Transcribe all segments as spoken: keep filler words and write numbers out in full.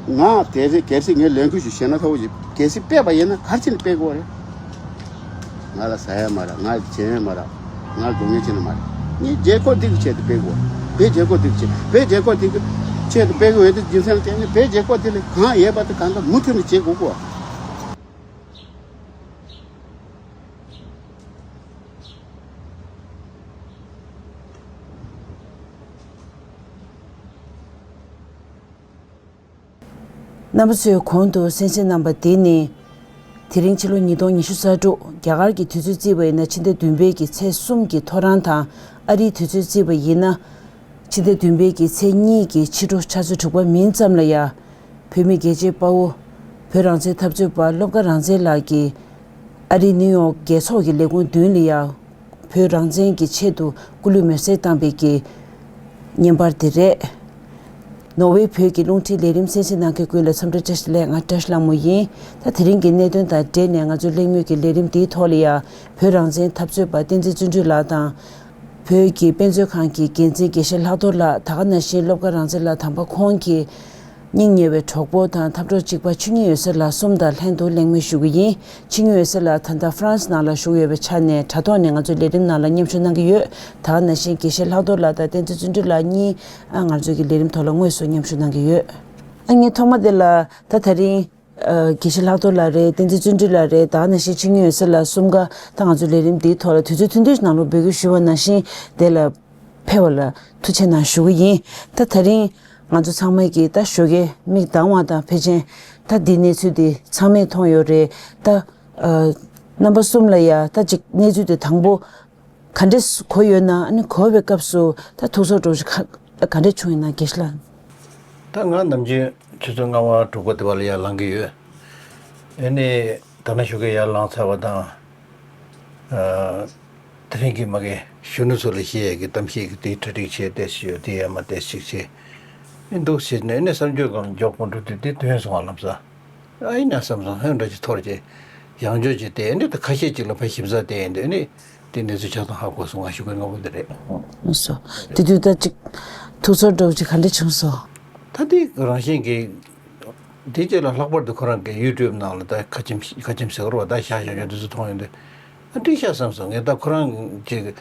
ང་དེ་རེད། གལ་སྲིད་ངས་ལས་འགུལ་ཞིག་བྱས་ན་ཁག་པོ་ཞིག་གལ་སྲིད་སྤེལ་བ་ཡིན་ན་ག་རེ་བྱས་ནས་སྤེལ་དགོས་རེད། ང་ལ་ཟ་ཡ་མ་རག་ང་ལ་བྱེད་ཡ་མ་རག་ང་ལ་སྡུག་བསྔལ་བྱེད་ན་མ་རེད། ངས་རྒྱལ་ཁབ་འདི་གི་ཆེད་དུ་སྤེལ་དགོས། བོད་རྒྱལ་ཁབ་འདི་གི་ཆེད། བོད་རྒྱལ་ཁབ་འདི་གི་ཆེད་དུ་སྤེལ་དགོས་ཡོད་དུས་རྒྱུ་མཚན་ལ་བརྟེན་ནས་བོད་རྒྱལ་ཁབ་འདི་ལ་གང་ཡོད་པ་དེ་གང་ལྟར་མུ་མཐུད་ནས་བྱེད་དགོས་གོ། རྣམ་པ་ཚོས་གོང་དུ་གསན་གཟིགས་གནང་པ་འདི་ནི། དེ་རིང་ཕྱི་ལོ་ཉིས་སྟོང་ཉི་ཤུ་རྩ་དྲུག་རྒྱ་གར་གྱི་དུས་ཚོད་བརྩིས་པ་ཡིན་ན་ཕྱི་ཟླ་བདུན་པའི་གི་ཚེས་གསུམ་གྱི་ཐོ་རངས་དང་། ཨ་རིའི་དུས་ཚོད་བརྩིས་པ་ཡིན་ན། ཕྱི་ཟླ་བདུན་པའི་གི་ཚེས་གཉིས་ཀྱི་ཕྱི་དྲོ་ཆུ་ཚོད་དྲུག་པ་མིན་ཙམ་ལ་ཡ། བོད་མི་རྒྱལ་གཅེས་དཔའ་བོ། བོད་རང་བཙན་འཐབ་རྩོད་པ་བློ་དགའ་རང་བཙན་ལགས་ཀྱིས། ཨ་རིའི་ནིའུ་ཡོག་རྒྱལ་ཚོགས་ཀྱི་ལས་ཁུངས་མདུན་ལ་ཡ། བོད་རང་བཙན་གྱི་ཆེད་དུ་སྐུ་ལུས་མེར་སྲེག་བཏང་པའི་གི་བརྙན་པར་དེ་རེད། ནོར་ཝེ་བོད་ཀྱི་རླུང་འཕྲིན་ལས་རིམ་གསན་གཟིགས་གནང་མཁན་ཀུན་ལ་འཚམས་འདྲི་བཀྲ་ཤིས་བདེ་ལེགས། ང་བཀྲ་ཤིས་ལྷ་མོ་ཡིན། ད་དེ་རིང་གི་གནད་དོན་དང་འབྲེལ་ནས་ང་ཚོའི་གླེང་མོལ་གྱི་ལས་རིམ་འདིའི་ཐོག་ལ་ཡ། བོད་རང་བཙན་འཐབ་རྩོད་པ་བསྟན་འཛིན་བརྩོན་འགྲུས་ལགས་དང་། བོད་ཀྱི་དཔེ་མཛོད་ཁང་གི་འགན་འཛིན་དགེ་བཤེས་ལྷག་རྡོར་ལགས། ད་ག་ནང་བཞིན་བློ་དགའ་རང་བཙན་ལགས་དམ་པ་ཁོང་གི་སྙིང་ཉེ་བའི་གྲོགས་པོ་དང་འཐབ་གྲོགས་གཅིག་པ་ཆོས་ཉིད་འོད་ཟེར་ལགས་གསུམ་དང་ལྷན་དུ་གླེང་མོལ་ཞུ་གི་ཡིན། ཆོས་ཉིད་འོད་ཟེར་ལགས་ད་ལྟ་ཧྥ་རན་སི་ནང་ལ་བཞུགས་ཡོད་པའི་ཆ་ནས་དྲ་ཐོག་ནས་ང་ཚོའི་ལས་རིམ་ནང་ལ་མཉམ་ཞུགས་གནང་གི་ཡོད། ད་ག་ནང་བཞིན་དགེ་བཤེས་ལྷག་རྡོར་ལགས་དང་བསྟན་འཛིན་བརྩོན་འགྲུས་ལགས་གཉིས་ཨ་ང་ཚོའི་གི་ལས་རིམ་ཐོག་ལ་དངོས་སུ་མཉམ་ཞུགས་གནང་གི་ཡོད། ཨ་ངས་ཐོག་མ་དེ་ལ་ད་ད་རིང་། ཨ་དགེ་བཤེས་ལྷག་རྡོར་ལགས་རེད། བསྟན་འཛིན་བརྩོན་འགྲུས་ལགས་རེད། ད་ག་ནང་བཞིན་ཆོས་ཉིད་འོད་ཟེར་ལགས་གསུམ་ཀ་ད་ང་ཚོའི་ལས་རིམ་འདིའི་ཐོག་ལ་དུས་ཚོད་ཐུང་ཐུང་ཞིག་ནང་ལོགས་འབོད་སྐུལ་ཞུས་པ་ནང་བཞིན་དེ་ལ་ཕེབས་པ་ལ་ཐུགས་རྗེ་གནང་ཞུ་གི་ཡིན། ད་ད་རིང་ང་ཚོ་ཚང་མས་ཀྱིས་ད་ཞོགས་ཀས་མིག་གདངས་པ་དང་ཕལ་ཆེར་ད་འདི་གནས་ཚུལ་འདི་ཚང་མས་མཐོང་ཡོད་རེད། ད་ཨ་རྣམ་པ་གསུམ་ལ་ཡ་ད་ཅིག་གནས་ཚུལ་འདི་དང་པོ་ག་འདྲས་གོ་ཡོད་ན། ཨ་ནི་གོ་བའི་སྐབས་སུ་ད་ཐུགས་ཚོར་འདྲ་བོ་ཞིག་ག་ག་འདྲས་བྱུང་ཡོད་ན་དགེ་བཤེས་ལགས། ད་ང་ནམ་རྒྱུན་ཆུ་ཚོད་ལྔ་པ་དྲུག་པ་དེ་བར་ལ་ཡར་ལངས་ཀྱི་ཡོད། ཨ་ནི་ད་ནང་ཞོགས་ཀས་ཡར་ལངས་ཚར་བ་དང་། ཨ་དེ་རིང་གི་མ་གི་གཞོན་ནུ་ཚོ་ལ་བཤད་ཡས་ཀྱི་གཏམ་བཤད་ཀྱི་དེའི་གྲ་སྒྲིག་བྱས་ཏེ་ཞུ་དེ་ཡས་མ་ཏོག་ཙམ་བྱས། ཨ་འདུག་བྱས་ནས་ཨ་ནི་བསམ་སྤྱོད་གང་མགྱོགས་པོ་འགྲོ་དུས་དེ་ཐོན་སོང་བ་ལམ་སང་། ཨ་ཡིན་ན་བསམ་སོང་། ཧོན་འདྲ་ཅིག་ཐོར་ཅིག་ཡང་བསྐྱར་ཅིག་བལྟས། ཨ་ནི་ད་ཁ་ཤས་ཅིག་ལ་ཕར་ཞིབ་ཚགས་བལྟས་ཡིན་དུས་ཨ་ནི་དེ་གནས་ཚུལ་ཆ་ཚང་ཧ་གོ་སོང་། ང་ཞུ་གི་ང་བོ་འདི་རེད། ལགས་སོ། དེ་དུས་ད་ཅིག་ཐུགས་ཚོར་འདྲ་བོ་ཅིག་ག་འདྲ་བྱུང་སོང་། ད་དེ་རང་བཞིན་གྱིས་དེ་རྗེས་ལ་ལྷག་པར་དུ་ཁོ་རང་གི་ཡུ་ཊུབ་ནང་ལ་ད་ཁ་ཆེམས་ཁ་ཆེམས་ཟེར་བ་ད་ཤག་ཤག་ཤག་དེ་ཚོ་མཐོང་ཡོང་དུས་ཨ་འགྲིག་ཤག་བསམ་སོང་། ངས་ད་ཁོ་རང་ཅིག་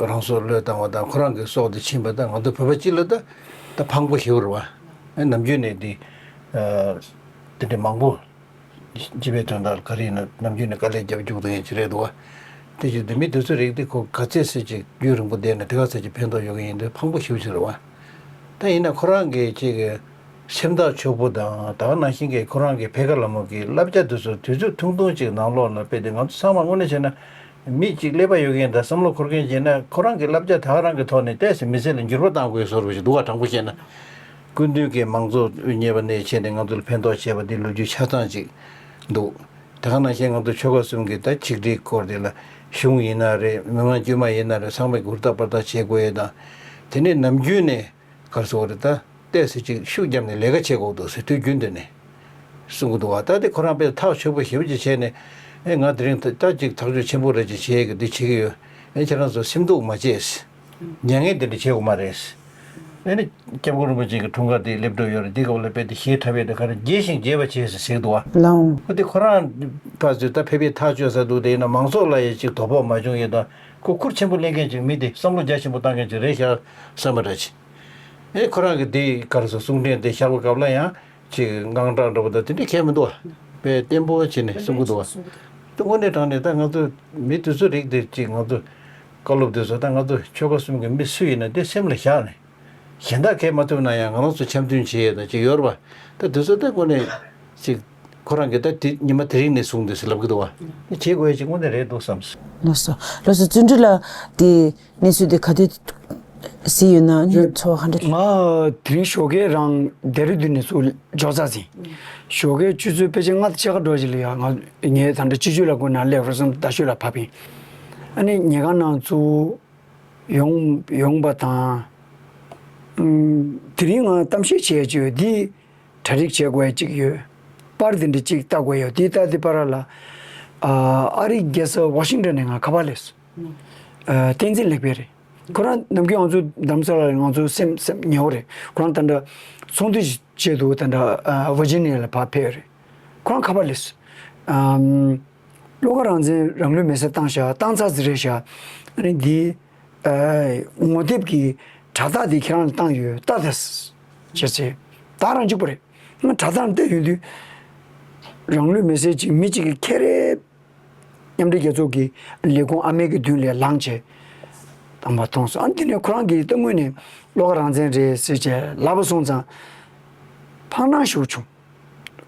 རང་སྲོག་བློས་བཏང་བ་དང་ཁོ་རང་གི་སྲོག་དེ་ཕྱིན་པ་དང་ང་ཚོ་བོད་པ་སྤྱི་ལ་ད་ད་ཕངས་པོ་ཞེ་པོ་རེད་བ། ཨ་ནམ་རྒྱུན་ནས་དེ་དེ་འདྲ་མང་པོ། སྤྱི་པའི་དོན་དག་ག་རེ་ཡིན་ན་ནམ་རྒྱུན་ནས་དཀའ་ལས་རྒྱབ་རྒྱུག་དང་ཡན་ཆད་རེད་འདུག་བ། དེ་བཞིན་དུ་མི་དེ་ཚོའི་རིགས་དེ་ཁོ་ག་ཚད་ཟེར་ཅིག་རྒྱུན་རིང་པོ་བསྡད་ན་དེ་ག་ཚད་ཅིག་ཕན་ཐོགས་ཡོད་ཀྱི་ཡིན་དུས་ཕངས་པོ་ཞེ་པོ་ཅིག་རེད་བ། ད་ཡིན་ན་ཁོ་རང་གིས་ཅིག་སེམས་ཐག་ཆོད་པོ་དང་ད་ག་ནང་བཞིན་གྱི་ཁོ་རང་གི་འཕེལ་ཁ་ལ་མོ་གི་བསླབ་བྱ་དེ་ཚོ་དུས་ཚོད་ཐུང་ཐུང་ཅིག་ནང་ལོགས་ལ་སྤེལ་ཏེ་ང་ཚོ་ཚང་མ་དངོས་གནས་བྱས་ན་མི་གཅིག་ཀླད་པ་ཡོད་མཁན་དང་བསམ་བློ་འཁོར་མཁན་བྱས་ན་ཁོ་རང་གི་བསླབ་བྱ་ད་ག་རང་གི་ཐོག་ནས་ཏོག་ཙམ་མི་ཚེ་ལ་འགྱུར་བ་གཏང་དགོས་བཟོ་འདྲ་ཞིག་འདུག་བ། དྲང་པོ་བཤད་ན། སྐུ་མདུན་གྱིས་མང་གཙོ་དབུ་བརྙེས་པ་ནས་བྱས་ནས་ང་ཚོ་ལ་ཕན་ཐོགས་བྱས་པ་འདི་ལོ་རྒྱུས་ཆ་ཚང་ཅིག་འདུག། དེ་ག་ནང་བཞིན་ང་ཚོ་ཆོལ་ཁ་གསུམ་གྱི་ད་ཆིག་སྒྲིལ་སྐོར་དེ་ལ་གཞུང་ཡིན་ན་རེད། མི་མང་དཀྱུས་མ་ཡིན་ན་རེད། ཚང་མས་ཧུར་ཐག་པར་ཐག་བྱེད་དགོས་ཡས་དང་། དེ་ནས་ནམ་རྒྱུན་ནས་ག་རེ་ཟེར་དགོས་རེད། ད་ཏོག་ཙམ་ཅིག་ཤུགས་བརྒྱབ་ནས་ལས་ཀ་བྱེད་དགོས་འདུག་ཟེར་དུས་རྒྱུན་དུ་ནས་གསུང་གི་འདུག་བ། ད་དེ་ཁོ་རང་དཔེ་ཐག་ཆོད་པོ་ཞེ་པོ་ཅིག་བྱས་ནས་ཨེ་ང་དེ་རིང་ད་ཅིག་ཐག་གཅོད་ཆེན་པོ་རེ་ཅིག་བྱེད་ཀྱི་འདི་བྱེད་ཀྱི་ཡོད། ཨེ་ཁྱེད་རང་ཚོ་སེམས་སྡུག་མ་བྱེད། མྱ་ངན་དེ་འདྲ་བྱེད་དགོས་མ་རེད། ཨེ་ནི་སྐྱབས་མགོན་རིན་པོ་ཆེ་གི་འཁྲུངས་སྐར་དེ་སླེབས་འགྲོ་ཡོད་རེད། འདི་སྐབས་ལ་དཔེ་དེ་ཞེ་དྲག་པའི་དེ་ག་རེ་རྒྱས་ཤིང་རྒྱས་པ་བྱས་ཟེར་ཟེར་གི་འདུག་བ། ལའོ། ཁོ་དེ་ཁོ་རང་ཕར་ཚུར་ད་ཕེབས་པའི་ཐག་གཅོད་ས་འདུག་དེ་ཡིན་ན་མང་ཚོགས་ལ་ཡང་ཅིག་དོ་ཕོག་མ་བྱུང་ཡས་དང་ཁོ་ཁུར་ཆེན་པོ་ལེན་མཁན་ཅིག་མི་དེ་བསམ་བློ་རྒྱ་ཆེན་པོ་བཏང་མཁན་ཅིག་རེད་ཤག་བསམ་པ་འདྲ་ཅིག། ཨེ་ཁོ་རང་གི་དེ་ག་རེ་ཟེར་གསུང་འཕྲིན་དེ་བཞག་པའི་སྐབས་ལ་ཡང་ཅིག་དངངས་སྐྲག་འདྲ་པོ་དང་དེ་འདྲ་གང་ཡང་མི་འདུག་བ། དཔེ་བརྟན་པོ་བྱས་ནས་གསུང་གི་འདུག་བ། དེ་དངོས་གནས་དྲང་གནས་ད་ང་ཚོ་མི་དེ་ཚོ་རིགས་དེ་ཅིག་ང་ཚོ་བཀའ་སློབ་དེ་ཚོ་ད་ང་ཚོ་ཆོལ་ཁ་གསུམ་གྱི་མི་སུ་ཡིན་ན་དེ་སེམས་ལ་བཞག་ནས་གཞན་དག་གས་མ་ཐུབ་ན་ཡང་ང་རང་ཚོ་འཆམ་མཐུན་བྱེད་ཡས་དང་ཅིག་ཡོད་རེད་བ། ད་དེ་ཚོ་ད་དངོས་གནས་ཅིག་ཁོ་རང་གིས་ད་དེ་ཉི་མ་དེ་རིང་ནས་བཟུང་དེ་ཟེར་ལབ་གི་འདུག་བ། དེ་བྱེད་དགོས་ཡས་ཅིག་དངོས་གནས་རེད་འདུག་བསམ། ལགས་སོ། ལགས་སོ། བརྩོན་འགྲུས་ལགས་དེ། གནས་ཚུལ་དེ་ག་དུས་གཟིགས་ཡོད་ན་ཚོར་བ་ག་འདྲ། ང་དེ་རིང་ཞོགས་ཀས་རང་ལྡེ་ར་ལྡུན་ནས་ཚུར་འབྱོར་ཚར་ཟིན། ཞོགས་ཀས་ཆུ་ཚོད་ཕལ་ཆེར་ལྔ་དང་ཕྱེད་ཀ་འགྲོ་ཞིག་ལ་ཡ་ང་ངའི་ད་ལྟ་སྤྱི་སྤྱོད་ལ་སྒུག་ན་སླེབས་རོགས་སམ་རྡ་ཤོད་ལ་བབས་ཡིན། ཨ་ནི་ཉལ་ཁང་ནང་ཚུར་ཡོང་ཡོང་པ་དང་། ཨུམ། དེ་རིང་ང་གཏམ་བཤད་བྱས་ཡོད་འདི། གྲ་སྒྲིག་བྱེད་དགོས་ཡ་གཅིག་ཡོད། པར་དེ་འདྲ་གཅིག་ལྟ་དགོས་ཡོད། དེ་ལྟ་དེ་པར་ལ། ཨ་རིའི་རྒྱལ་ས་ཝ་ཤིང་ཊོན་ནས་ང་ཁ་པར་སླེབས་སོང་། ཨ་བསྟན་འཛིན་ལེགས་དཔལ་རེད། ཁོ་རང་ནམ་རྒྱུན་ང་ཚོ་རྡ་རམ་ས་ལ་ལ་ང་ཚོ་སེམས་སེམས་ཉེ་བོ་རེད། ཁོ་རང་ད་ལྟ་ཚོགས་འདུ་ཞིག་ ཆེད་དུ་ད་ལྟ་ཝར་ཇི་ནི་ཡ་ལ་ཕར་ཕེབས་རེད། ཁོ་རང་ཁ་པར་སླེབས་སོང་། བློ་དགའ་རང་བཙན་རང་ལུས་མེར་སྲེག་བཏང་ཤག་བཏང་ཚར་ཟིན་རེད་ཤག་ཨ་ནི་འདི་ངོ་དེབ་ཀྱི་དྲ་ཐག་འདི་ཁྱེད་རང་ལ་བཏང་ཡོད་ལྟ་ད་ཟེར་བྱས། ད་རང་གཅིག་པ་རེད། ང་དྲ་ཐག་བལྟས་ཡོང་དུས་རང་ལུས་མེར་སྲེག་ཅིག་མི་གཅིག་གིས་ཁྱེར་རེ། མཉམ་འབྲེལ་རྒྱལ་ཚོགས་ཀྱི་ལས་ཁུངས་ཨ་མའི་གི་མདུན་ལ་ལངས་བྱས་བཏང་པ་མཐོང་སོང་། ཨ་ནི་དེ་ནས་ཁོ་རང་གིས་ད་དངོས་ནས་བློ་དགའ་རང་བཙན་རེད་ཟེར་བྱས་ལབ་པ་སོང་ཙང་ཕངས་སྣང་ཞེ་པོ་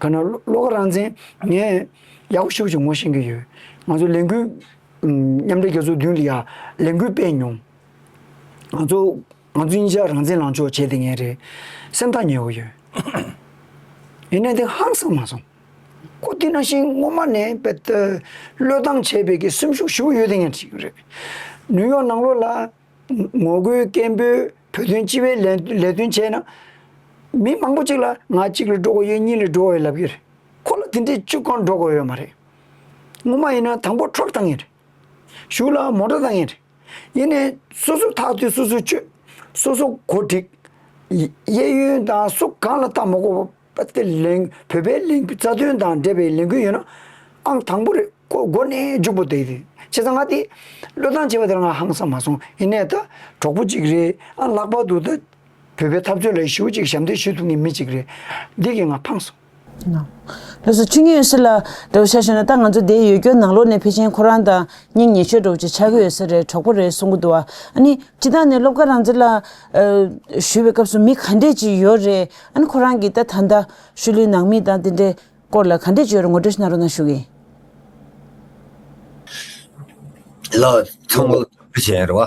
བྱུང་། ག་ན་བློ་དགའ་རང་བཙན་ངས་ཡག་པོ་ཞེ་པོ་ཅིག་ངོ་ཤེས་ཀྱི་ཡོད། ང་ཚོ་ལས་འགུལ་མཉམ་འབྲེལ་རྒྱལ་ཚོགས་མདུན་ལ་ཡ་ལས་འགུལ་སྤེལ་མྱོང་། ང་ཚོ་ང་ཚོ་གཉིས་ཆ་རང་བཙན་ལངས་ཕྱོགས་བྱས་བསྡད་མཁན་རེད། སེམས་ཐག་ཉེ་བོ་ཡོད། ཡིན་ནའི་དེ་ཧང་སང་མ་སོང་། ཁོ་དེ་ནང་བཞིན་སྔོན་མ་ནས་དཔེ་ལྟ་བློས་བཏང་བྱས་པའི་གི་སེམས་ཤུགས་ཞེ་པོ་ཡོད་དེ་ངས་བྲིས་རེད། ནིའུ་ཡོག་ནང་ལོགས་ལ་ངོ་རྒོལ་སྐད་འབོད་བོད་དོན་སྤྱི་པའི་ལས་ལས་དོན་བྱས་ན། མི་མང་པོ་གཅིག་ལ་ང་གཅིག་ལ་འགྲོ་དགོས་ཡོད། གཉིས་ལ་འགྲོ་དགོས་ཡོད་ལབ་ཀྱི་རེད། ཁོ་ལ་དེ་འདྲའི་བཅུ་གང་འགྲོ་དགོས་ཡོད་མ་རེད། སྔོན་མ་ཡིན་ན་དང་པོ་ཊྲག་བཏང་ངེས་རེད། གཞུག་ལ་མོ་ཊ་བཏང་ངེས་རེད། ཡིན་ནའི་སོ་སོ་ཐག་གཅོད་སོ་སོ་གཅོད། སོ་སོ་གོ་སྒྲིག་གཡས་གཡོན་དང་སུ་གང་ལ་ལྟ་མ་དགོས་པ་དེ་ལས་བོད་པའི་ལས་འགུལ་རྩ་དོན་དང་འབྲེལ་བའི་ལས་འགུལ་ཡོད་ན་ཨང་དང་པོ་རེད། ཁོ་མགོ་ནས་མཇུག་པོ་བསྡད་དེ་བྱས་ཙང་ང་དེ་བློས་བཏང་བྱས་པ་དེར་ང་ཧང་སང་མ་སོང་། ཡིན་ནའི་ད་གྲོགས་པོ་གཅིག་རེད། ཨ་ལྷག་པར་དུ་ད་བོད་པའི་འཐབ་རྩོད་ལ་ཞེ་པོ་ཅིག་ཞབས་འདེགས་ཞུ་ཐུབ་མཁན་མི་གཅིག་རེད། འདི་གིས་ང་ཕངས་སོང་། ལགས་སོ། ཆོས་ཉིད་འོད་ཟེར་ལགས་འདྲ་བོ་ཆ་བཞག་ན་ད་ང་ཚོ་འདིའི་ཡུལ་སྐྱོར་ནང་ལོགས་ནས་ཕལ་ཆེར་ཁོ་རང་དང་སྙིང་ཉེ་ཤོས་འདྲ་བོ་ཅིག་ཆགས་ཀྱི་ཡོད་ས་རེད། གྲོགས་པོ་རེད་གསུང་གི་འདུག་བ། ཨ་ནི་སྤྱིར་བཏང་ནས་བློ་དགའ་རང་བཙན་ལགས་ཞུ་བའི་སྐབས་སུ་མི་ག་འདྲས་ཅིག་ཡོད་རེད། ཨ་ནི་ཁོ་རང་གིས་ད་ད་ལྟ་ཤུལ་ལུས་ནང་མི་དང་དེ་འདྲའི་སྐོར་ལ་ག་འདྲས་ཅིག་ཡོད་རེད། ངོ་སྤྲོད་ཞིག་གནང་རོགས་གནང་ཞུ་གི་ཡིན། ལགས་ཚང་མ་ལ་ཐུགས་རྗེ་ཆེ་རེད་བ།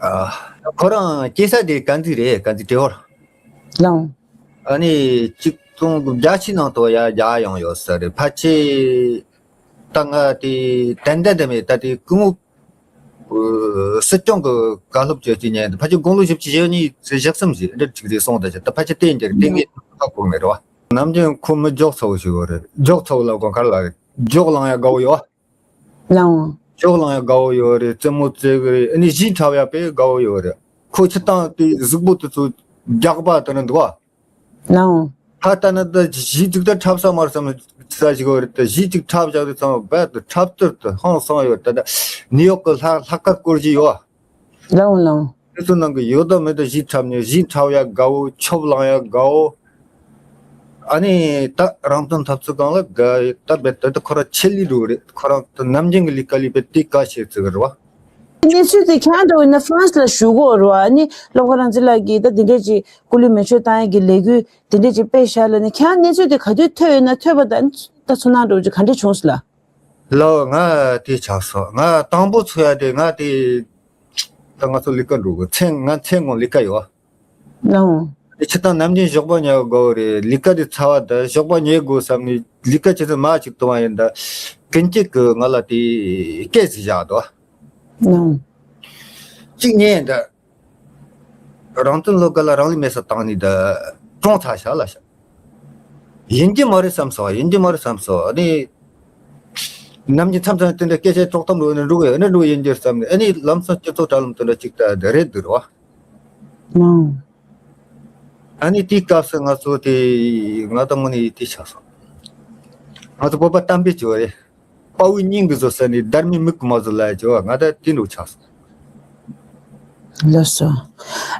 ཨ། ཁོ་རང་སྐྱེས་ས་དེ་དཀར་མཛེས་རེད། དཀར་མཛེས་ཏྲེ་ཧོར། ལགས། ཨ་ནི་གཅིག་སྟོང་དགུ་བརྒྱ་ཕྱི་ནང་དུ་ཡར་རྒྱ་ཡོང་ཡོད་ས་རེད། ཕལ་ཆེར་ད་ང་དེ་ཏན་ཏན་དེ་མེད། ད་དེ་སྐུ་ངོ་སྲིད་སྐྱོང་གི་བཀའ་སློབ་བྱེད་ཀྱི་ཉན། ཕལ་ཆེར་དགུང་ལོ་བཞི་བཅུ་ཞེ་གཉིས་ཞེ་གསུམ་ཞིག་འདྲ་ཅིག་རེད་སོང་ད། ད་ཕལ་ཆེར་བསྟན་རྒྱུ་རེད། བསྟན་གྱི་ཁ་གོ་མེད་རེད་བ། ནམ་རྒྱུན་ཁོ་མི་འཇོག་ཚ་བོ་ཞིག་ཡོད་རེད། འཇོག་ཚ་བོ་ལབ་དགོས་ག་རེ་ལབ་རེད། འཇོག་ལངས་ཡ་དགའ་བོ་ཡོད་བ། ལའང་། ཅོག་ལང་ཡ་དགའ་བོ་ཡོད་རེད། རྩེད་མོ་རྩེ་གི་རེད། ཨ་ནི་གཞས་འཁྲབ་ཡ་དཔེ་དགའ་བོ་ཡོད་རེད། ཁོ་ཆུ་དང་དེ་གཟུགས་པོ་དེ་ཚོ་རྒྱགས་པ་དེ་འདྲ་འདུག་བ། ལའང་། ད་ལྟ་ན་ད་གཞས་ཅིག་ད་འཁྲབ་ས་མ་རེད་བསམ་ས་ཞིག་ཡོད་རེད། ད་གཞས་ཅིག་འཁྲབ་བཞག་རེད་བསམ་པ་ད་འཁྲབ་སྟོར་དུ་ཧང་སང་ཡོད། ད་ད་ནིའུ་ཡོག་གི་ལྷ་ལྷག་དཀར་སྐོར་གཞས་ཡོད་བ། ལའང་ལའང་། དེ་ཚོ་ནང་གི་ཡོད་དང་མེད་དུ་གཞས་འཁྲབ་ནས་གཞས་འཁྲབ་ཡ་དགའ་བོ། ཆོབ་ལང་ཡ་དགའ་བོ། ཨ་ནི་ད་རང་དོན་འཐབ་རྩོད་སྒང་ལ་དགའ་ཡོད། ད་རྦད་དེ་ད་ཁོ་ར་ཆེད་ལས་འགྲོ་གི་རེད། ཁོ་རང་ད་ནམ་རྒྱུན་གྱི་ལས་ཀ་ལས་པའི་དེ་ཀ་བྱེད་ཚུལ་རེད་བ། གནས་ཚུལ་དེ་ཁྱང་འགྲོ་ཡིན་ན་ཧྥ་རན་སི་ལ་བཞུགས་གོ་རེད་བ། ཨ་ནི་བློ་དགའ་རང་བཙན་ལགས་ཀྱིས་ད་དེ་འདྲས་ཅིག་སྐུ་ལུས་མེ་མཆོད་བཏང་ཡ་གི་ལས་འགུལ་དེ་འདྲས་ཅིག་སྤེལ་བཞག་ལ་ནི་ཁྱང་གནས་ཚུལ་དེ་ག་དུས་ཐོས་ཡོད་ན། ཐོས་པ་དང་ད་ཚོར་སྣང་འགྲོ་ཅིག་ག་འདྲས་བྱུང་སོང་ལ། ལོ་ང་དེ་ཆགས་སོང་། ང་དང་པོ་ཚོ་ཡ་དེ་ང་དེ་ད་ང་ཚོ་ལས་ཀ་འགྲོ་གི་མཚན་ང་མཚན་ངོ་ལས་ཀ་ཡོད། ལའང་། དེ་ཕྱི་དང་ནམ་རྒྱུན་ཞོགས་པ་ཉལ་དགོས་རེད། ལས་ཀ་དེ་ཚ་བ་ད་ཞོགས་པ་ཉལ་དགོས་བསམ་ནས་ལས་ཀ་ཆེ་ཚོད་མ་ཅིག་གཏོང་བ་ཡིན་ད། ཀུན་སྐྱིད་ཀྱི་ང་ལ་དེ་སྐད་ཟིག་བཞག་འདུག་ལའང་། གཅིག་ཉལ་ཡིན་ད། རང་དོན་བློ་དགའ་ལ་རང་ལུས་མེ་སྲེག་བཏང་ནི་ད་གྲོངས་ཚར་ཤག་ལ་ཤག་ཡིན་གྱི་མ་རེད་བསམ་སོང་། ཡིན་གྱི་མ་རེད་བསམ་སོང་། ཨ་ནི་ནམ་རྒྱུན་མཚམས་མཚམས་དེ་འདྲ་སྐད་ཆ་ཀྲོག་གཏམ་འགྲོ་ནས་འགྲོ་གི་ཨ་ནི་འགྲོ་ཡིན་གྱི་བསམ་ནས། ཨ་ནི་ལམ་སང་སྤྱི་ཚོགས་དྲ་ལམ་དེ་འདྲ་ཅིག་ད་དེ་རེད་འདུག་རེད་བ། ཨང་། ཨ་ནི་དེའི་སྐབས་སུ་ང་ཚོ་དེ་ང་དང་དངོས་གནས་དེ་ཆགས་སོང་། ང་ཚོ་བོད་པ་གཏམ་དཔེ་ཅིག་ཡོད་རེད། དཔའ་བོའི་སྙིང་གི་བཟོ་ས་ནས་སྡར་མའི་མིག་གི་མ་བཟོ་ལ་ཡ་བྱེད་བ། ང་ད་དེ་འདྲ་ཆགས་སོང་། ལགས་སོ།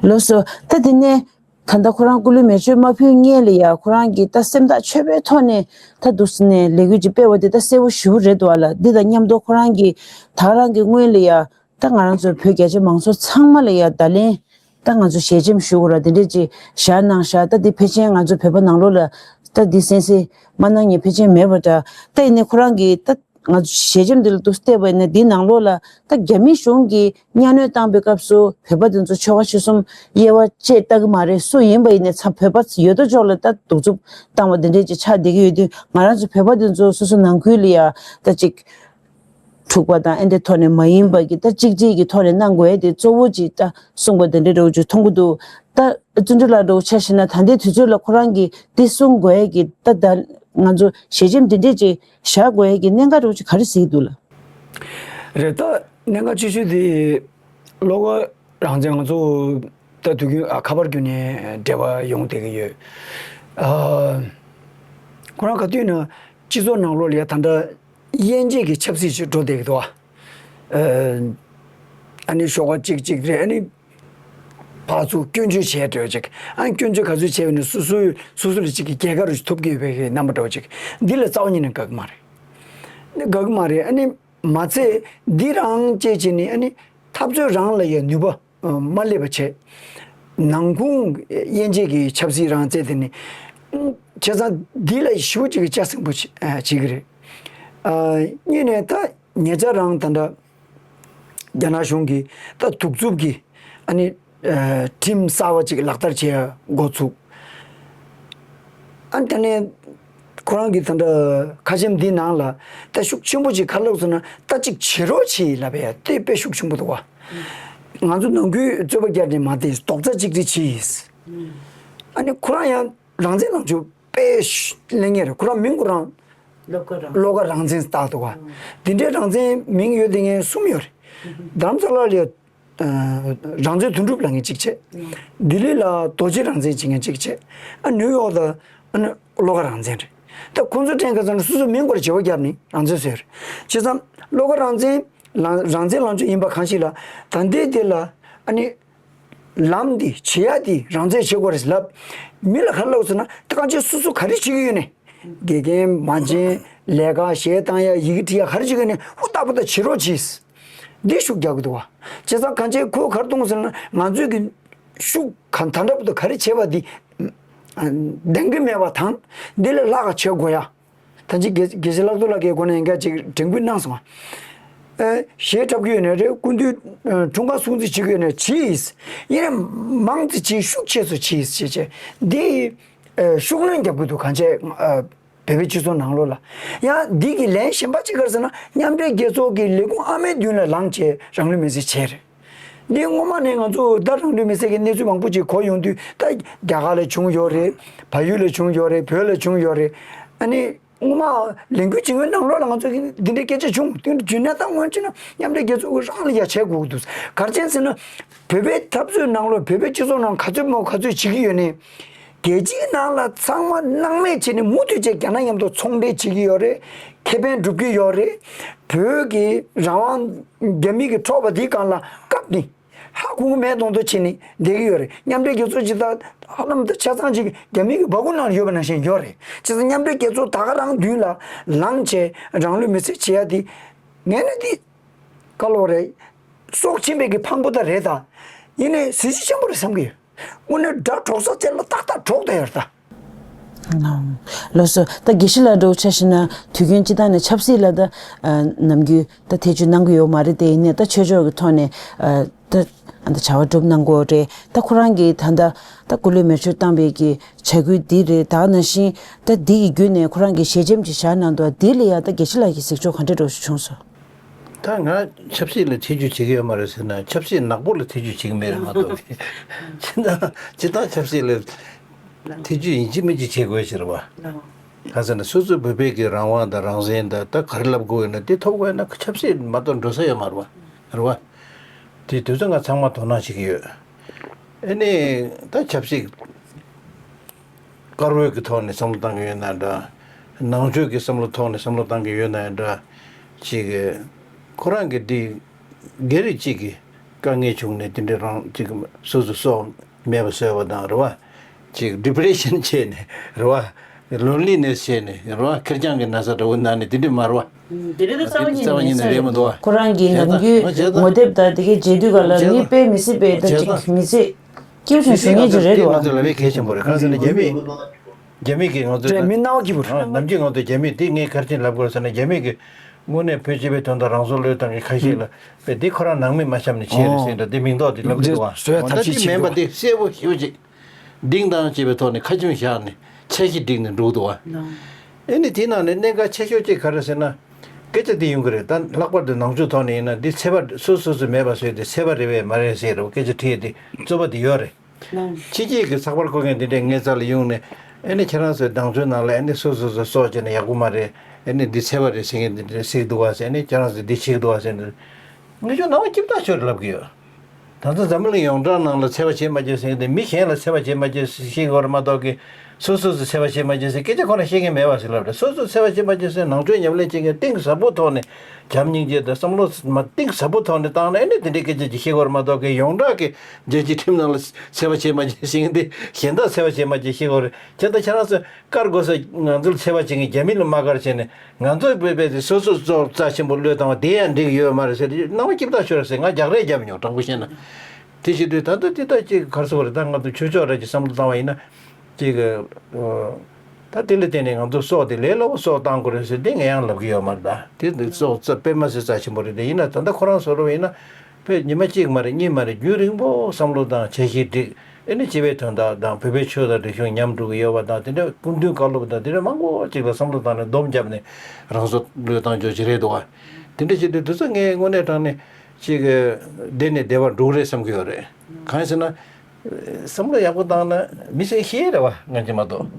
ལགས་སོ། ད་དེ་ནས་ད་ལྟ་ཁོ་རང་སྐུ་ལུས་མེ་མཆོད་མ་ཕུལ་སྔོན་ལ་ཡ་ཁོ་རང་གིས་ད་སེམས་ཐག་ཆོད་པའི་ཐོག་ནས་ད་འདུག་སེ་ནས་ལས་འགུལ་ཅིག་སྤེལ་བ་དེ་ད་གསལ་པོ་ཞེ་པོ་རེད་འདུག་བ་ལ། འདི་དང་མཉམ་དུ་ཁོ་རང་གིས་ད་རང་གི་སྔོན་ལ་ཡ་ད་ང་རང་ཚོ་བོད་རྒྱ་ཆེ་མང་ཚོགས་ཚང་མ་ལ་ཡ་བརྡ་ལན་ད་ང་ཚོ་ཞལ་ཆེམས་ཞུ་དགོས་ར་དེ་འདྲས་ཅིག་བཞག་གནང་ཤག་ད་འདི་ཕལ་ཆེར་ང་ཚོ་བོད་པ་ནང་ལོགས་ལ་ད་འདི་གསན་གཟིགས་མ་གནང་མཁན་ཕལ་ཆེར་མེད་པ་འདྲ། ད་ཡིན་ནའི་ཁོ་རང་གིས་ད་ང་ཚོ་ཞལ་ཆེམས་འདི་ལ་འདུག་བལྟས་པ་ཡིན་ན་འདིའི་ནང་ལོགས་ལ་ད་རྒྱ་མི་གཞུང་གིས་གཉའ་གནོན་བཏང་པའི་སྐབས་སུ་བོད་པ་འདི་ཚོ་ཆོལ་ཁ་ཆོལ་གསུམ་དབྱེ་བ་བཅད་ལྟ་གི་མ་རེད། སུ་ཡིན་པ་ཡིན་ནའི་ཚང་བོད་པ་ཡོད་དོ་ཅོག་ལ་ད་གདུག་རྩུབ་བཏང་བ་འདི་འདྲས་ཅིག་ཆགས་བསྡད་ཀྱི་ཡོད་དུས། ང་རང་ཚོ་བོད་པ་འདི་ཚོ་སོ་སོ་ནང་ཁུལ་ལ་ཡ་ད་ཅིག་འཁྲུག་པ་དང་ཨེ་འདྲའི་ཐོག་ནས་མ་ཡིན་པ་གི་ད་གཅིག་སྒྲིལ་གྱི་ཐོག་ནས་གནང་དགོས་ཡ་དེ་གཙོ་བོ་ཅིག་ད་གསུངས་པ་དེ་འདྲའི་འདྲ་བོ་ཅིག་མཐོང་གི་འདུག་ད་བརྩོན་འགྲུས་ལགས་འདྲ་བོ་ཆ་བཞག་ན་ད་ལྟའི་དུས་ཚོད་ལ་ཁོ་རང་གིས་འདི་གསུང་དགོས་ཡ་གི་ད་ད་ང་ཚོ་ཞལ་ཆེམས་འདི་འདྲས་ཅིག་བཞག་དགོས་ཡ་གི་གནད་འགག་འདྲ་བོ་ཅིག་ག་རེ་གཟིགས་འདུག་ལ། རེད། ད་གནད་འགག་ཆེ་ཤོས་དེ་བློ་དགའ་རང་བཙན་ང་ཚོ་ད་དུས་རྒྱུན་ཨ་ཁ་པར་བརྒྱུད་ནས་འབྲེལ་བ་ཡོང་བསྡད་ཀྱི་ཡོད། ཨ། ཁོ་རང་ག་དུས་ན་སྤྱི་ཚོགས་ནང་ལོགས་ལ་ཡ་ད་ལྟ་དབྱེ་འབྱེད་ཀྱི་ཆབ་སྲིད་ཅིག་འགྲོ་བསྡད་ཀྱི་འདུག་བ། ཨ་ནི་ཤོག་ཁ་གཅིག་གཅིག་རེད། ཨ་ནི་ཕར་ཚུར་སྐྱོན་བརྗོད་བྱས་འགྲོ་ཅིག་ཨ་ནི་སྐྱོན་བརྗོད་ག་ཚོད་བྱས་པ་ནི་སོ་སོའི་སོ་སོ་ལ་ཅིག་གི་རྒྱལ་ཁ་རུ་ཐོབ་ཀྱི་ཡོད་པའི་གི་རྣམ་པ་འདྲ་བོ་ཅིག་འདི་ལ་རྩ་བ་ཉིད་ནས་དགའ་གི་མ་རེད། དགའ་གི་མ་རེད། ཨ་ནི་མ་ཚད་འདི་རང་བཅས་བྱས་ནས་ཨ་ནི་འཐབ་རྩོད་རང་ལ་ཡ་ནུས་པ་མ་སླེབས་པ་བྱས། ནང་ཁུངས་དབྱེ་འབྱེད་ཀྱི་ཆབ་སྲིད་རང་བཙན་དེ་ནི། བྱས་ཙང་འདི་ལ་ཞེ་པོ་ཅིག་གི་ལྕགས་སྲིན་པོ་བྱེད་ཀྱི་རེད། གཉིས་ནས་ད་ཉེ་ཆར་རང་ད་ལྟ་རྒྱ་ནག་གཞུང་གིས་ད་གདུག་རྩུབ་ཀྱི་ཨ་ནི་ཁྲིམས་གསར་བ་ཅིག་ལག་བསྟར་བྱེད་འགོ་ཚུགས། ཨ་ནི་དེ་ནས་ཁོ་རང་གིས་ད་ལྟ་ཁ་ཆེམས་འདི་ནང་ལ་ད་ཤུགས་ཆེན་པོ་ཅིག་ག་རེ་ལབ་སོང་ན། ད་ཅིག་བྱེད་རོགས་བྱེད་ལབ་པའི་དེ་དཔེ་ཤུགས་ཆེན་པོ་འདུག་བ། ང་ཚོ་ནང་ཁུལ་རྩོད་པ་རྒྱག་ནས་མ་བསྡད། རྡོག་རྩ་གཅིག་སྒྲིལ་བྱེད། ཨ་ནི་ཁོ་རང་ཡང་རང་བཙན་ལངས་ཕྱོགས་དཔེ་གླེང་ངེས་རེད། ཁོ་རང་མིང་ཁོ་རང་བློ་དགའ་རང་བཙན་བཏགས་འདུག་བ། འདི་འདྲའི་རང་བཙན་མིང་ཡོད་བསྡད་མཁན་གསུམ་ཡོད་རེད། རྡ་རམ་ས་ལ་ལ་ཡ། རང་བཙན་དོན་གྲུབ་ལབ་མཁན་གཅིག་བྱས། ལྡི་ལི་ལ་རྡོ་རྗེ་རང་བཙན་བྱེད་མཁན་གཅིག་བྱས། ཨ་ནིའུ་ཡོག་ལ་ཨ་ནི་བློ་དགའ་རང་བཙན་རེད། ད་ཁོང་ཚོ་ཕྲན་ཁ་སང་ལ་སོ་སོའི་མིང་སྐོར་བརྗེ་པོ་བརྒྱབ་ནས་རང་བཙན་བཟོས་རེད། བྱས་ཙང་བློ་དགའ་རང་བཙན་ལ་རང་བཙན་ལངས་ཕྱོགས་ཡིན་པ་གང་ཞིག་ལ། ད་ལྟའི་དེ་ལ་ཨ་ནི་ལམ་འདི་བྱེད་ཡ་འདི་རང་བཙན་བྱེད་དགོས་རེད་ལབ། མི་ལ་ག་རེ་ལབ་སོང་ན། ད་གང་ཅི་སོ་སོ་ག་རེ་བྱེད་ཀྱི་ཡོད་ནས། དགེ་རྒན་མ་བྱན། ལས་ཀ་གཞས་བཏང་ཡ། ཡི་གེ་འབྲི་ཡ། ག་རེ་བྱེད་ཀྱི་ཡོད་ནས་ཧུར་ཐག་པོ་ད་བྱེད་རོགས་གྱིས། འདི་ཤུགས་རྒྱག་གི་འདུག་བ། བྱས་ཙང་གང་ཅི་ཁོས་ག་རེ་གཏོང་སོང་ན། ང་ཚོས་ཀྱི་ཤུགས་ག་ད་ལྟ་བར་དུ་ག་རེ་བྱས་པ་འདི་ལྡང་གི་མེད་པ་དང་། འདི་ལས་ལྷག་ག་བྱེད་དགོས་ཡ། ད་ཅི་དགེ་དགེ་བཤེས་ལྷག་རྡོར་ལགས་ཀྱི་སྒོ་ནས་ཡིན་ག་ཅིག་དྲན་སྐུལ་གནང་སོང་བ། ཨེ་གཞས་འཁྲབ་ཀྱི་ཡོད་ནས་རེད། སྐུ་མདུན་འཁྲུངས་སྐར་སྲུང་བརྩི་བྱེད་ཀྱི་ཡོད་ནས་བྱིས། ཡིན་ནས་མང་ཙི་བྱིས། ཤུགས་ཆེ་སུ་བྱིས་བྱས་བྱས་འདི། ཨེ་ཤུགས་སྣོན་རྒྱབ་ཀྱི་འདུག་གང་བྱས། ཨ་བོད་པའི་སྤྱི་ཚོགས་ནང་ལོགས་ལ། ཡང་འདི་གི་ལན་གཞན་པ་ཅིག་ག་རེ་ཟེར་ན། མཉམ་འབྲེལ་རྒྱལ་ཚོགས་ཀྱི་ལས་ཁུངས་ཨ་མའི་མདུན་ལ་ལངས་བྱས་རང་ལུས་མེར་སྲེག་བྱས་རེད། འདི་སྔོན་མ་ནས་ང་ཚོ་ད་རང་ལུས་མེར་སྲེག་གི་གནས་ཚུལ་མང་པོ་ཅིག་གོ་ཡོང་དུས། ད་རྒྱ་གར་ལ་བྱུང་ཡོད་རེད། བལ་ཡུལ་ལ་བྱུང་ཡོད་རེད། བོད་ལ་བྱུང་ཡོད་རེད། ཨ་ནི་སྔོན་མ་ལས་འགུལ་བྱེད་མཁན་ནང་ལོགས་ལ་ང་ཚོ་འདི་འདྲའི་སྐད་ཆ་བྱུང་། དེ་འདྲ་བྱུང་ན་ད་སྔོན་ཆད་ན་མཉམ་འབྲེལ་རྒྱལ་ཚོགས་ཀྱི་རང་ལ་ཡ་བྱེད་དགོས་ཀྱི་འདུག་ག་རེ་བྱས་ཟེར་ན། བོད་པའི་འཐབ་རྩོད་ནང་ལོགས། བོད་པའི་སྤྱི་ཚོགས་ནང་ག་ཚོད་མང་ག་ཚོད་བྱེད་ཀྱི་ཡོད་ནས། རྒྱལ་སྤྱིའི་ནང་ལ་ཚང་མ་སྣང་མེད་བྱས་ནས་མུ་མཐུད་བྱས་རྒྱ་ནག་མཉམ་དུ་ཚོང་འབྲེལ་བྱེད་ཀྱི་ཡོད་རེད། ཁེ་ཕན་སྒྲུབ་ཀྱི་ཡོད་རེད། བོད་ཀྱི་རང་དབང་རྒྱ་མི་གིས་འཕྲོག་པ་འདིའི་སྒང་ལ་བཀབ་ནས་ཧ་གོ་གི་མེད་མདོག་མདོག་བྱས་ནས་བསྡད་ཀྱི་ཡོད་རེད། མཉམ་འབྲེལ་རྒྱལ་ཚོགས་སྤྱི་ད་ཧ་ལམ་ད་ཆ་ཚང་ཅིག་རྒྱ་མི་གི་སྦ་ཁུག་ནང་ལ་ཡོད་པ་ནང་བཞིན་ཡོད་རེད། བྱས་ཙང་མཉམ་འབྲེལ་རྒྱལ་ཚོགས་ད་ག་རང་མདུན་ལ་ལངས་བྱས་རང་ལུས་མེར་སྲེག་བྱེད་ཡ་འདི་ངས་ནི་འདི་བཀའ་སློབ་རེད། སྲོག་ཕྱིན་པའི་གི་ཕངས་པོ་ད་རེད། ད་ཡིན་ནའི་གཟི་བརྗིད་ཆེན་པོ་རེད་བསམ་གི་ཡོད། དངོས་གནས་དགྲ་གྲོགས་ས་བཅས་ལ་ཏག་ཏག་གྲོགས་བསྡད་ཡོད་རེད་ད། ལགས་སོ། ད་དགེ་བཤེས་ལགས་འདྲ་བོ་ཆ་བཞག་ན་དུས་རྒྱུན་སྤྱི་བཏང་ནས་ཆབ་སྲིད་ལ་ད་ནམ་རྒྱུན་ད་ཐེ་བྱུས་གནང་གི་ཡོད་མ་རེད་དེ། ཡིན་ནའི་ད་ཆོས་ཕྱོགས་ཀྱི་ཐོག་ནས་ད་ད་བྱ་བ་སྒྲུབ་གནང་གི་ཡོད་རེད། ད་ཁོ་རང་གིས་ད་ད་ད་སྐུ་ལུས་མེ་མཆོད་བཏང་བའི་གི་བྱ་འགུལ་འདི་རེད། ད་ནང་བཞིན་ད་འདི་ཡི་བརྒྱུད་ནས་ཁོ་རང་གིས་ཞལ་ཆེམས་ཅིག་བཞག་གནང་འདུག་འདི་ལ་ཡང་ད་དགེ་བཤེས་ལགས་ཀྱིས་གཟིགས་ཕྱོགས་ག་འདྲ་འདྲ་བོ་ཞིག་བྱུང་སོང་། ད་ང་ཆབ་སྲིད་ལ་ཐེ་བྱུས་བྱེད་ཀྱི་ཡོད་མ་རེད་ཟེར་ན། ཆབ་སྲིད་ནག་པོ་ལ་ཐེ་བྱུས་བྱེད་ཀྱི་མེད་རེད་མ་གཏོགས། སྤྱི་བཏང་སྤྱི་བཏང་ཆབ་སྲིད་ལ་ཐེ་བྱུས་ཡིན་གཅིག་མིན་གཅིག་བྱེད་དགོས་ཞེས་རེད་བ། གང་ཟེར་ན་སོ་སོའི་བོད་པའི་གི་རང་དབང་དང་རང་བཙན་དང་ད་ག་རེ་ལབ་དགོས་ཡོད་ན་དེ་ཐོབ་དགོས་ན་ཆབ་སྲིད་མ་གཏོགས་འགྲོ་ས་ཡོད་མ་རེད་བ། རེད་བ། དེ་དུས་ཚོད་ང་ཚང་མ་དོ་སྣང་བྱེད་ཀྱི་ཡོད། ཨ་ནི་ད་ཆབ་སྲིད་དཀར་པོའི་གི་ཐོག་ནས་བསམ་བློ་བཏང་གི་ཡོད་ན་འདྲ། ནང་ཆོས་ཀྱི་བསམ་བློ་ཐོག་ནས་བསམ་བློ་བཏང་གི་ཡོད་ན་འདྲ། ཅིག་ཁོ་རང་གི་འདི་སྒེར་གཅིག་གི་དཀའ་ངལ་བྱུང་ནས་དེ་འདྲའི་རང་ཅིག་སོ་སོ་སྲོག་མེད་པ་བཟོས་པ་དང་རེད་བ། ཅིག་ཌི་པི་རེ་ཤན་བྱས་ནས་རེད་བ། ལོན་ལི་ནེ་སི་བྱས་ནས་རེད་བ། ཁེར་རྐྱང་གི་ན་ཚ་འདྲ་བོ་ན་ནས་དེ་འདྲ་མ་རེད་བ། དེ་རེད། ད་རྩ་བ་ཉིད་ནས་རྩ་བ་ཉིད་ནས་རེད་མི་འདུག་བ། ཁོ་རང་གིས་ནམ་རྒྱུན་ངོ་དེབ་དང་དེ་གའི་མཇལ་དུས་ག་ལ་མི་དཔེ་མི་སྲིད་པའི་ད་ཅིག་མི་ཚེ་སྐྱིད་པོ་ཞིག་བཟོ་ངེས་ཅིག་རེད་འདུག་བ། ང་ཚོ་ལ་བའི་གལ་ཆེན་པོ་རེད། གང་ཟེར་ན་རྒྱ་མི་རྒྱ་མི་གིས་ང་ཚོ་རེད། མི་སྣང་བ་སྐྱིད་པོ་རེད། ནམ་རྒྱུན་ང་ཚོ་རྒྱ་མི་དེ་ངས་ག་རེ་བྱས་ལབ་དགོས་ཟེར་ན། རྒྱ་མི་གིས་དངོས་གནས་བོད་སྤྱི་པའི་དོན་དང་རང་སྲོག་བློས་བཏང་གི་ཁ་ཤས་ལ་དཔེ་འདི་ཁོ་རང་ནང་མི་མ་བཤམས་ནས་བྱས་རེད་ཟེར་འདྲ། འདི་མིང་འདོགས་འདི་ལབ་ཀྱི་འདུག་བ། འོ་ད་འདི་མིན་པ་འདི་གསལ་པོ་ཞེ་པོ་ཅིག་གདེང་དང་བཅས་པའི་ཐོག་ནས་ཁ་ཆེམས་བཞག་ནས་འཆར་གཞི་བསྒྲིགས་ནས་འགྲོ་གི་འདུག་བ། ཨེ་ནི་དེའི་ནང་ནས་གནད་འགག་ཆེ་ཤོས་གཅིག་ག་རེ་ཟེར་ན། སྐད་ཆ་འདི་ཡོང་གི་རེད། ད་ལྷག་པར་དུ་ནང་ཆོས་ཐོག་ནས་ཡིན་ན་འདི་ཚད་པ་སོ་སོ་སོ་མེད་པ་བཟོས་ཏེ་ཚད་པ་རེད་པས་མ་རེད་ཟེར་རེད་བ། སྐད་ཆ་དྲིས་ཏེ་རྩོད་པ་འདི་ཡོད་རེད། ཕྱི་རྒྱལ་གྱི་ཚགས་པར་བཀོད་མཁན་འདི་འདྲའི་ངའི་རྩ་ལ་ཡོང་ནས། ཨེ་ནི་ཁྱེད་རང་ཚོའི་ནང་ཆོས་ནང་ལ་ཨེ་ནི་སོ་སོ་སོ་སྲོག་བཅད་ན་ཡག་པོ་མ་རེད། ཨེ་ནི་འདི་ཚད་པ་རེད་ཟེར་མཁན་འདི་འདྲ་ཟེར་གྱི་འདུག་བ་ཟེར། ཨེ་ནི་ཁྱེད་རང་ཚོས་འདི་བྱེད་ཀྱི་འདུག་བ་ཟེར་ནས། ངས་ཁྱོད་ནང་པ་སྐྱིད་པོ་ཐག་ཆོད་རེད་ལབ་ཀྱི་ཡོད། ད་ལྟ་འཛམ་བུ་གླིང་ཡོངས་གྲགས་ནང་ལ་འཚེ་བ་བྱེད་མ་བྱེད་ཟེར་མཁན་དེ་མི་གཞན་ལ་འཚེ་བ་བྱེད་མ་བྱེད་ཤེས་དགོས་རེད་མ་གཏོགས་ཀྱི། སོ་སོ་སོ་འཚེ་བ་བྱེད་མ་བྱེད་ཟེར་སྐད་ཆ་ཁོ་རང་བཤད་མཁན་མེད་པ་ཟེར་ལབ་རེད། སོ་སོ་འཚེ་བ་བྱེད་མ་བྱེད་ཟེར་ནང་ཆོས་ཉམས་ལེན་བྱེད་མཁན་གཏིང་ཟབ་པོ་ཐོག་ནས་བྱམས་སྙིང་རྗེ་དང་བསམ་བློ་མ་གཏིང་ཟབ་པོ་ཐོག་ནས་བཏང་ན་ཨེ་ནི་དེ་འདྲའི་སྐད་ཆ་ཅིག་བཤད་དགོས་རེད་མ་གཏོགས་ཀྱི་ཡོངས་གྲགས་ཀྱི་རྒྱལ་སྤྱིའི་ཁྲིམས་ནང་ལ་འཚེ་བ་བྱེད་མ་བྱེད་ཟེར་མཁན་དེ་གཞན་དག་འཚེ་བ་བྱེད་མ་བྱེད་བཤད་དགོས་རེད། ཁྱེད་དང་ཁྱེད་རང་ཚོས་བཀར་དགོས་ས། ང་ཚོ་ལ་འཚེ་བ་བྱེད་མཁན་རྒྱ་མི་ལ་དམག་སྒར་བྱས་ནས་ང་ཚོས་བོད་པའི་སོ་སོ་སོ་རྩ་ཆེན་པོ་བློས་བཏང་བ་དེ་ཡང་འགྲིག་ཡོད་མ་རེད་ཟེར་སྣང་བ་སྐྱིད་པོ་ཞུ་ར་ཟེར། ང་རྒྱག་རེས་བརྒྱབ་མྱོང་དྲང་པོ་བཤད་ན། དེ་བྱེད་དུས་ད་ལྟ་དེ་ལྟ་ཅིག་གར་སོང་བ་རེད། ད་ང་ཚོ་ཆོས་ཕྱོགས་ར་ཅིག་བསམ་བློ་བཏང་བ་ཡིན་ན་ཅིག་ད་དེ་ལ་བརྟེན་ནས་ང་ཚོ་སྲོག་དེ་ལས་སླ་པོ་སྲོག་བཏང་དགོས་རེད་ཟེར་དེ་ངས་ཡང་ལབ་ཀྱི་ཡོད་མ་རེད། ད་དེ་སྲོག་རྩ་དཔེ་མ་ཟེར་རྩ་ཆེན་པོ་རེད། དེ་ཡིན་ན་ད་ལྟ་ཁོ་རང་བཟོ་འདྲ་ཡིན་ན་བོད་ཉི་མ་གཅིག་མ་རེད་གཉིས་མ་རེད་རྒྱུན་རིང་པོ་བསམ་བློ་བཏང་བྱས་ཤིག་འགྲིག་ཨེ་ནི་སྤྱི་པའི་དོན་དག་དང་བོད་པའི་ཆོས་དང་རིག་གཞུང་ཉམས་འགྲོ་གི་ཡོད་པ་དང་དེ་འདྲ་སྐུ་མདུན་བཀའ་སློབ་དང་དེ་འདྲ་མང་པོ་ཅིག་ལ་བསམ་བློ་བཏང་ནས་སྡོམ་བརྒྱབ་ནས་རང་སྲོག་བློས་བཏང་ཆོག་ཅིག་རེད་འདུག་བ། དེ་འདྲ་བྱེད་དུས་དེ་ཚོ་ངས་དངོས་གནས་དྲང་གནས་ཅིག་བདེ་ནས་བདེ་བར་འགྲོ་གི་རེད་བསམ་གྱི་ཡོད་རེད། གང་ཡིན་ཟེར་ན། བསམ་བློ་ཡག་པོ་བཏང་ན་མི་ཚོས་ཤེས་རེད་བ་ང་ཅི་མ་གཏོགས།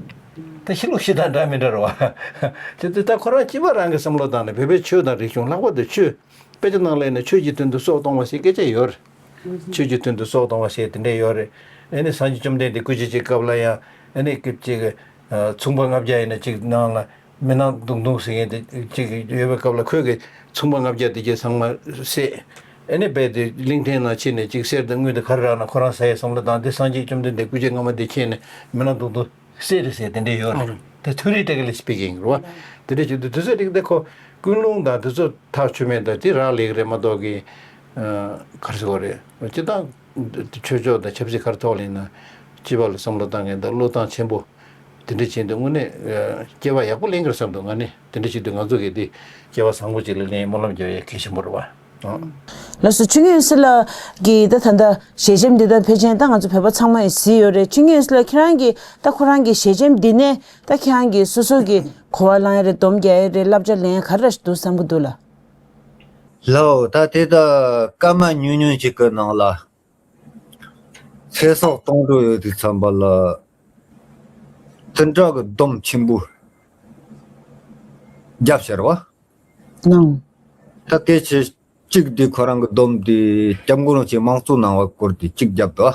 ད་ཤི་ལུགས་ཤི་དང་འདྲ་མི་འདྲ་རེད་བ། དེ་དུས་ད་ཁོ་རང་སྤྱི་པ་རང་གི་བསམ་བློ་བཏང་ནས་བོད་པའི་ཆོས་དང་རིག་གཞུང་ལྷག་པར་དུ་ཆོས། དཔེ་ཆ་ནང་ལ་ཡིན་ན་ཆོས་ཀྱི་དོན་དུ་སྲོག་གཏོང་བ་ཞེས་སྐད་ཆ་ཡོད་རེད། ཆོས་ཀྱི་དོན་དུ་སྲོག་གཏོང་བ་ཞེས་དེ་འདྲས་ཡོད་རེད། ཨེ་ནི་སངས་རྒྱས་བཅོམ་ལྡན་འདས་སྐུ་ཕྱྭ་གཅིག་སྐབས་ལ་ཡང་ཨེ་ནི་སྐབས་གཅིག་མཚུངས་པ་ལྔ་བརྒྱ་ཡིན་ན་གཅིག་ནང་ལ་མི་སྣང་དུང་དུང་ཟེར་མཁན་དེ་གཅིག་ཡོད་པའི་སྐབས་ལ་ཁོས་ཀྱི་མཚུངས་པ་ལྔ་བརྒྱ་དེ་གྱད་ཚང་མ་བསད། ཨེ་ནི་རྦད་དེ་གླིང་ཕྲན་ནང་ཕྱིན་ནས་གཅིག་གསེར་དང་དངུལ་དང་ག་རེ་རག་ན་ཁོ་རང་ཟ་ཡའི་བསམ་བློ་བཏང་སྟེ་སངས་རྒྱས་བཅོམ་ལྡན་འདས་སྐུ་ཕྱྭ་སྔ་མ་དེ་མཁྱེན་ནས་མི་སྣང་དུང་དུང་། སེ་རེ་སེ་དེ་འདྲས་ཡོད་རེད། དེ་ཐུ་རི་ཏེ་ཀ་ལི་སི་པི་ཀིང་རེད་བ། དེ་འདྲས་བྱེད་དུས་དེ་ཚོ་རིགས་དེ་ཁོ་ཀུན་སློང་དང་དེ་ཚོ་ཐག་ཆོད་མེད་དང་དེ་རག་ལས་ཀྱི་རེད་མ་གཏོགས་ཀྱི། ག་རེ་ཟེར་དགོས་རེད། སྤྱིར་བཏང་ཆོས་ཕྱོགས་དང་ཆབ་སྲིད་ག་རེ་ཐོག་ལ་ཡིན་ན་སྤྱི་པ་ལ་བསམ་བློ་བཏང་མཁན་དང་བློ་བཏང་ཆེན་པོ་དེ་འདྲས་བྱེད་དུས་དངོས་གནས་སྐྱེ་བ་ཡག་པོ་ལེན་གྱི་རེད་བསམ་འདུག་ང་ནི་དེ་འདྲས་བྱེད་དུས་ང་ཚོ་གི་དེ་སྐྱེ་བ་བཟང་པོ་ཅིག་ལ་ལེན་སྨོན་ལམ་རྒྱག་ཡ་གལ་ཆེན་པོ་རེད་བ། ལགས་སོ། ཆོས་ཉིད་འོད་ཟེར་ལགས་ཀྱིས་ད་ད་ལྟ་ཞལ་ཆེམས་འདི་དག་ཕལ་ཆེར་ད་ང་ཚོ་བོད་པ་ཚང་མ་ཡིས་གཟིགས་ཡོད་རེད། ཆོས་ཉིད་འོད་ཟེར་ལགས་ཁྱེད་རང་གིས་ད་ཁོ་རང་གི་ཞལ་ཆེམས་འདི་ནས་ད་ཁྱེད་རང་གིས་སོ་སོ་གི་གོ་བ་བླངས་ཡ་རེད། སྡོམ་རྒྱག་ཡ་རེད། བསླབ་བྱ་ལེན་ཡ་ག་རེ་འདུག་བསམ་གི་འདུག་ལགས། ལགས་འོ། ད་དེ་ད་སྐར་མ་ཉུང་ཉུང་ཅིག་གི་ནང་ལ་ཚེ་སྲོག་གཏོང་འགྲོ་ཡོད་དུས་ཙམ་པ་ལ་དེ་འདྲ་གི་སྡོམ་ཆེན་པོ་བརྒྱབ་ཤར་བ། གནང་། ད་སྐད་ཆ་གཅིག་དེ་ཁོ་རང་གི་སྡོམ་དེ་སྐྱབས་མགོན་རིན་པོ་ཆེ་དམངས་གཙོའི་གནང་བ་སྐོར་དེ་གཅིག་བརྒྱབ་འདུག་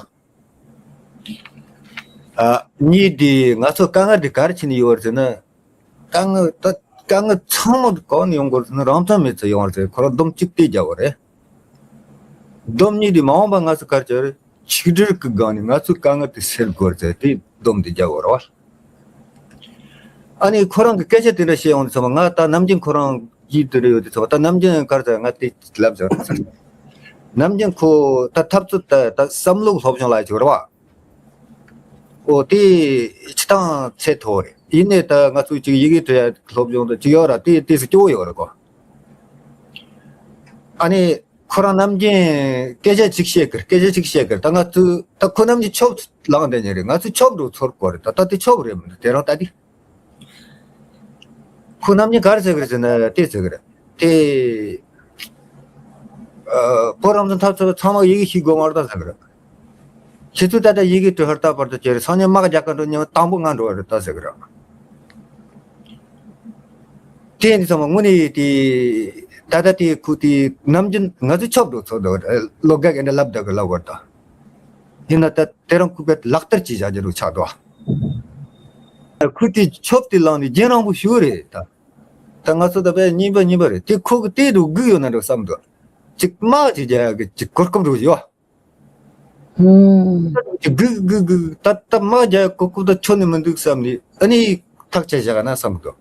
ཨ། གཉིས་དེ་ང་ཚོ་དཀའ་ངལ་དེ་ག་རེ་བྱས་ནས་ཡོད་རེད་ཟེར་ན། དཀའ་ངལ་ད་དཀའ་ངལ་ཚང་མ་གང་ནས་ཡོང་དགོས་རེད་ཟེར་ན་རང་དོན་མེད་ཚེ་ཡོང་རེད་ཟེར་ཁོ་རང་སྡོམ་གཅིག་དེ་བརྒྱབ་པ་རེད། སྡོམ་གཉིས་དེ་མ་འོངས་པ་ང་ཚོ་ག་རེ་བྱས་རེད། ཆིག་སྒྲིལ་གྱི་སྒང་ནས་ང་ཚོའི་དཀའ་ངལ་དེ་སེལ་དགོས་རེད་ཟེར་དེ་སྡོམ་དེ་བརྒྱབ་པ་རེད་བ། ཨ་ནི་ཁོ་རང་གི་སྐད་ཆ་དེ་འདྲ་བཤད་ཡོང་དུས་ཙམ་པ་ང་ད་ནམ་རྒྱུན་ཁོ་རང་གིས་དེ་འདྲ་ཡོད་དུས་ཙམ་པ་ད་ནམ་རྒྱུན་ག་རེ་ཟེར་ང་དེ་ལབ་ཟེར། ནམ་རྒྱུན་ཁོ་ད་འཐབ་རྩོད་ད་ད་བསམ་བློ་སློབ་སྦྱོང་ལ་ཡོད་རེད་བ། འོ་དེ་སྤྱི་བཏང་ཚད་མཐོ་བ་རེད། ཡིན་ནའི་ད་ང་ཚོས་ཅིག་ཡི་གེ་འབྲི་ཡ་སློབ་སྦྱོང་དང་ཅིག་ཡོད་ར་དེ་དེ་སུ་སྐྱོ་བོ་ཡོད་རེད་གོ། ཨ་ནི་ཁོ་རང་ནམ་རྒྱུན་སྐད་ཆ་ཅིག་བཤད་ཀྱི་རེད། སྐད་ཆ་ཅིག་བཤད་ཀྱི་རེད། ད་ང་ཚོས་ད་ཁོ་ནམ་རྒྱུན་ཆོབ་ལངས་བསྡད་ཉེ་རེད། ང་ཚོས་ཆོབ་འགྲོ་ཚོར་གོ་རེད། ད་ད་དེ་ཆོབ་རེད་མི་འདུག་དེ་རང་ད་དེ། ཁོ་ནམ་རྒྱུན་ག་རེ་ཟེར་གི་རེད་ཟེར་ན་དེ་ཟེར་གི་རེད། དེ་ཨ་བོད་རང་བཙན་འཐབ་རྩོད་པ་ཚང་མ་ཡི་གེ་ཤེས་དགོས་མ་རེད་ད་ཟེར་གི་རེད། ཁྱེད་ཚོས་ད་ལྟ་ཡི་གེ་འབྲི་ཧར་ལྟ་བར་དུ་བྱས་རེད། སང་ཉིན་དམག་རྒྱག་ག་འགྲོ་ཉིན་དང་པོ་ང་འགྲོ་བ་རེད་ད་ཟེར་གི་རེད། དེ་ཡིན་དུས་ཚང་མ་དངོས་གནས་དེ་ད་ལྟ་དེ་ཁོ་དེ་ནམ་རྒྱུན་ང་ཚོས་ཆོབ་འགྲོ་ཚོར་འདུག་ལོ་རྒྱག་ཨེ་འདྲ་ལབ་བསྡད་གི་ལབ་བར་དུ། ཡིན་ན་ད་དེ་རང་ཁུ་པས་ལག་བསྟར་བྱེད་བཞག་རྒྱུ་རུ་ཆགས་འདུག་ཁུ་དེ་ཆོབ་དེ་ལངས་ནས་རྒྱུན་རིང་པོ་ཞུ་རེད་ད། ད་ང་ཚོ་ད་བས་གཉིས་པ་གཉིས་པ་རེད། དེ་ཁོ་གི་དེ་རུ་སྒུག་ཡོད་ན་འགྲོ་བསམ་འདུག་ཅིག་དམག་ཅིག་རྒྱག་གི་ཅིག་གོ་སྐབས་རུ་ཡོད། ཧུམ། ཅིག་སྒུག་སྒུག་སྒུག་ད་ད་དམག་རྒྱག་གོ་སྐབས་ད་ཆོད་ནི་མི་འདུག་བསམ་ནས་ཨ་ནི་ཐག་བཅད་བཞག་ན་བསམ་འདུག་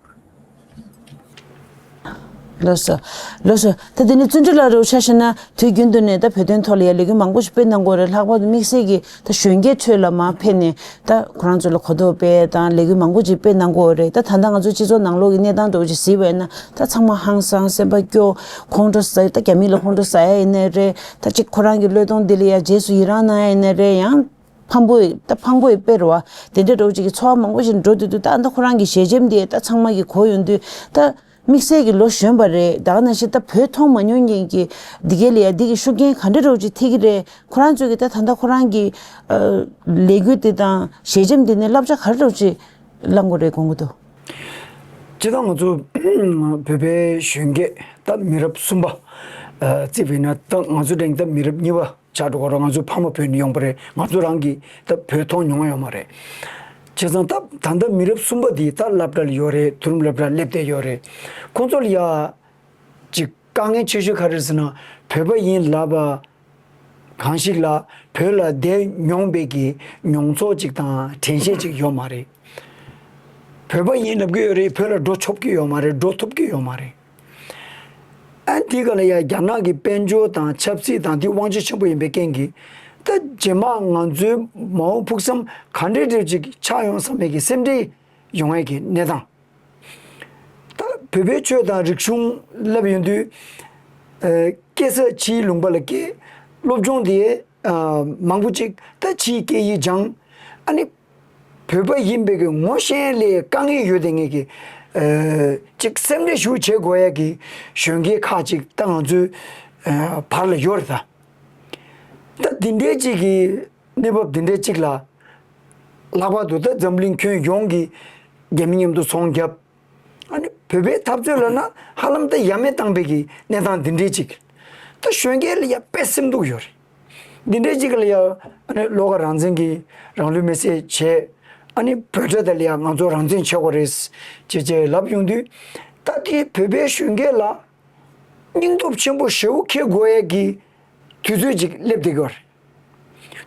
ལགས་སོ། ལགས་སོ། ད་དེ་ནས་བརྩོན་འགྲུས་ལགས་རེ་བ་ཆ་བཞག་ན་དུས་རྒྱུན་དུ་ནས་ད་བོད་དོན་ཐོག་ལ་ཡ་ལས་འགུལ་མང་པོ་ཞིག་སྤེལ་གནང་གི་ཡོད་རེད། ལྷག་པར་དུ་དམིགས་བསལ་གྱི་ད་གཞོན་སྐྱེས་ཚོས་ལ་མར་ཕེབས་ནས་ད་ཁོ་རང་ཚོ་ལ་གོ་རྟོགས་སྤེལ་དང་ལས་འགུལ་མང་པོ་ཅིག་སྤེལ་གནང་གི་ཡོད་རེད། ད་ད་ལྟ་ང་ཚོ་སྤྱི་ཚོགས་ནང་ལོགས་ཀྱི་གནས་སྟངས་འདྲ་བོ་ཅིག་གཟིགས་པ་ཡིན་ན་ད་ཚང་མ་ཧང་སང་སེམས་པ་སྐྱོ། ཁོང་ཁྲོ་ཟ། ད་རྒྱ་མི་ལ་ཁོང་ཁྲོ་ཟ་ཡ་ཡིན་ནའི་རེད། ད་ཅིག་ཁོ་རང་གི་བློས་གཏོང་འདི་ལ་ཡ་རྗེས་སུ་ཡི་རང་གནང་ཡ་ཡིན་ནའི་རེད། ཡང་ཕངས་པོ་ཡི་ད་ཕངས་པོ་ཡི་དཔེ་རེད་བ། དེ་འདྲ་འདྲ་བོ་ཅིག་གི་ཚོར་བ་མང་པོ་ཞིག་འགྲོ་དུས་དུས་ད་ད་ཁོ་རང་གི་ཞལ་ཆེམས་དེ་ད་ཚང་མ་གི་གོ་ཡོང་དུས་ད། དམིགས་བསལ་གྱི་ལོ་གཞོན་པ་རེད། ད་ག་ནང་བཞིན་ད་བོད་མཐོང་མ་མྱོང་མཁན་གྱི་འདི་གའི་ལ་ཡ་འདི་གི་ཤུགས་རྐྱེན་ག་འདྲ་འདྲ་བོ་ཅིག་ཐེབས་ཀྱི་རེད། ཁོ་རང་ཚོས་ཀྱི་ད་ད་ལྟ་ཁོ་རང་གི་ཨ་ལས་འགུལ་འདི་དང་ཞལ་ཆེམས་འདི་ནས་བསླབ་བྱ་ག་རེ་འདྲ་བོ་ཅིག་བླང་དགོས་རེད་དགོངས་ཀྱི་འདུག་སྤྱིར་བཏང་ང་ཚོ་བོད་པའི་གཞོན་སྐྱེས་ད་མི་རབས་གསུམ་པ་ཨ་བརྩིས་པ་ཡིན་ན་ད་ང་ཚོ་དེང་ད་མི་རབས་གཉིས་པ་ཆགས་འགྲོ་གི་རེད། ང་ཚོ་ཕ་མ་བོད་ནས་ཡོང་པ་རེད། ང་ཚོ་རང་གིས་ད་བོད་མཐོང་མྱོང་ཡོད་མ་རེད། བྱས་ཙང་ད་ ད་ལྟ་མི་རབས་གསུམ་པ་འདི་ད་སློབ་གྲྭ་ལ་ཡོད་རེད། མཐོ་རིམ་སློབ་གྲྭ་སླེབས་བསྡད་ཡོད་རེད། ཁོང་ཚོ་ལ་ཡ་ཅིག་དཀའ་ངལ་ཆེ་ཤོས་ག་རེ་རེད་ཟེར་ན། བོད་པ་ཡིན་ལབ་པ་གང་ཞིག་ལ་བོད་ལ་བསྡད་མྱོང་བའི་གི་མྱོང་ཚོར་ཅིག་དང་དྲན་ཤེས་ཅིག་ཡོད་མ་རེད། བོད་པ་ཡིན་ལབ་ཀྱི་ཡོད་རེད། བོད་ལ་འགྲོ་ཆོག་གི་ཡོད་མ་རེད། འགྲོ་ཐུབ་ཀྱི་ཡོད་མ་རེད། ཨ་འདི་ག་ལ་ཡ་རྒྱ་ནག་གི་དཔལ་འབྱོར་དང་ཆབ་སྲིད་དང་འདི་དབང་ཆ་ཆེན་པོ་ཡིན་པའི་རྐྱེན་གྱིས། ད་རྗེས་མ་ང་ཚོའི་མ་འོངས་ཕུགས་བསམ་ག་འདྲ་འདྲ་ཅིག་ཆགས་ཡོང་བསམ་པའི་གི་སེམས་ཁྲལ་ཡོང་ཡས་ཀྱི་གནས་སྟངས། ད་བོད་པའི་ཆོས་དང་རིག་གཞུང་ལབ་ཡོང་དུས། ཨ་སྐྱེས་ས་ཕྱིའི་ལུང་པ་ལ་སྐྱེས། སློབ་སྦྱོང་དེ་ཨ་མང་པོ་ཅིག་ད་ཕྱིའི་སྐད་ཡིག་སྦྱངས། ཨ་ནི་བོད་པ་ཡིན་པའི་གི་ངོ་ཤེས་ལས་དཀའ་ངལ་ཡོད་དེ་ངེད་ཀྱི་ཨ་ཅིག་སེམས་ཁྲལ་ཞུ་བྱེད་དགོས་ཡ་གི་གཞོན་སྐྱེས་ཁག་ཅིག་ད་ང་ཚོའི་ཨ་བར་ལ་ཡོད་རེད་ད། ད་འདི་འདྲའི་ཅིག་གི་གནས་བབ་འདི་འདྲའི་ཅིག་ལ། ལྷག་པར་དུ་ད་འཛམ་གླིང་ཁྱོན་ཡོངས་ཀྱི་རྒྱ་མི་མཉམ་དུ་ཚོང་བརྒྱབ། ཨ་ནི་བོད་པའི་འཐབ་རྩོད་ལབ་ན་ཧ་ལམ་ད་ཡ་མེད་བཏང་པའི་གི་གནས་སྟངས་འདི་འདྲའི་ཅིག་ད་གཞོན་སྐྱེས་ལ་ཡ་དཔེ་སེམས་སྡུག་ཡོད་རེད། འདི་འདྲའི་ཅིག་ལ་ཡ་ཨ་ནི་བློ་དགའ་རང་བཙན་གྱི་རང་ལུས་མེར་སྲེག་བྱས། ཨ་ནི་བོད་དྲ་དེ་ལ་ཡ་ང་ཚོ་རང་བཙན་བྱེད་དགོས་རེད་ཅེས་ཅེས་ལབ་ཡོང་དུས། ད་དེ་བོད་པའི་གཞོན་སྐྱེས་ལ་སྙིང་སྟོབས་ཆེན་པོ་ཞེ་པོ་འཁྱེར་དགོས་ཡ་གི་དུས་ཚོད་ཅིག་སླེབས་བསྡད་ཀྱི་ཡོད་རེད།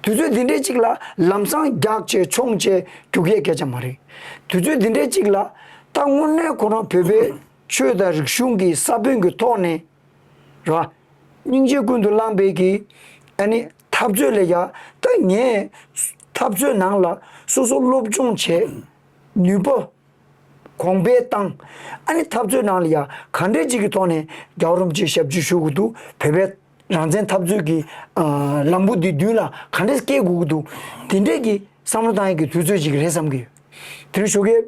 དུས་ཚོད་འདི་འདྲའི་ཅིག་ལ་ལམ་སང་རྒྱག་བྱས་མཆོང་བྱས་རྒྱུག་ཡས་སྐད་ཆ་མ་རེད། དུས་ཚོད་འདི་འདྲའི་ཅིག་ལ་ད་དངོས་གནས་ཁོ་རང་བོད་པའི་ཆོས་དང་རིག་གཞུང་གི་ས་བོན་གྱི་ཐོག་ནས་ར། སྙིང་རྗེ་ཀུན་ཏུ་བླངས་པའི་གི་ཨ་ནི་འཐབ་རྩོད་ལ་ཡ། ད་ངས་འཐབ་རྩོད་ནང་ལ་སོ་སོ་སློབ་སྦྱོང་བྱས། ནུས་པ་གོང་འཕེལ་བཏང་། ཨ་ནི་འཐབ་རྩོད་ནང་ལ་ཡ་ག་འདྲས་ཅིག་གི་ཐོག་ནས་རྒྱལ་བ་རིན་པོ་ཆེ་ཞབས་ཕྱི་ཞུ་དགོས་འདུག་བོད་པའི་རང་བཙན་འཐབ་རྩོད་ཀྱི་ཨ་ལམ་བུ་འདི་མདུན་ལ་ག་འདྲས་སྐྱེལ་དགོས་ཀྱི་འདུག་དེ་འདྲས་ཀྱི་བསམ་བློ་བཏང་ཡས་ཀྱི་དུས་ཚོད་ཅིག་རེད་བསམ་གྱི་ཡོད། དེ་རིང་ཞོགས་ཀས་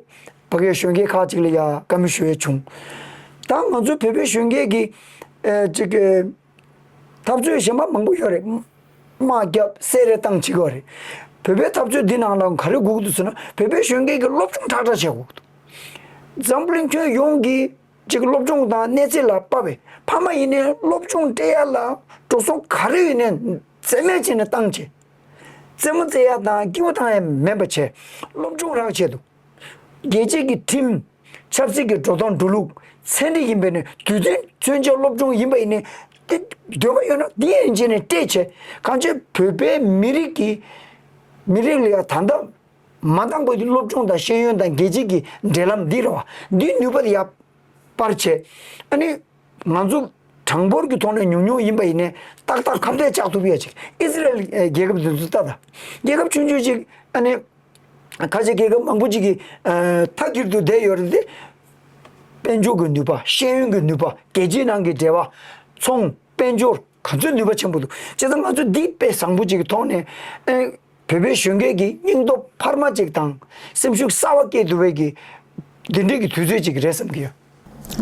ཕ་གིའི་གཞོན་སྐྱེས་ཁག་ཅིག་ལ་ཡ་བཀའ་མོལ་ཞུ་ཡས་བྱུང་། ད་ང་ཚོའི་བོད་པའི་གཞོན་སྐྱེས་ཀྱི་ཨ་ཅིག་གི་འཐབ་རྩོད་གཞན་པ་མང་པོ་ཡོད་རེད། དམག་རྒྱབ་བསད་རེས་བཏང་བྱེད་ཀྱི་ཡོད་རེད། བོད་པའི་འཐབ་རྩོད་འདི་ནང་ལ་ག་རེ་དགོས་ཀྱི་འདུག་ཟེར་ན། བོད་པའི་གཞོན་སྐྱེས་ཀྱི་སློབ་སྦྱོང་ཁྲག་ཁྲག་བྱེད་དགོས་ཀྱི་འདུག་འཛམ་བུ་གླིང་ཁྱོན་ཡོངས་ཀྱི་ཅིག་སློབ་སྦྱོང་དང་གནས་ཚད་ལ་དཔག་པའི་ཕ་མ་ཡིན་ནའི་སློབ་སྦྱོང་སྤྲད་ཡ་ལ་འགྲོ་སོང་ག་རེ་ཡོད་ནའི་འཛེམ་མེད་བྱས་ནས་བཏང་བྱས། རྩེད་མོ་རྩེ་ཡ་དང་སྐྱིད་པོ་བཏང་ཡ་མེད་པ་བྱས། སློབ་སྦྱོང་རག་བྱས་འདུག་རྒྱལ་སྤྱི་གི་ཁྲིམས། ཆབ་སྲིད་ཀྱི་འགྲོ་སྟངས་འགྲོ་ལུགས་ཚན་རིག་ཡིན་པ་ཡིན་ནའི། དུས་མཐུན་མཚོན་བྱེད་སློབ་སྦྱོང་ཡིན་པ་ཡིན་ནའི། དེ་འདོད་པ་ཡོད་ན་དེ་ཡན་ཆད་ནས་སྤྲད་བྱས། གང་ཅི་བོད་པའི་མི་རིགས་ཀྱི་མི་རིགས་ལ་ཡ་ད་ལྟ་མ་འདང་པོ་དེ་སློབ་སྦྱོང་དང་ཤེས་ཡོན་དང་རྒྱལ་སྤྱི་གི་འབྲེལ་ལམ་འདི་རེད་བ། འདིའི་ནུས་པ་དེ་ཡར་སྤར་བྱས། ཨ་ནི་ང་ཚོ་གྲངས་འབོར་གྱི་ཐོག་ནས་ཉུང་ཉུང་ཡིན་པ་ཡིན་ནའི་ཏག་ཏག་ཁ་གཏད་བཅག་ཐུབ་ཡ་ཅིག་ཨི་ཟི་རལ་རྒྱལ་ཁབ་དེ་ཚོ་ལྟ་དང་། རྒྱལ་ཁབ་ཆུང་ཆུང་ཅིག་ཨ་ནི། ཁ་ཆེ་རྒྱལ་ཁབ་མང་པོ་ཅིག་གིས་ཨ་མཐའ་འཁྱེར་དུ་བསྡད་ཡོད་རེད་དེ། དཔལ་འབྱོར་གྱི་ནུས་པ། ཤེས་ཡོན་གྱི་ནུས་པ། རྒྱལ་སྤྱིའི་ནང་གི་འབྲེལ་བ། ཚོང་། དཔལ་འབྱོར། ག་ཚོད་ནུས་པ་ཆེན་པོ་འདུག་བྱས་ཙང་ང་ཚོ་འདི་དཔེ་བཟང་པོ་ཅིག་གི་ཐོག་ནས་ཨེ། བོད་པའི་གཞོན་སྐྱེས་ཀྱི་སྙིང་སྟོབས་འཕར་མ་ཅིག་དང་སེམས་ཤུགས་གསར་བ་སྐྱེས་ཐུབ་པའི་གི་འདི་འདྲའི་གི་དུས་ཚོད་ཅིག་རེད་བསམ་གྱི་ཡོད།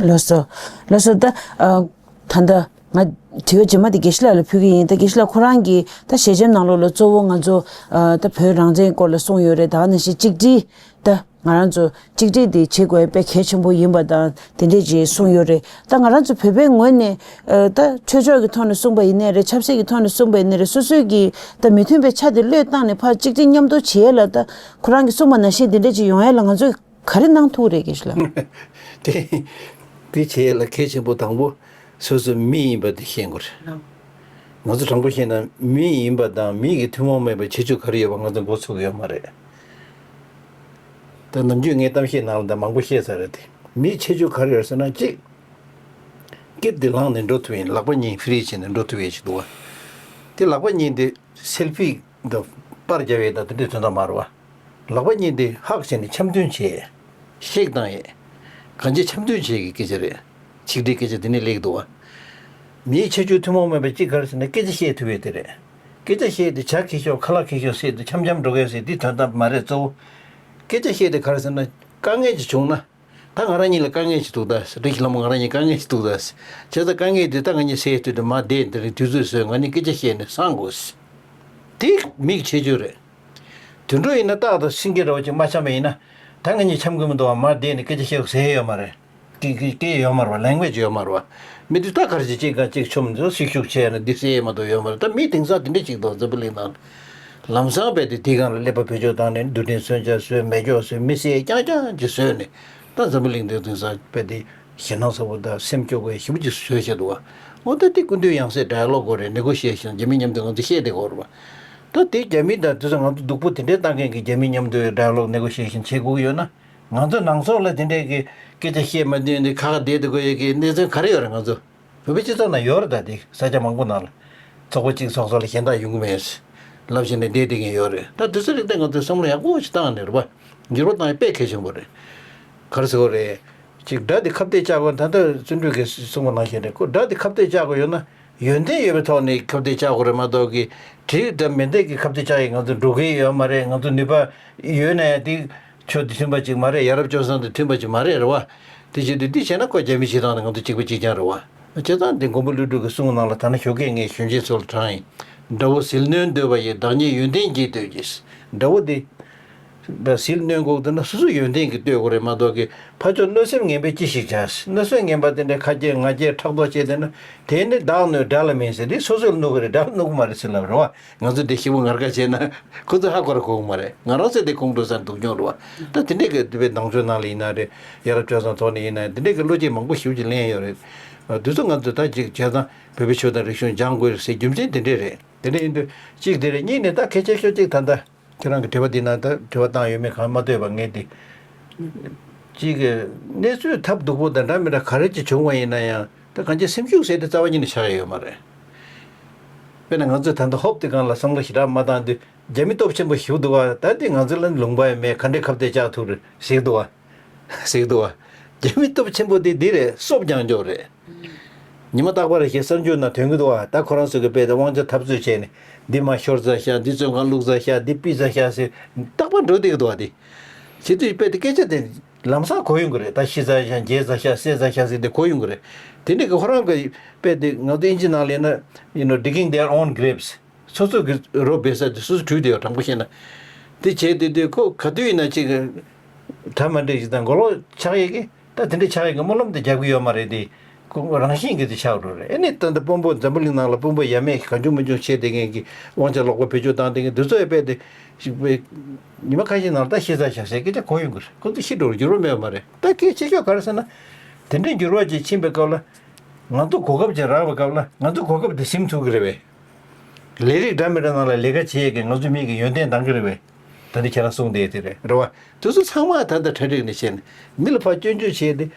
ལགས་སོ། ལགས་སོ། ད་ཨ། ད་ལྟ་ང་དྲི་བ་རྗེས་མ་དེ་དགེ་བཤེས་ལགས་ལ་ཕུལ་གྱི་ཡིན། ད་དགེ་བཤེས་ལགས་ཁོ་རང་གིས་ད་ཞལ་ཆེམས་ནང་ལོགས་ལ་གཙོ་བོ་ང་ཚོ་ཨ། ད་བོད་རང་བཙན་སྐོར་ལ་གསུངས་ཡོད་རེད། ད་ག་ནང་བཞིན་གཅིག་སྒྲིལ། ད་ང་རང་ཚོ་གཅིག་སྒྲིལ་དེ་བྱེད་དགོས་དཔེ་གལ་ཆེན་པོ་ཡིན་པ་དང་དེ་འདྲས་ཅིག་གསུངས་ཡོད་རེད། ད་ང་རང་ཚོ་བོད་པའི་ངོས་ནས་ཨ། ད་ཆོས་ཕྱོགས་ཀྱི་ཐོག་ནས་གསུངས་པ་ཡིན་ནའི་རེད། ཆབ་སྲིད་ཀྱི་ཐོག་ནས་གསུངས་པ་ཡིན་ནའི་རེད། སོ་སོའི་གི་ད་མི་མཐུན་པའི་ཆ་དེ་བློས་བཏང་ནས་ཕར་གཅིག་སྒྲིལ་མཉམ་དུ་བྱེད་ཡས་ལ། ད་ཁོ་རང་གིས་གསུངས་པ་ནང་བཞིན་དེ་འདྲས་ཅིག་ཡོང་ཡས་ལ་ང་ཚོས་ག་རེ་གནང་ཐུབ་རེད་དགེ་བཤེས་ལགས། དེ་དེ་བྱེད་ཡས་ལ་གལ་ཆེན་པོ་དང་པོ་སོ་སོ་མི་ཡིན་པ་དེ་ཤེས་དགོས་རེད། ང་ཚོ་དྲང་པོ་བཤད་ན་མི་ཡིན་པ་དང་མི་གི་ཐུན་མོང་མེད་པའི་ཁྱད་ཆོས་ག་རེ་ཡོད་པ་ང་ཚོ་མགོ་ཚོད་ཀྱི་ཡོད་མ་རེད། ད་ནམ་རྒྱུན་ངས་གཏམ་བཤད་ནང་ལ་ད་མང་པོ་བཤད་ཚར་རེད་དེ། མིའི་ཁྱད་ཆོས་ག་རེ་ཡོད་ཟེར་ན་གཅིག་དཀྱིལ་དེ་ལངས་ནས་འགྲོ་ཐུབ་ཡིན། ལག་པ་གཉིས་ཧྥི་རི་བྱས་ནས་འགྲོ་ཐུབ་ཡས་ཞིག་འདུག་བ། དེ་ལག་པ་གཉིས་དེ་སེལ་ཕི་དང་པར་རྒྱབ་ཡས་དང་དེ་འདྲའི་དོན་དག་མ་རེད་བ། ལག་པ་གཉིས་དེ་ཧག་བྱས་ནས་འཆམ་མཐུན་བྱས། གཤེགས་བཏང་ཡས། གང་ཅི་འཆམ་མཐུན་བྱས་ཀྱི་སྐད་ཆ་རེད། ཆིག་སྒྲིལ་སྐད་ཆ་དེ་ནས་སླེབས་འདུག་བ། མིའི་ཁྱད་ཆོས་ཐུན་མོང་མེད་པ་གཅིག་ག་རེ་ཟེར་ན་སྐད་ཆ་བཤད་ཐུབ་ཡས་དེ་རེད། སྐད་ཆ་བཤད་དེ་ཇ་ཁྱི་ཤོག་ཁ་ལག་ཁྱི་ཤོག་ཟེར་དུས་འཆམ་འཆམ་འགྲོ་གི་ཟེར་དེ་དོན་དག་མ་རེད། གཙོ་བོ་སྐད་ཆ་བཤད་དེ་ག་རེ་ཟེར་ན་དཀའ་ངལ་ཅིག་བྱུང་ན། ད་ང་རང་གཉིས་ལ་དཀའ་ངལ་ཞིག་འདུག་ད། རིགས་ལམ་ང་རང་གཉིས་དཀའ་ངལ་ཞིག་འདུག་ད། བྱས་ཙང་དཀའ་ངལ་འདི་ད་ང་གཉིས་སེལ་དུས་དུ་མ་བསྡད་འདི་རིང་དུས་ཚོད་བཟོས། ང་གཉིས་སྐད་ཆ་བཤད་ནས་སངས་དགོས། དེ་མིག་ཆེ་ཆུང་རེད། དུད་འགྲོ་ཡིན་ན་སྟག་དང་སེང་གེ་འདྲ་བོ་ཅིག་མ་འཆམ་པ་ཡིན་ན། ད་ང་གཉིས་འཆམ་གི་མི་འདུག་བ། མ་བསྡད་ནས་སྐད་ཆ་བཤད་ཟེར་ཡོད་མ་རེད། སྐད་སྐད་སྐད་ཡོད་མ་རེད་བ། ལེང་གུ་ཨེ་ཇི་ཡོད་མ་རེད་བ། མི་འདི་ད་གར་ཅིག་གཅིག་ག་གཅིག་ཆོམ་འདི་སིག་ཤུགས་ཆེ་ན་འདི་ཟེར་ཡས་མ་གཏོགས་ཡོད་མ་རེད། ད་མི་དེང་སང་དེ་འདྲ་ཅིག་འདུག་འཛམ་བུ་གླིང་ནང་། ལམ་སང་རྦད་དེ་དེའི་སྒང་ལ་ཀླད་པ་བེད་སྤྱོད་བཏང་ནས་རྡུལ་ཕྲན་མཚོན་ཆ་བཟོས། མེ་སྒྱོགས་བཟོས། མི་བསད་རྐྱང་རྐྱང་ཅིག་བཟོས་ནས། ད་འཛམ་བུ་གླིང་འདིའི་དེང་སང་རྦད་དེ་ཞེད་སྣང་ཚ་པོ་དང་སེམས་སྐྱོ་དགོས་ཞེ་པོ་ཅིག་བཟོས་བཞག་འདུག་བ། འོ་ད་དེ་ཀུན་འདུས་ཡང་སྲིད་ཌའི་ལོག་དགོས་རེད། ནེ་གོ་ཤི་ཡེ་ཤན། རྒྱ་མི་མཉམ་དུ་ང་ཚོ་བཤད་བསྡད་དགོས་རེད་བ། ད་དེ་རྒྱ་མི་དང་དེ་ཚོ་ང་ཚོ་སྡུག་པོ་དེ་འདྲའི་བཏང་མཁན་གྱི་རྒྱ་མི་མཉམ་དུ་ཌའི་ལོག་ནེ་གོ་ཤི་ཡེ་ཤན་བྱེད་དགོས་ཀྱི་ཡོད་ན། ང་ཚོ་ནང་ཚོགས་ལ་དེ་འདྲའི་གི་སྐད་ཆ་བཤད་མ་འདོད་ནས་ཁ་ཁ་བསྡད་དུ་དགོས་ཡོད་ཀྱི་གནས་ཚུལ་ག་རེ་ཡོད་རེད། ང་ཚོ་བོད་པའི་སྤྱི་ཚོགས་ནང་ཡོད་རེད། ད་དེ་ས་ཆ་མང་པོ་ནང་ལ་ཚོགས་པ་གཅིག་ཚོགས་ས་ལ་གཞན་དག་ཡོང་གི་མེད་ལབ་བཞིན་ནས་བསྡད་བསྡད་མཁན་ཡོད་རེད། ད་དེ་ཚོ་རིགས་དེ་ང་ཚོས་བསམ་བློ་ཡག་པོ་ཞིག་བཏང་ནས་རེད་བ། འགྱུར་བ་བཏང་ཡ་དཔེ་གལ་ཆེན་པོ་རེད། ག་རེ་ཟེར་དགོས་རེད། ཅིག་དགྲ་དེ་ཁ་གཏད་བཅག་དགོས། ད་ལྟ་བརྩོན་འགྲུས་ཀྱིས་གསུངས་པ་ནང་བཞིན་རེད། ཁོ་དགྲ་དེ་ཁ་གཏད་བཅག་དགོས་ཡོད་ན། ཡོན་ཏན་ཡོད་པའི་ཐོག་ནས་ཁ་གཏད་བཅག་དགོས་རེད་མ་གཏོགས་ཀྱི། དེ་འདྲ་མེད་འདོད་ཀྱི་ཁ་གཏད་བཅག་ཡས་ང་ཚོ་འགྲོ་གི་ཡོད་མ་རེད། ང་ཚོ་ནུས་པ་ཡོད་ན་ཡང་དེ་ཕྱོགས་དེ་མཐུན་པ་ཅིག་མ་རེད། ཡ་རབས་སྤྱོད་བཟང་དང་མཐུན་པ་ཅིག་མ་རེད། རེད་བ། དེ་བྱེད་དུས་འདི་བྱས་ན་ཁོ་རྒྱ་མི་བྱེད་སྟངས་དང་ང་ཚོ་གཅིག་པ་གཅིག་རྐྱང་རེད་བ། བྱས་ཙང་འདི་མགོན་པོ་ཀླུ་སྒྲུབ་ཀྱིས་གསུངས་ནང་ལ་ད་ནི་ཞོགས་ཀས་ངས་གཞོན་སྐྱེས་ཚོ་ལ་དྲངས་ཡིན། དགྲ་བོ་ཟིལ་གནོན་འདོད་པ་ཡིས། བདག་ཉིད་ཡོན་ཏན་གྱིས་བསྟོད་ཀྱི། དགྲ་བོ་འདི་ཟིལ་གནོན་དགོས་འདུག་ན་སོ་སོ་ཡོན་ཏན་གྱིས་བསྟོད་དགོས་རེད་མ་གཏོགས་ཀྱི། ཕར་ཕྱོགས་གནོད་སེམས་ངན་པས་ཅི་ཞིག་བྱ། གནོད་སེམས་ངན་པ་དེ་འདྲའི་ཁ་སྐྱེ་ང་སྐྱེ་ཕྲག་དོག་བྱས་བསྡད་ན། དེ་ནི་བདག་གནོད་དགྲ་ལ་མིན་ཟེར། དེ་སོ་སོ་ལ་གནོད་ཀྱི་རེད། དགྲ་ལ་གནོད་ཀྱི་མ་རེད་ཟེར་ལབ་རེད་བ། ང་ཚོ་དེ་ཞེ་པོ་ངར་དགའ་བྱས་ན་ཁོ་ཚོ་ཧ་གོ་ར་གོ་གི་མ་རེད། ང་རང་ཚོ་དེ་ཁོང་ཁྲོ་ཟ་འདུག་མྱོང་རེད་བ། ད་དེ་འདྲའི་གི་དེ་བའི་ནང་ཆོས་ནང་ལ་ཡིན་ན་རེད། ཡ་རབས་སྤྱོད་བཟང་ཐོག་ནས་ཡིན་ན་དེ་འདྲའི་གི་བློ་སྐྱེད་མང་པོ་ཞེ་པོ་ཅིག་ལེན་ཡོད་རེད། དུས་ཚོད་ང་ཚོ་ད་ཅིག་བྱས་ཙང་བོད་པའི་ཆོས་དང་རིག་གཞུང་སྦྱང་དགོས་རེད་ཟེར་རྒྱུ་མཚན་དེ་འདྲས་རེད། དེ་འདྲ་ཡིན་དུས་གཅིག་དེ་རེད། གཉིས་ནས་ད་གལ་ཆེ་ཤོས་གཅིག་ད་ལྟ་ཁྱེད་རང་གི་དྲི་བ་འདི་ན་ད་དྲི་བ་བཏང་ཡོད་མེད་གང་མ་ལྟོས་པ་ངས་དེ། གཅིག་གི་གནས་ཚུལ་ཐབས་སྡུག་པོ་དང་འདྲ་མི་འདྲ་ག་རེ་ཅིག་བྱུང་བ་ཡིན་ན་ཡང་ད་གང་ཅི་སེམས་ཤུགས་ཟེར་དེ་རྩ་བ་ཉིད་ནས་ཆགས་ཡོད་མ་རེད། དཔེར་ན་ང་ཚོས་ད་ལྟ་ཧོབ་དེ་སྒང་ལ་བསམ་བློ་ཞེ་དྲག་མ་བཏང་དུས་རྒྱ་མི་སྟོབས་ཆེན་པོ་ཞིག་འདུག་བ། ད་དེ་ང་ཚོ་ལ་ལུང་པ་ཡང་མེད། ག་འདྲས་ཁ་གཏད་བཅག་ཐུབ་རེད་ཟེར་འདུག་བ། ཟེར་གི་འདུག་བ། རྒྱ་མི་སྟོབས་ཆེན་པོ་དེ་འདི་རེད། སོབ་རྒྱང་འཇོག་རེད། ཉི་མ་རྟག་པར་ཞེ་གསར་འགྱུར་ནང་ཐོན་གི་འདུག་བ། ད་ཁོ་རང་ཚོ་གི་དཔེ་དེ་དབང་ཆ་འཐབ་རྩོད་བྱས་ནས་འདི་མ་ཤོར་ཚར་ཤག་འདི་བཙོན་ཁང་བླུགས་ཚར་ཤག་འདི་ཕུད་ཚར་ཤག་ཟེར་རྟག་པར་འགྲོ་བསྡད་གི་འདུག་བ། དེ་བྱེད་དུས་དཔེ་དེ་སྐད་ཆ་དེ་ལམ་སང་གོ་ཡོང་གི་རེད། ད་ཤི་ཚར་ཤག་འགྱེལ་ཚར་ཤག་བསད་ཚར་ཤག་ཟེར་དེ་གོ་ཡོང་གི་རེད། དེ་འདྲ་གི་ཁོ་རང་གི་དཔེ་དེ་ང་ཚོ་ཨིན་ཇི་ནང་ལ་ཡིན་ན། you know, digging their own graves. སོ་སོ་གི་རོ་སྦས་ས་དེ་སོ་སོ་བྲུས་བསྡད་ཡོད། དྲང་པོ་བཤད་ན། དེ་བྱས་དེ་དུས་ཁོ་ག་དུས་ཡིན་ན་ཅིག་གྲ་མ་འགྲིག་ཞིག་དང་མགོ་ལོག་ཆགས་ཡས་ཀྱི་ད་དེ་འདྲ་ཆགས་ཡས་ཀྱི་སྨོན་ལམ་དེ་རྒྱག་གི་ཡོད་མ་རེད་དེ། ཁོ་རང་བཞིན་གྱིས་དེ་ཆགས་འགྲོ་རེད། ཨེ་ནི་ད་ལྟ་དཔོན་པོ་འཛམ་བུ་གླིང་ནང་ལ་དཔོན་པོ་ཡ་མེད་གང་བྱུང་མི་བྱུང་བྱས་བསྡད་མཁན་གྱི་དབང་ཆ་ལོག་པ་བེད་སྤྱོད་བཏང་བསྡད་མཁན་དེ་ཚོ་ཡ་དཔེ་དེ་ཞིག་པའི་ཉི་མ་ཁ་ཤས་ནང་ལ་ད་ཤི་ཚར་ཤག་ཟེར་སྐད་ཆ་གོ་ཡོང་གི་རེད། ཁོ་ཚོ་ཤི་འགྲོ་རུ་འགྱུར་བ་མེད་པ་མ་རེད། ད་སྐད་ཆེ་ཤོས་ག་རེ་ཟེར་ན། དེ་འདྲའི་འགྱུར་བ་ཅིག་ཕྱིན་པའི་སྐབས་ལ། ང་ཚོ་གོ་སྐབས་ཅིག་རག་པའི་སྐབས་ལ་ང་ཚོ་གོ་སྐབས་དེ་ཟིན་ཐུབ་ཀྱི་རེད་པས། ལས་རིགས་འདྲ་མི་འདྲ་ནང་ལ་ལས་ཀ་བྱེད་ཡས་ཀྱི་ང་ཚོ་མི་གི་ཡོན་ཏན་འདང་གི་རེད་པས། ད་ནི་ཁྱེད་རང་གསུངས་བསྡད་དེ་རེད། རེད་བ། དེ་ཚོ་ཚང་མ་ད་ལྟ་གྲ་སྒྲིག་ནས་བྱས་ནས་མི་ལ་ཕར་སྐྱོན་བརྗོད་བྱས་ཏེ།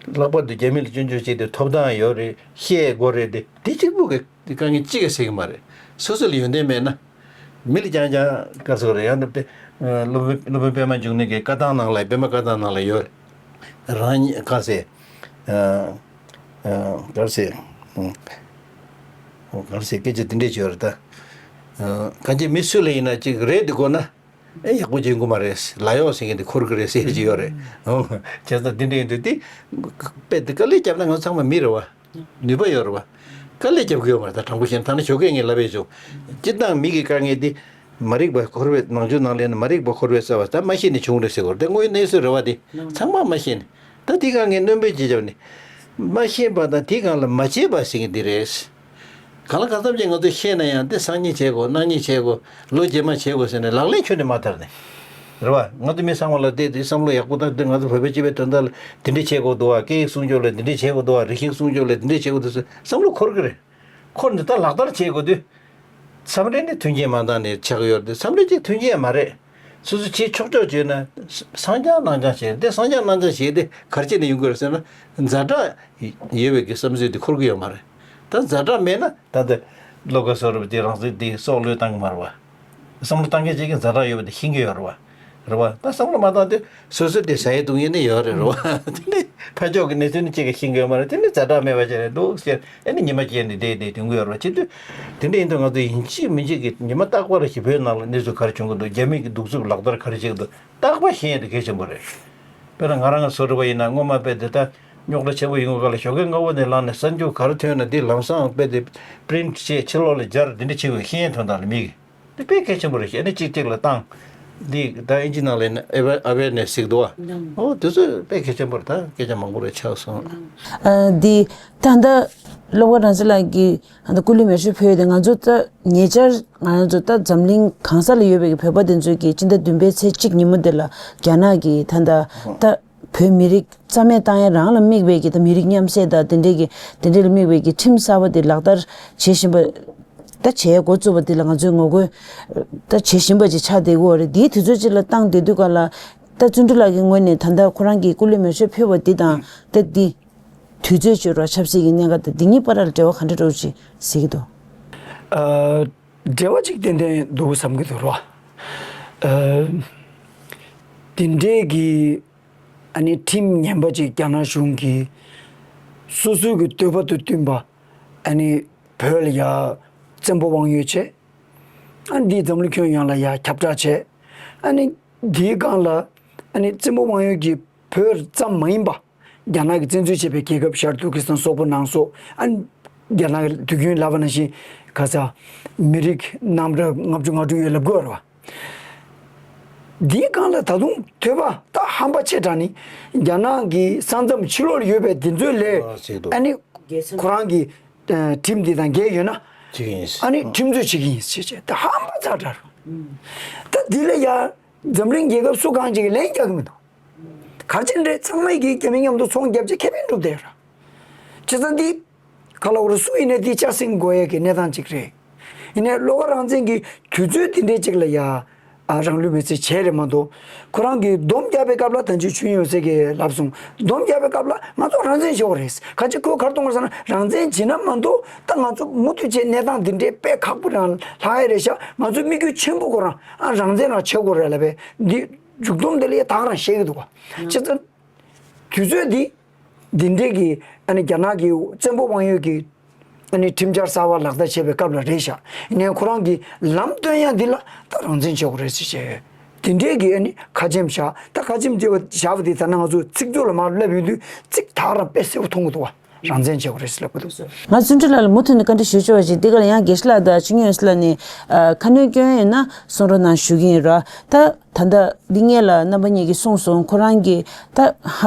ལྷག་པར་དུ་རྒྱ་མི་ལ་སྐྱོན་བརྗོད་བྱས་ཏེ་ཐོབ་ཐང་ཡོད་རེད། བཤད་དགོས་རེད་དེ་དེ་གཅིག་པུ་གི་དཀའ་ངལ་གཅིག་གིས་སེལ་གི་མ་རེད། སོ་སོ་ལ་ཡོན་ཏན་མེད་ན། མི་ལ་རྐྱང་རྐྱང་དཀའ་ཚེགས་རེད། ཡང་ན་དེ་སློབ་དཔོན་སློབ་དཔོན་པད་མ་འབྱུང་གནས་ཀྱི་བཀའ་ཐང་ནང་ལ། པད་མ་བཀའ་ཐང་ནང་ལ་ཡོད། རང་ཉིད་ག་ཟེ། ག་ཟེ། ག་ཟེ་སྐད་ཆ་དེ་འདྲས་ཅིག་ཡོད་རེད་ད། གང་ཅི་མི་སུ་ལ་ཡིན་ན་ཅིག་རེད་འདུག་གོ་ན། ཨེ་ཡག་པོ་བྱེད་དགོས་མ་རེད། ལ་ཡོག་ཟེར་མཁན་དེ་འཁོར་གི་རེད་ཟེར་གྱི་ཡོད་རེད། བྱས་ཙང་འདི་འདྲ་ཡིན་དུས་དེ། དཔེ་དེ་དཀའ་ལས་བརྒྱབ་ན་ང་ཚང་མ་མི་རེད་བ། ནུས་པ་ཡོད་རེད་བ། དཀའ་ལས་རྒྱབ་ཀྱི་ཡོད་མ་རེད། ད་དྲང་པོ་བཤད་ན་ད་ནི་ཞོགས་ཀས་ངས་ལབ་པས་བྱུང་། སྤྱིར་བཏང་མི་གི་དཀའ་ངལ་དེ། མ་རིག་པ་འཁོར་བའི་ནང་ཆོས་ནང་ལ་ཡིན་ན་མ་རིག་པ་འཁོར་བའི་རྩ་བ། ད་མ་ཤེས་ནས་བྱུང་རེད་ཟེར་གོ་རེད། དེ་དངོས་ཡོད་གནས་ཚུལ་རེད་བ། དེ་ཚང་མ་མ་ཤེས་ནས། ད་དེ་དཀའ་ངལ་སྣོན་པའི་རྗེས་རྒྱབ་ནས། མ་ཤེས་པ་དང་དེའི་སྒང་ལ་མ་བྱས་པ་ཟེར་མཁན་དེ་རེད། གང་ལ་གང་འཚམ་ཅིག་ང་ཚོས་ཤེས་ན་ཡང་དེ་སང་ཉིན་བྱེད་དགོས། གནངས་ཉིན་བྱེད་དགོས། ལོ་རྗེས་མ་བྱེད་དགོས་ཟེར་ནས་ལག་ལེན་ཁྱོན་ནས་མ་བསྟར་ནས། རེད་བ། ང་ཚོ་མི་ཚང་མ་ལ་བལྟས་ཏེ་བསམ་བློ་ཡག་པོ་བཏང་སྟེ། ང་ཚོ་བོད་པའི་སྤྱི་པའི་དོན་དག་ལ་དེ་འདྲས་བྱེད་དགོས་འདུག་བ། སྐད་ཡིག་སྲུང་སྐྱོབ་ལ་དེ་འདྲས་བྱེད་དགོས་འདུག་བ། རིག་གཞུང་སྲུང་སྐྱོབ་ལ་དེ་འདྲས་བྱེད་དགོས་འདུག་ཟེར་བསམ་བློ་འཁོར་གི་རེད། འཁོར་ནས་ད་ལག་བསྟར་བྱེད་དགོས་དུས། མཚམས་རེ་ནས་མཐུན་རྐྱེན་མ་འདང་ནས་ཆགས་ཡོད་རེད་དེ། མཚམས་རེ་ཅིག་མཐུན་རྐྱེན་མ་རེད། སོ་སོ་བྱེད་ཆོག་ཆོག་བྱས་ན། སངས་རྒྱས་གནང་རྐྱང་བྱས། དེ་སངས་རྒྱས་གནང་རྐྱང་བྱས་དེ་ག་རེ་བྱས་ནས་ཡོང་གི་རེད་ཟེར་ན། ཛ་དྲག་ཡོད་པའི་གི་བསམ་ཚུལ་དེ་འཁོར་གི་ཡོད་མ་རེད། ད་ཛ་དྲག་མེད་ན་ད་ལྟ་བློ་དགའ་བཟོ་འདྲ་པོ་དེ་རང་ཚོས་དེ་སྲོག་བློས་བཏང་གི་མ་རེད་བ། བསམ་བློ་བཏང་མཁན་ཅིག་གིས་ཛ་དྲག་ཡོད་པ་དེ་ཤེས་ཀྱི་ཡོད་རེད་བ། རེད་བ། ད་བསམ་བློ་མ་བཏང་དུས་སོ་སོ་དེ་ཟ་ཡས་འཐུང་ཡས་ནི་ཡོད་རེད། རེད་བ། དེ་ནི་ཕར་ཕྱོགས་ཀྱི་གནས་ཚུལ་ནི་གཅིག་གིས་ཤེས་ཀྱི་ཡོད་མ་རེད། དེ་ནི་ཛ་དྲག་མེད་པ་ཅིག་རེད་འདུག་ཟེར། ཨེ་ནི་ཉི་མ་བརྒྱད་ནས་བསྡད་བསྡད་དུས་འགོར་བ་བྱེད་དུས། དེ་འདྲ་ཡིན་དུས་ང་ཚོ་ཡིན་གཅིག་མིན་གཅིག་གིས་ཉི་མ་རྟག་པར་ཞིག་བོད་ནང་ལ་གནས་ཚུལ་ག་རེ་བྱུང་གི་འདུག་རྒྱ་མི་གི་གདུག་རྩུབ་ལག་བསྟར་ག་རེ་བྱེད་ཀྱི་འདུག་རྟག་པར་ཤེས་ཡས་དེ་གལ་ཆེན་པོ་རེད། དཔེར་ན་ང་རང་གི་བཟོ་འདྲ་པོ་ཡིན་ན་སྔོན་མ་དཔེ་དེ་ལྟར་རྙོག་དྲ་ཆེན་པོ་ཡོང་གི་སྐབས་ལ་ཞོགས་ཀས་སྔ་པོ་ནས་ལངས་ནས་གསར་འགྱུར་ག་རེ་ཐོན་ན་དེ་ལམ་སང་དཔེ་དེ་པི་རིན་ཊི་བྱས་ཕྱི་ལོགས་ལ་སྦྱར། དེ་འདྲ་བྱེད་དགོས། ཤེས་ཡོན་ཐོན་སྟངས་ལ་མི་གི་དེ་དཔེ་གལ་ཆེན་པོ་རེད། ཤེས་ནས་གཅིག་གཅིག་ལ་བཏང་། འདི་ད་ཨིན་ཇི་ནང་ལ་ཨ་ཝེར་ནེ་སི་ཟེར་གི་འདུག་བ། ཨོ་དེ་ཚོ་དཔེ་གལ་ཆེན་པོ་རེད། ད་སྐད་ཆ་མང་པོ་རེ་ཆགས་སོང་། ཨ་འདི་ད་ལྟ་སློབ་དགའ་རང་བཙན་ལགས་ཀྱིས་ད་ལྟ་སྐུ་ལུས་མེ་མཆོད་ཕུལ་ཡོད་དེ། ང་ཚོ་ད་ཉེ་ཆར་ང་ཚོ་ད་འཛམ་གླིང་གང་ས་ལ་ཡོད་པའི་གི་བོད་པ་དེ་ཚོས་ཀྱི་སྤྱི་ཟླ་བདུན་པའི་ཚེས་གཅིག་ཉིན་མོ་དེ་ལ་རྒྱ་ནག་གིས་ད་ལྟ་ད་བོད་མི་རིགས་རྩ་མེད་བཏང་ཡ་རང་ལ་དམིགས་པའི་གི་ད་མི་རིགས་མཉམ་བསྲེས་དང་དེ་འདྲའི་གི་དེ་འདྲ་ལ་དམིགས་པའི་གི་ཁྲིམས་གསར་པ་དེ་ལག་བསྟར་བྱེད་བཞིན་པ། ད་བྱས་འགོ་བཙུགས་པ་འདི་ལ་ང་ཚོས་ངོ་རྒོལ་ད་བྱེད་བཞིན་པ་ཅིག་ཆགས་བསྡད་ཀྱི་ཡོད་རེད། འདིའི་དུས་ཚོད་ཅིག་ལ་བཏང་བསྡད་དུས་ག་ལ། ད་བརྩོན་འགྲུས་ལགས་ཀྱི་ངོས་ནས་ད་ལྟ་ཁོ་རང་གིས་སྐུ་ལུས་མེ་མཆོད་ཕུལ་བ་འདི་དང་ད་འདི་དུས་ཚོད་བཅད་རོགས་ཆབ་སྲིད་ཀྱི་གནད་འགག་དང་འདི་གཉིས་བར་ལ་འབྲེལ་བ་ག་འདྲ་འདྲ་བོ་ཅིག་གཟིགས་ཀྱི་འདུག་ཨ། འབྲེལ་བ་ཅིག་ཏན་ཏན་འདུག་བསམ་གྱི་འདུག་རོ། ཨ། དེ་འདྲའི་གི་ཨ་ནི་ཁྲིམས་ངན་པ་ཅིག་རྒྱ་ནག་གཞུང་གིས་སོ་སོའི་གི་འདོད་པ་དང་བསྟུན་པ་ཨ་ནི་བོད་ལ་ཡ་བཙན་པོ་དབང་ཡོད་བྱས། ཨ་ནི་འདི་འཛམ་གླིང་ཁྱོན་ཡོངས་ལ་ཡ་ཁྱབ་བསྒྲགས་བྱས། ཨ་ནི་འདིའི་སྒང་ལ་ཨ་ནི་བཙན་པོ་དབང་ཡོད་ཀྱི་བོད་ཙམ་མ་ཡིན་པ་རྒྱ་ནག་གིས་བཙན་འཛུལ་བྱས་པའི་རྒྱལ་ཁབ་ཤར་ཏུར་ཀི་སི་ཐན་སོག་པོ་ནང་སོགས། ཨ་ནི་རྒྱ་ནག་གི་དུས་རྒྱུན་ལབ་པ་ནང་བཞིན་ག་ས་མི་རིགས་རྣམ་གྲངས་ལྔ་བཅུ་ང་དྲུག་ཡོད་ལབ་དགོས་རེད་བ། འདིའི་སྒང་ལ་ད་དུང་ཐོས་པ་ད་ཧམ་པ་ཆེ་དྲགས་ནི་རྒྱ་ནག་གི་ས་མཚམས་ཕྱི་ལོགས་ལ་ཡོད་པའི་འདི་ཚོའི་ལས། ཨ་ཟེར་འདུག་ཨ་ནི་ཁོ་རང་གི་ཁྲིམས་འདི་དང་འགལ་ཡོད་ན་བྱེད་ཀྱི་ཡིན། ཨ་ནི་ཁྲིམས་རྩོད་བྱེད་ཀྱི་ཡིན་ཟེར་བྱས་ད་ཧམ་པ་ཚ་དྲགས་རེད། ད་འདི་ལ་ཡ་འཛམ་གླིང་རྒྱལ་ཁབ་སུ་གང་ཅིག་གིས་ལན་རྒྱག་གི་མི་འདུག་ག་རེ་བྱས་ནས་རེད། ཚང་མས་ཀྱིས་རྒྱ་མི་མཉམ་དུ་ཚོང་རྒྱབ་བྱས་ཁེ་ཕན་སྒྲུབ་བསྡད་ཡོད་ར། བྱས་ཙང་འདི་ག་ལ་འོ་ར་སུ་ཡིན་ནའི་འདི་ལྕགས་སྲིང་དགོས་ཡས་ཀྱི་གནས་སྟངས་ཅིག་རེད། ཡིན་ནའི་བློ་དགའ་རང་བཙན་གྱིས་དུས་ཚོད་འདི་འདྲའི་ཅིག་ལ་ཡ། ཨ་རང་ལུས་མེར་སྲེག་བྱས་རེད་མ་གཏོགས། ཁོ་རང་གིས་སྡོམ་རྒྱག་པའི་སྐབས་ལ་ད་ཅི་ཆོས་དབྱིངས་འོད་ཟེར་གྱིས་ལབ་སོང་། སྡོམ་རྒྱག་པའི་སྐབས་ལ་ང་ཚོ་རང་བཙན་བྱེད་དགོས་རེད། ག་ཅི་ཁོས་ག་རེ་གཏོང་དགོས་ཟེར་ན་རང་བཙན་བྱེད་ན་མ་གཏོགས་ད་ང་ཚོ་མུ་མཐུད་བྱས་གནས་སྟངས་འདི་འདྲའི་དཔེ་ཁག་པོ་རང་ལྷག་ཡ་རེད་ཤག་ང་ཚོའི་དམིགས་ཡུལ་ཆེན་པོ་ཁོ་རང་ཨ་རང་བཙན་རང་བྱེད་དགོས་རེད་ལབ་པས་འདི་མཇུག་སྡོམ་དེ་ལ་ཡ་ད་ག་རང་བཤད་ཀྱི་འདུག་བ། བྱས་ཙང་དུས་ཚོད་འདི། འདི་འདྲའི་གི་ཨ་ནི་རྒྱ་ནག་གི་བཙན་པོ་དབང་ཡོད་ཀྱི་ཨ་ནི་ཁྲིམས་འཆར་གསར་པ་ལག་བསྟར་བྱེད་པའི་སྐབས་ལ་རེད་ཤག་ཡིན་ནའི་ཁོ་རང་གི་ལམ་སྟོན་ཡ་འདི་ལ་ད་རང་བཙན་བྱེད་དགོས་རེད་ཟེར་བྱས། དེ་འདྲའི་གི་ཨ་ནི་ཁ་ཆེམས་བཞག་ད་ཁ་ཆེམས་དེ་བཞག་པ་དེ་ད་ནང་ང་ཚོ་ཚིག་མཛོད་ལ་མར་སླེབས་ཡོང་དུས་ཚིག་ད་ག་རང་དཔེ་གསལ་པོ་མཐོང་གི་འདུག་བ། རང་བཙན་བྱེད་དགོས་རེད་ཟེར་ལབ་གི་འདུག་ང་བརྩོན་འགྲུས་ལགས་ལ་མུ་མཐུད་ནས་བཀའ་འདྲི་ཞུ་ཆོག་པ་ཞིག་འདི་ག་ལ་ཡང་དགེ་བཤེས་ལགས་དང་ཆོས་སྐྱོང་འོད་ཟེར་ལགས་ནས་ཁ་སྣོན་སྐྱོན་ཡོད་ན་གསུང་རོགས་གནང་ཞུ་གི་ཡིན་ར། ད། ད་ལྟ་འདི་སྔོན་ལ་རྣམ་པ་གཉིས་ཀྱིས་གསུངས་སོང་། ཁོ་རང་གིས་ད་ཧ་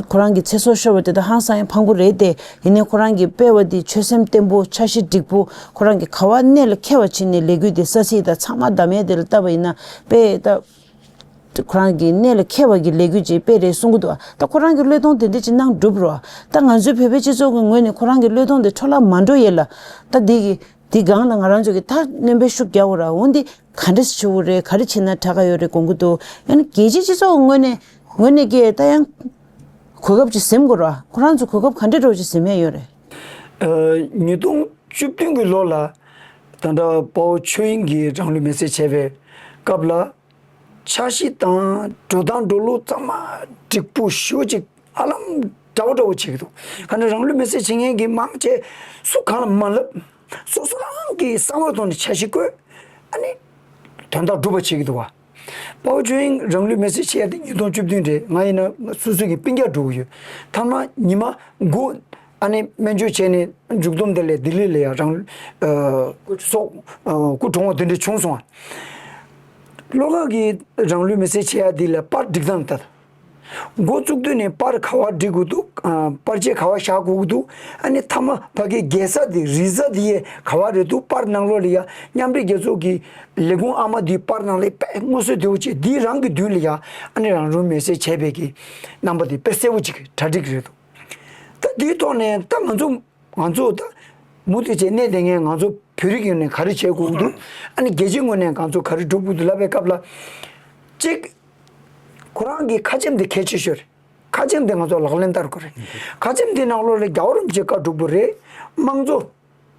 ཁོ་རང་གི་ཚེ་སྲོག་ཤོར་བ་དེ་ད་ཧང་སང་ཡང་ཕངས་པོ་རེད་དེ། ཡིན་ནའི་ཁོ་རང་གི་སྤེལ་བ་འདི་ཆོད་སེམས་བརྟན་པོ་འཆར་གཞི་འགྲིག་པོ་ཁོ་རང་གིས་ག་བ་གནད་ལ་འཁེལ་བ་བྱས་ནས་ལས་འགུལ་འདི་ས་ཚིགས་དང་ཚང་མ་བདམས་ཡས་དེ་ལ་བལྟས་པ་ཡིན་ན་དཔེ་ད་ཁོ་རང་གི་གནད་ལ་འཁེལ་བ་གི་ལས་འགུལ་ཅིག་སྤེལ་རེད་གསུང་གི་འདུག་ད་ཁོ་རང་གི་བློས་གཏོང་དེ་འདྲ་ཅིག་གནང་གྲུབ་རོགས། ད་ང་ཚོའི་བོད་པའི་སྤྱི་ཚོགས་ཀྱི་ངོས་ནས་ཁོ་རང་གི་བློས་གཏོང་དེ་འཕྲོ་བརླག་མ་འགྲོ་ཡས་ལ་ད་འདི་གི་འདི་སྒང་ལ་ང་རང་ཚོ་གི་ད་སྣོན་པ་ཤུགས་རྒྱག་དགོས་ར། འོ་འདི་ག་འདྲ་ཞིག་བྱེད་དགོས་རེད། ག་རེ་བྱེད་ན་དྲག་ག་ཡོད་རེད་དགོངས་ཀྱི་འདུག་ཡང་ན་རྒྱལ་སྤྱིའི་སྤྱི་ཚོགས་ངོས་ནས་ངོས་ནས་ཀྱི་ད་ཡང་གོ་སྐབས་ཅིག་ཟིན་དགོས་ར། ཁོ་རང་ཚོ་གོ་སྐབས་ག་འདྲ་འདྲ་བོ་ཅིག་ཟིན་ཡ་ཡོད་རེད། ཨ། ཉིས་སྟོང་བཅུ་བདུན་གྱི་ལོ་ལ་ད་ལྟ་དཔའ་བོ་ཆོས་དབྱིངས་ཀྱིས་རང་ལུས་མེར་སྲེག་བྱས་པའི་སྐབས་ལ། འཆར་གཞི་དང་འགྲོ་སྟངས་འགྲོ་ལུགས་ཚང་མ་འགྲིག་པོ་ཞེ་པོ་ཅིག་ཧ་ལམ་འདྲ་བོ་འདྲ་བོ་བྱེད་ཀྱི་འདུག་ག་ནས་རང་ལུས་མེར་སྲེག་བྱེད་མཁན་གྱི་མང་ཆེ་སུ་གང་ལ་མ་ལབ། སོ་སོ་རང་གི་བསམ་བློ་ཐོག་ནས་འཆར་གཞི་བཀོད། ཨ་ནི་དོན་དག་སྒྲུབ་པ་བྱེད་ཀྱི་འདུག་བ། དཔའ་བོ་ཆོས་དབྱིངས་རང་ལུས་མེར་སྲེག་བྱས་ཏེ་ཉིས་སྟོང་བཅུ་བདུན་རེད། ང་ཡིན་ན་སོ་སོ་གི་སྤུན་ཀྱག་འགྲོ་གི་ཡོད། མཐའ་མ་ཉི་མ་དགུ་ཨ་ནི་སྨན་བཅོས་བྱས་ནས་མཇུག་སྡོམ་དེ་ལས་ལྡི་ལི་ལ་ཡ་རང་ཨ་སྲོག་ཨ་སྐུ་གྲོངས་པ་དེ་འདྲ་བྱུང་སོང་ཨ། བློ་དགའ་གིས་རང་ལུས་མེར་སྲེག་བྱེད་ཡ་འདི་ལ་པར་སྒྲིག་སྟངས་ལྟ། འགོ་བཙུགས་དུས་ནས་པར་ག་བ་སྒྲིག་དགོས་འདུག་ཨ་པར་ཆས་ག་བ་བཞག་དགོས་ཀྱི་འདུག་ཨ་ནི་མཐའ་མ་ཕ་གིའི་རྒྱལ་ས་དེ་རི་གཟར་དེ་ཡས་ག་བ་རེད་འདུག་པར་ནང་ལོགས་ལ་ཡ་མཉམ་འབྲེལ་རྒྱལ་ཚོགས་ཀྱི་ལས་ཁུངས་ཨ་མ་དེའི་པར་ནང་ལ་དཔེ་མངོན་གསལ་དོད་པོ་བྱས་འདི་རང་གི་མདུན་ལ་ཡ་ཨ་ནི་རང་ལུས་མེར་སྲེག་བྱས་པའི་གི་རྣམ་པ་དེ་དཔེ་གསལ་པོ་ཅིག་གྲ་སྒྲིག་རེད་འདུག་ད་འདིའི་ཐོག་ནས་ད་ང་ཚོ་ང་ཚོ་ད་མུ་མཐུད་བྱས་གནས་བསྡད་མཁན་ང་ཚོ་བོད་རིགས་ངོས་ནས་ག་རེ་བྱེད་དགོས་ཀྱི་འདུག་ཨ་ནི་རྒྱལ་སྤྱིའི་ངོས་ནས་ང་ཚོ་ག་རེ་སྒྲུབ་དགོས་འདུག་ལབ་པའི་སྐབས་ལ། གཅིག་ཁོ་རང་གི་ཁ་ཆེམས་དེ་གལ་ཆེ་ཤོས་རེད། ཁ་ཆེམས་དེ་ང་ཚོ་ལག་ལེན་བསྟར་དགོས་རེད། ཁ་ཆེམས་དེ་ནང་ལོགས་ལ་རྒྱལ་བ་རིན་པོ་ཆེ་བཀའ་སྒྲུབ་དགོས་རེད། དམངས་གཙོ་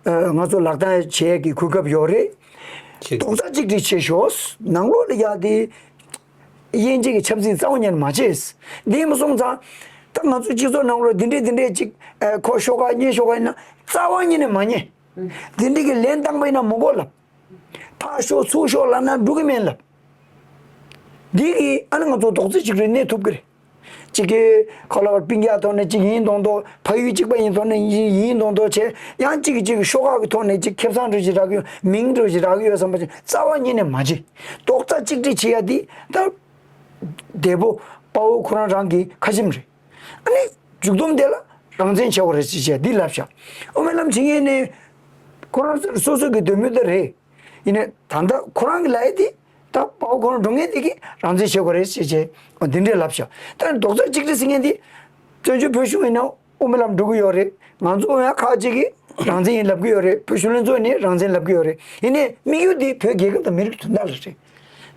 ཨ་ང་ཚོ་ལག་བསྟར་བྱེད་ཡས་ཀྱི་གོ་སྐབས་ཡོད་རེད། ཆེ། རྡོག་རྩ་གཅིག་སྒྲིལ་བྱེད་ཤོག་ནང་ལོགས་ལ་ཡ་དེ་དབྱེ་འབྱེད་ཀྱི་ཆབ་སྲིད་རྩ་བ་ཉིད་ནས་མ་བྱེད། འདི་མ་སོང་ཙང་ད་ང་ཚོ་སྤྱི་ཚོགས་ནང་ལོགས་འདི་འདྲས་འདི་འདྲས་ཅིག་ཨ་ཁོ་ཤོག་ཁ་གཉེན་ཤོག་ཁ་ཡིན་ན་རྩ་བ་ཉིད་ནས་མ་གཉེན། འདི་འདྲས་ཀྱི་ལན་བཏང་པ་ཡིན་ན་མི་དགོས་ལབ། ཕར་ཤོག་ཚུར་ཤོག་ལབ་ན་འགྲིག་གི་མིན་ལབ། འདི་གིས་ཨ་ནི་ང་ཚོ་རྡོག་རྩ་གཅིག་སྒྲིལ་གནས་ཐུབ་ཀྱི་རེད། གཅིག་གིས་ཁོ་ལ་སྤུན་ཀྱག་ཐོག་ནས་གཅིག་ཡིན་མདོག་མདོག་ཕ་ཡུལ་གཅིག་པ་ཡིན་ཐོག་ནས་ཡིན་མདོག་མདོག་བྱས། ཡང་གཅིག་གིས་གཅིག་གི་ཤོག་ཁག་གི་ཐོག་ནས་གཅིག་ཁེ་བཟང་འདྲ་ཞིག་རག་གི་ཡོད། མིང་འདྲ་ཞིག་རག་གི་ཡོད་བསམ་པ་ཅིག་རྩ་བ་ཉིད་ནས་མ་བྱེད། རྡོག་རྩ་གཅིག་སྒྲིལ་བྱེད་ཡ་འདི་ད་འདས་པོ་དཔའ་བོ་ཁོ་རང་རང་གི་ཁ་ཆེམས་རེད། ཨ་ནི་མཇུག་སྡོམ་དེ་ལ་རང་བཙན་བྱེད་དགོས་རེད་ཅེས་བྱས་འདི་ལབ་བཞག་དབུ་མའི་ལམ་བྱེད་མཁན་ནི་ཁོ་རང་སོ་སོ་གི་འདོད་མོས་དེ་རེད། ཡིན་ནའི་ད་ལྟ་ཁོ་རང་གི་ལབ་ཡ་དེ་ད་དཔའ་བོ་ཁོ་རང་འགྲོ་མཁན་དེ་གིས་རང་བཙན་བྱེད་དགོས་རེད་ཅེས་བྱས་འོ་འདི་འདྲས་ལབ་བཞག་ད་རྡོག་རྩ་གཅིག་སྒྲིལ་ཟེར་མཁན་དེ་བཙན་བྱོལ་བོད་གཞུང་ཡིན་ན་དབུ་མའི་ལམ་འགྲོ་གི་ཡོད་རེད། ང་ཚོ་ཡང་ཁག་ཅིག་གིས་རང་བཙན་ཡིན་ལབ་གི་ཡོད་རེད། བོད་གཞུང་ལྷན་ཚོགས་ནས་རང་བཙན་ལབ་གི་ཡོད་རེད། ཡིན་ནའི་དམིགས་ཡུལ་དེ་བོད་རྒྱལ་ཁབ་དང་མི་རིགས་དོན་དག་ལ་རེད།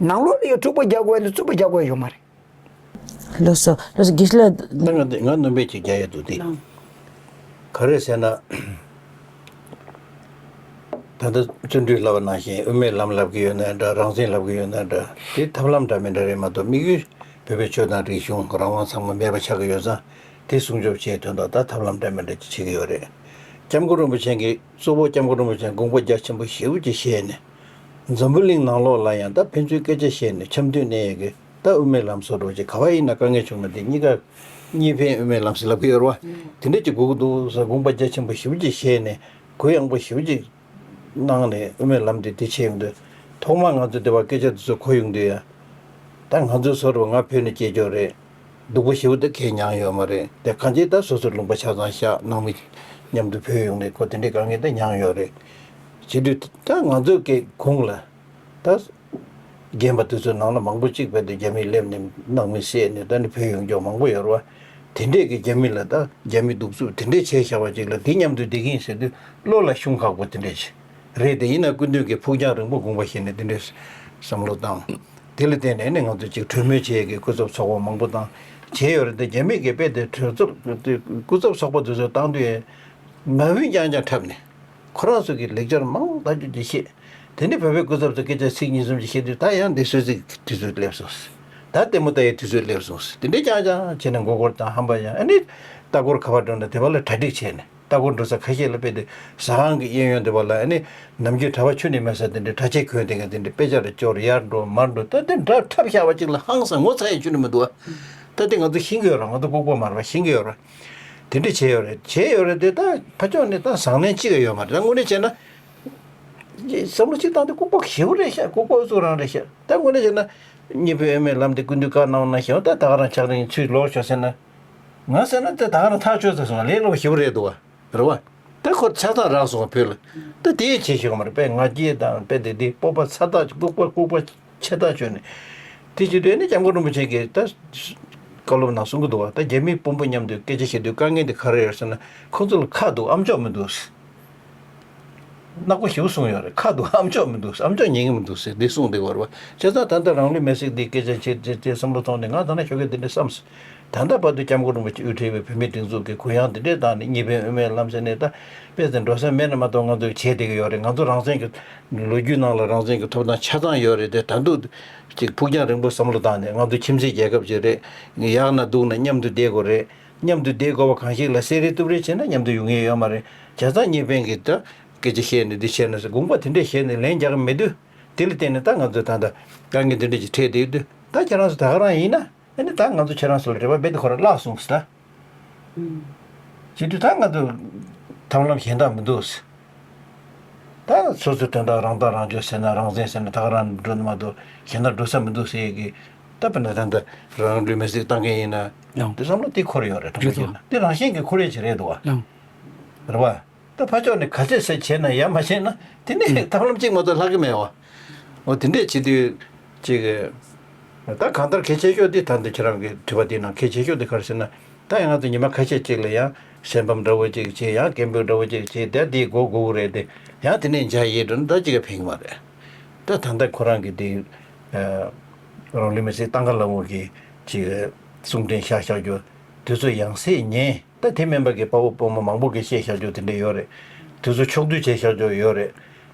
ནང་ལོགས་ལ་ཡང་འཁྲུག་པ་རྒྱག་དགོས་ཡ་དང་རྩོད་པ་རྒྱག་དགོས་ཡ་ཡོད་མ་རེད། ལགས་སོ། ལགས་སོ། དགེ་བཤེས་ལགས། ད་ང་འདི་ང་སྣོན་པ་ཅིག་རྒྱག་ཡ་འདུག་སྟེ། ག་རེ་ཟེར་ན། ད་ལྟ་བརྩོན་འགྲུས་ལབ་པ་ནང་བཞིན་དབུ་མའི་ལམ་ལབ་ཀྱི་ཡོད་ན་འདྲ། རང་བཙན་ལབ་ཀྱི་ཡོད་ན་འདྲ། དེ་ཐབས་ལམ་འདྲ་མི་འདྲ་རེད་མ་གཏོགས་དམིགས་ཡུལ་བོད་པའི་ཆོས་དང་རིག་གཞུང་རང་དབང་ཚང་མ་མེད་པ་ཆགས་ཀྱི་ཡོད་ཙང་། དེ་སྲུང་སྐྱོབ་བྱེད་དོན་དག་ད་ཐབས་ལམ་འདྲ་མི་འདྲ་ཅིག་བྱེད་ཀྱི་ཡོད་རེད། སྐྱབས་མགོན་རིན་པོ་ཆེ་གིས་གཙོ་བོ་སྐྱབས་མགོན་རིན་པོ་ཆེ་དགོངས་པ་རྒྱ་ཆེན་པོ་ཞེ་པོ་ཅིག་བཞེས་ནས། འཛམ་བུ་གླིང་ནང་ལོགས་ལ་ཡང་ད་ཕན་ཚུན་སྐད་ཆ་བཤད་ནས་འཆམ་མཐུན་གནས་ཡས་ཀྱི་ད་དབུ་མའི་ལམ་བཟོ་འདྲ་ཅིག་ག་བ་ཡིན་ན་དཀའ་ངལ་བྱུང་ན་དེ་གཉིས་ཀ་གཉིས་ཕན་དབུ་མའི་ལམ་ཟེར་ལབ་ཀྱི་ཡོད་རེད་བ། དེ་འདྲ་ཅིག་དགོས་ཀྱི་འདུག་ཟེར་དགོངས་པ་རྒྱ་ཆེན་པོ་ཞེ་པོ་ཅིག་བཤད་ནས་གུ་ཡངས་པོ་ཞེ་པོ་ཅིག་གནང་ནས་དབུ་མའི་ལམ་དེ་དེ་བྱས་ཡོང་དུས། ཐོག་མར་ང་ཚོ་འདི་བར་སྐད་ཆ་འདི་ཚོ་གོ་ཡོང་དུས་ཡ། ད་ང་ཚོ་བཟོ་འདྲ་ང་བོད་ནས་སྐྱེས་ཀྱོག་རེད། སྡུག་པོ་ཞེ་པོ་དེ་གས་མྱངས་ཡོད་མ་རེད། དེ་གང་ཅི་ད་སོ་སོ་ལུང་པ་ཆ་ཚང་བཞག་ནང་མི་མཉམ་དུ་བོད་ཡོང་ནས་ཁོ་དེ་འདྲའི་དཀའ་ངལ་དེ་མྱངས་ཡོད་རེད། བྱེད་དུས་ད་ང་ཚོ་གི་གུང་ལ་ད་རྒན་པ་དེ་ཚོའི་ནང་ལ་མང་པོ་གཅིག་བས་དེ་རྒྱ་མིས་སླེབས་ནས་ནང་མི་བསད་ནས་ད་ནི་བོད་ཡོང་ཀྱོག་མང་པོ་ཡོད་རེད་བ། དེ་འདྲས་ཀྱི་རྒྱ་མི་ལ་ད་རྒྱ་མི་གདུག་རྩུབ་དེ་འདྲས་བྱས་བཞག་པ་ཅིག་ལ་དེ་མཉམ་དུ་བསྡད་ཀྱི་ཡིན་ཟེར་དུས་བློ་ལ་ཤུགས་ཁག་པོ་དེ་འདྲས་བྱས། རེད། དེ་ཡིན་ན་སྐུ་མདུན་གྱིས་ཕུགས་རྒྱང་རིང་པོ་དགོངས་པ་བཞེས་ནས་དེ་འདྲའི་བསམ་བློ་བཏང་། དེ་ལ་བརྟེན་ནས་ནི་ང་ཚོ་ཅིག་གྲོས་མོལ་བྱེད་ཀྱི་སྐུ་ཚབ་ཚོགས་པ་མང་པོ་དང་བྱས་ཡོད་རེད་དེ། རྒྱ་མི་གིས་དཔེ་དེ་གྲོས་ཚོགས་སྐུ་ཚབ་ཚོགས་པ་དེ་ཚོ་བཏང་དུས་ངར་འབོད་རྐྱང་རྐྱང་འཁྲབ་ནས་ཁོ་རང་ཚོ་གི་ལེགས་སྦྱར་མང་དག་ཅིག་ཅིག་བཤད། དེ་ནས་བོད་པའི་སྐུ་ཚབ་ཚོ་སྐད་ཆ་ཚིག་གཉིས་གསུམ་ཅིག་བཤད་དུས་ད་ཡང་འདི་གསོལ་ཚིགས་དུས་ཚོད་སླེབས་སོང་། ད་ལྟད་མོ་ལྟ་ཡའི་དུས་ཚོད་སླེབས་སོང་། དེ་འདྲའི་རྐྱང་རྐྱང་བྱས་ནས་མགོ་སྐོར་དང་ཧམ་པ་ཡང་ཨ་ནི་ལྟ་སྐོར་ག་པར་འགྲོ་ན་དེ་བ་ལ་གྲ་སྒྲིག་བྱས་ནས། ལྟ་སྐོར་འགྲོ་ས་ཁ་ཤས་ལ་དཔེ་དེ་ཟ་ཁང་གི་གཡས་གཡོན་དེ་བ་ལ་ཨ་ནི་ནམ་རྒྱུན་གྲྭ་པ་ཁྱོན་ནས་མེད་ས་དེ་འདྲའི་གྲྭ་ཆས་གོན་དེ་ག་དེ་འདྲའི་དཔེ་ཆ་རེ་སྐྱོར་ཡར་འགྲོ་མར་འགྲོ། ད་དེ་འདྲ་འཁྲབ་བཞག་པ་ཅིག་ལ་ཧང་སང་ངོ་ཚ་ཡས་ཁྱོན་ནས་མི་འདུག་ཨ། ད་དེ་ང་ཚོ་ཤེས་ཀྱི་ཡོད་རེད། ང་ཚོ་ལྐུགས་པ་མ་རེད་པ། ཤེས་ཀྱི་ཡོད་རེད། དེ་འདྲ་བྱས་ཡོད་རེད། བྱས་ཡོད་རེད་དེ། ད་ཕར་ཕྱོགས་ནས་ད་བཟང་ལན་གཅིག་ཡང་ཡོད་མ་རེད། ད་དངོས་གནས་བྱས་ན་བསམ་བློ་གཅིག་བཏང་དུས་ལྐུགས་པ་ཞེ་པོ་རེད་ཤག་ལྐུགས་པ་ཨུ་ཚུགས་རང་རེད་ཤག་ད་དངོས་གནས་བྱས་ན་གཉིས་ཕན་དབུ་མའི་ལམ་དེ་སྐུ་མདུན་བཀའ་གནང་ན་ཞེ་པོ་ད་ད་ག་རང་ཕྱག་རིང་ཚུར་ལོག་ཤོག་ཟེར་ན། ང་ཟེར་ན་དེ་ད་ག་རང་ཐག་ཆོད་ཚར་སོང་། ལས་སླ་པོ་ཞེ་པོ་རེད་འདུག་བ། རེད་བ། ད་ཁོ་ཆ་ཚང་རག་སོང་བ་བོད་ལ། ད་དེ་ཡང་བྱེད་ཤེས་ཀྱི་མ་རེད། དཔེ་ང་རྒྱལ་དང་དཔེ་དེ་དེ་སྤོབས་པ་ཚ་ཐག་ལྐུགས་པ་ལྐུགས་པ་ཆེ་ཐག་ཆོད་ནས། དེ་བྱེད་དུས་ནི་སྐྱབས་མགོན་རིན་པོ་ཆེ་གིས་ད་བཀའ་སློབ་ནང་གསུང་གི་འདུག་བ། ད་རྒྱ་མིའི་དཔོན་པོ་མཉམ་དུ་སྐད་ཆ་བཤད་དུས་དཀའ་ངལ་དེ་ག་རེ་ཡོད་ཟེར་ན། ཁོ་ཚོ་ལ་ཁ་འདུག་ཨ་མཆོག་མི་འདུག་ཟེར། ནག་པོ་ཞེ་པོ་གསུངས་ཡོད་རེད། ཁ་འདུག་ཨ་མཆོག་མི་འདུག་ཟེར། ཨ་མཆོག་ཉན་གི་མི་འདུག་ཟེར་འདི་གསུངས་བསྡད་ཡོད་རེད་བ། བྱས་ཙང་ད་ལྟ་རང་ལུས་མེར་སྲེག་འདི་སྐད་ཆ་བྱེད་ཅེས་ཅེས་བསམ་བློ་ཐོངས་ནས་ང་ད་ནང་ཞོགས་ཀས་འདི་འདྲ་བསམས། ད་ལྟ་བར་དུ་སྐྱབས་མགོན་རིན་པོ་ཆེ་དབུ་ཁྲིད་པའི་བོད་མིའི་སྒྲིག་འཛུགས་ཀྱི་གུ་ཡངས་འདི་འདྲས་བཏང་ནས་གཉིས་ཕན་དབུ་མའི་ལམ་ཟེར་ནས། ད་དཔེ་ཟེར་འགྲོ་ས་མེད་ན་མ་གཏོགས་ང་ཚོས་བྱས་བསྡད་ཀྱི་ཡོད་རེད། ང་ཚོ་རང་བཙན་གྱི་ལོ་རྒྱུས་ནང་ལ་རང་བཙན་གྱི་ཐོབ་ཐང་ཆ་ཚང་ཡོད་རེད་དེ། ད་དུང་ཅིག་ཕུགས་རྒྱང་རིང་པོ་བསམ་བློ་བཏང་ནས། ང་ཚོ་ཁྱིམ་མཚེས་རྒྱལ་ཁབ་ཅིག་རེད། ཡག་ན་སྡུག་ན་མཉམ་དུ་བསྡད་དགོས་རེད། མཉམ་དུ་བསྡད་དགོས་པ་གང་ཞིག་ལ་བསད་རེས་གཏུབ་རེས་བྱས་ན་མཉམ་དུ་ཡོང་མཁན་ཡོད་མ་རེད། བྱས་ཙང་གཉིས་ཕན་གྱིས་ད་སྐད་ཆ་བཤད་ནས་འདི་བྱས་ན་ཟེར་དགོངས་པ་དེ་འདྲས་བཞེས་ནས་ལན་རྒྱག་གི་མེད་དུས། དེ་ལ་བརྟེན་ནས་ད་ང་ཚོས་ད་ལྟ་དཀའ་ངལ་འདི་འདྲ་ཅིག་འཕྲད་བསྡད་ཡོད་དུས། ད་ཁྱེད་རང་ཚོ་ད་ག་རང་ཡིན་ན། ཨ་ནི་ད་ང་ཚོ་ཁྱེད་རང་ཚོ་ལ་རེ་བ་རྦད་དེ་ཁོ་རང་བརླག་སོང་ཟེར་ད། བྱེད་དུས་ད་ང་ཚོ་ཐབས་ལམ་གཞན་དག་མི་འདུག་ཟེར། ད་སོ་སོའི་དོན་དག་རང་ཐག་རང་གཅོད་ཟེར་ན། རང་བཙན་ཟེར་ན་ད་ག་རང་འགྲོ་ནི་མ་གཏོགས་གཞན་དག་འགྲོ་ས་མི་འདུག་ཟེར་ཡས་ཀྱི། ད་དཔེར་ན་ད་ལྟ་རང་ལུས་མེར་སྲེག་བཏང་མཁན་ཡིན་ན་ཡང་དེ་བསམ་བློ་དེ་འཁོར་ཡོད་རེད། དྲང་པོ་བཤད་ན་དེ་རང་བཞིན་གྱིས་འཁོར་ཡས་ཅིག་རེད་འདུག་བ། ཡང་། རེད་བ། ད་ཕར་ཕྱོགས་ནས་ག་ཚད་ཟེར་བྱས་ན་ཡ་མ་བྱས་ན་དེ་ནས་ཐབས་ལམ་གཅིག་མ་གཏོགས་ལྷག་གི་མེད་བ། འོ་དེ་འདྲས་བྱེད་དུས་ཅིག་ད་གང་ལྟར་གལ་ཆེ་ཤོས་དེ་ད་འདི་ཁྱེད་རང་གི་དྲི་བ་དེའི་ནང་གལ་ཆེ་ཤོས་དེ་ག་རེ་ཟེར་ན། ད་ཡང་ང་ཚོ་ཉི་མ་ཁ་ཤས་ཅིག་ལ་ཡང་གཟན་པ་འདྲ་བོ་ཅིག་བྱེད། ཡང་སྐད་འབོད་འདྲ་བོ་ཅིག་བྱེད། དེ་དེའི་མགོ་སྒུར་རེད་དེ། ཡང་དེ་ནས་འཇའ་ཡལ་འགྲོ་ན་ད་ཅིག་ག་ཕན་གི་མ་རེད། ད་ད་ལྟ་ཁོ་རང་གི་དེ་རང་ལུས་མེར་སྲེག་བཏང་ག་ལ་འོང་གི་ཅིག་གསུང་འཕྲིན་ཤར་བཞག་རྒྱུ་དེ་ཚོ་ཡང་སེ་ཉན། ད་དེ་མིན་པ་གི་དཔའ་བོ་དཔའ་མོ་མང་པོ་གིས་བཤད་བཞག་རྒྱུ་དེ་འདྲ་ཡོད་རེད། དེ་ཚོ་ཕྱོགས་བསྡུས་བྱས་བཞག་རྒྱུ་ཡོད་རེད།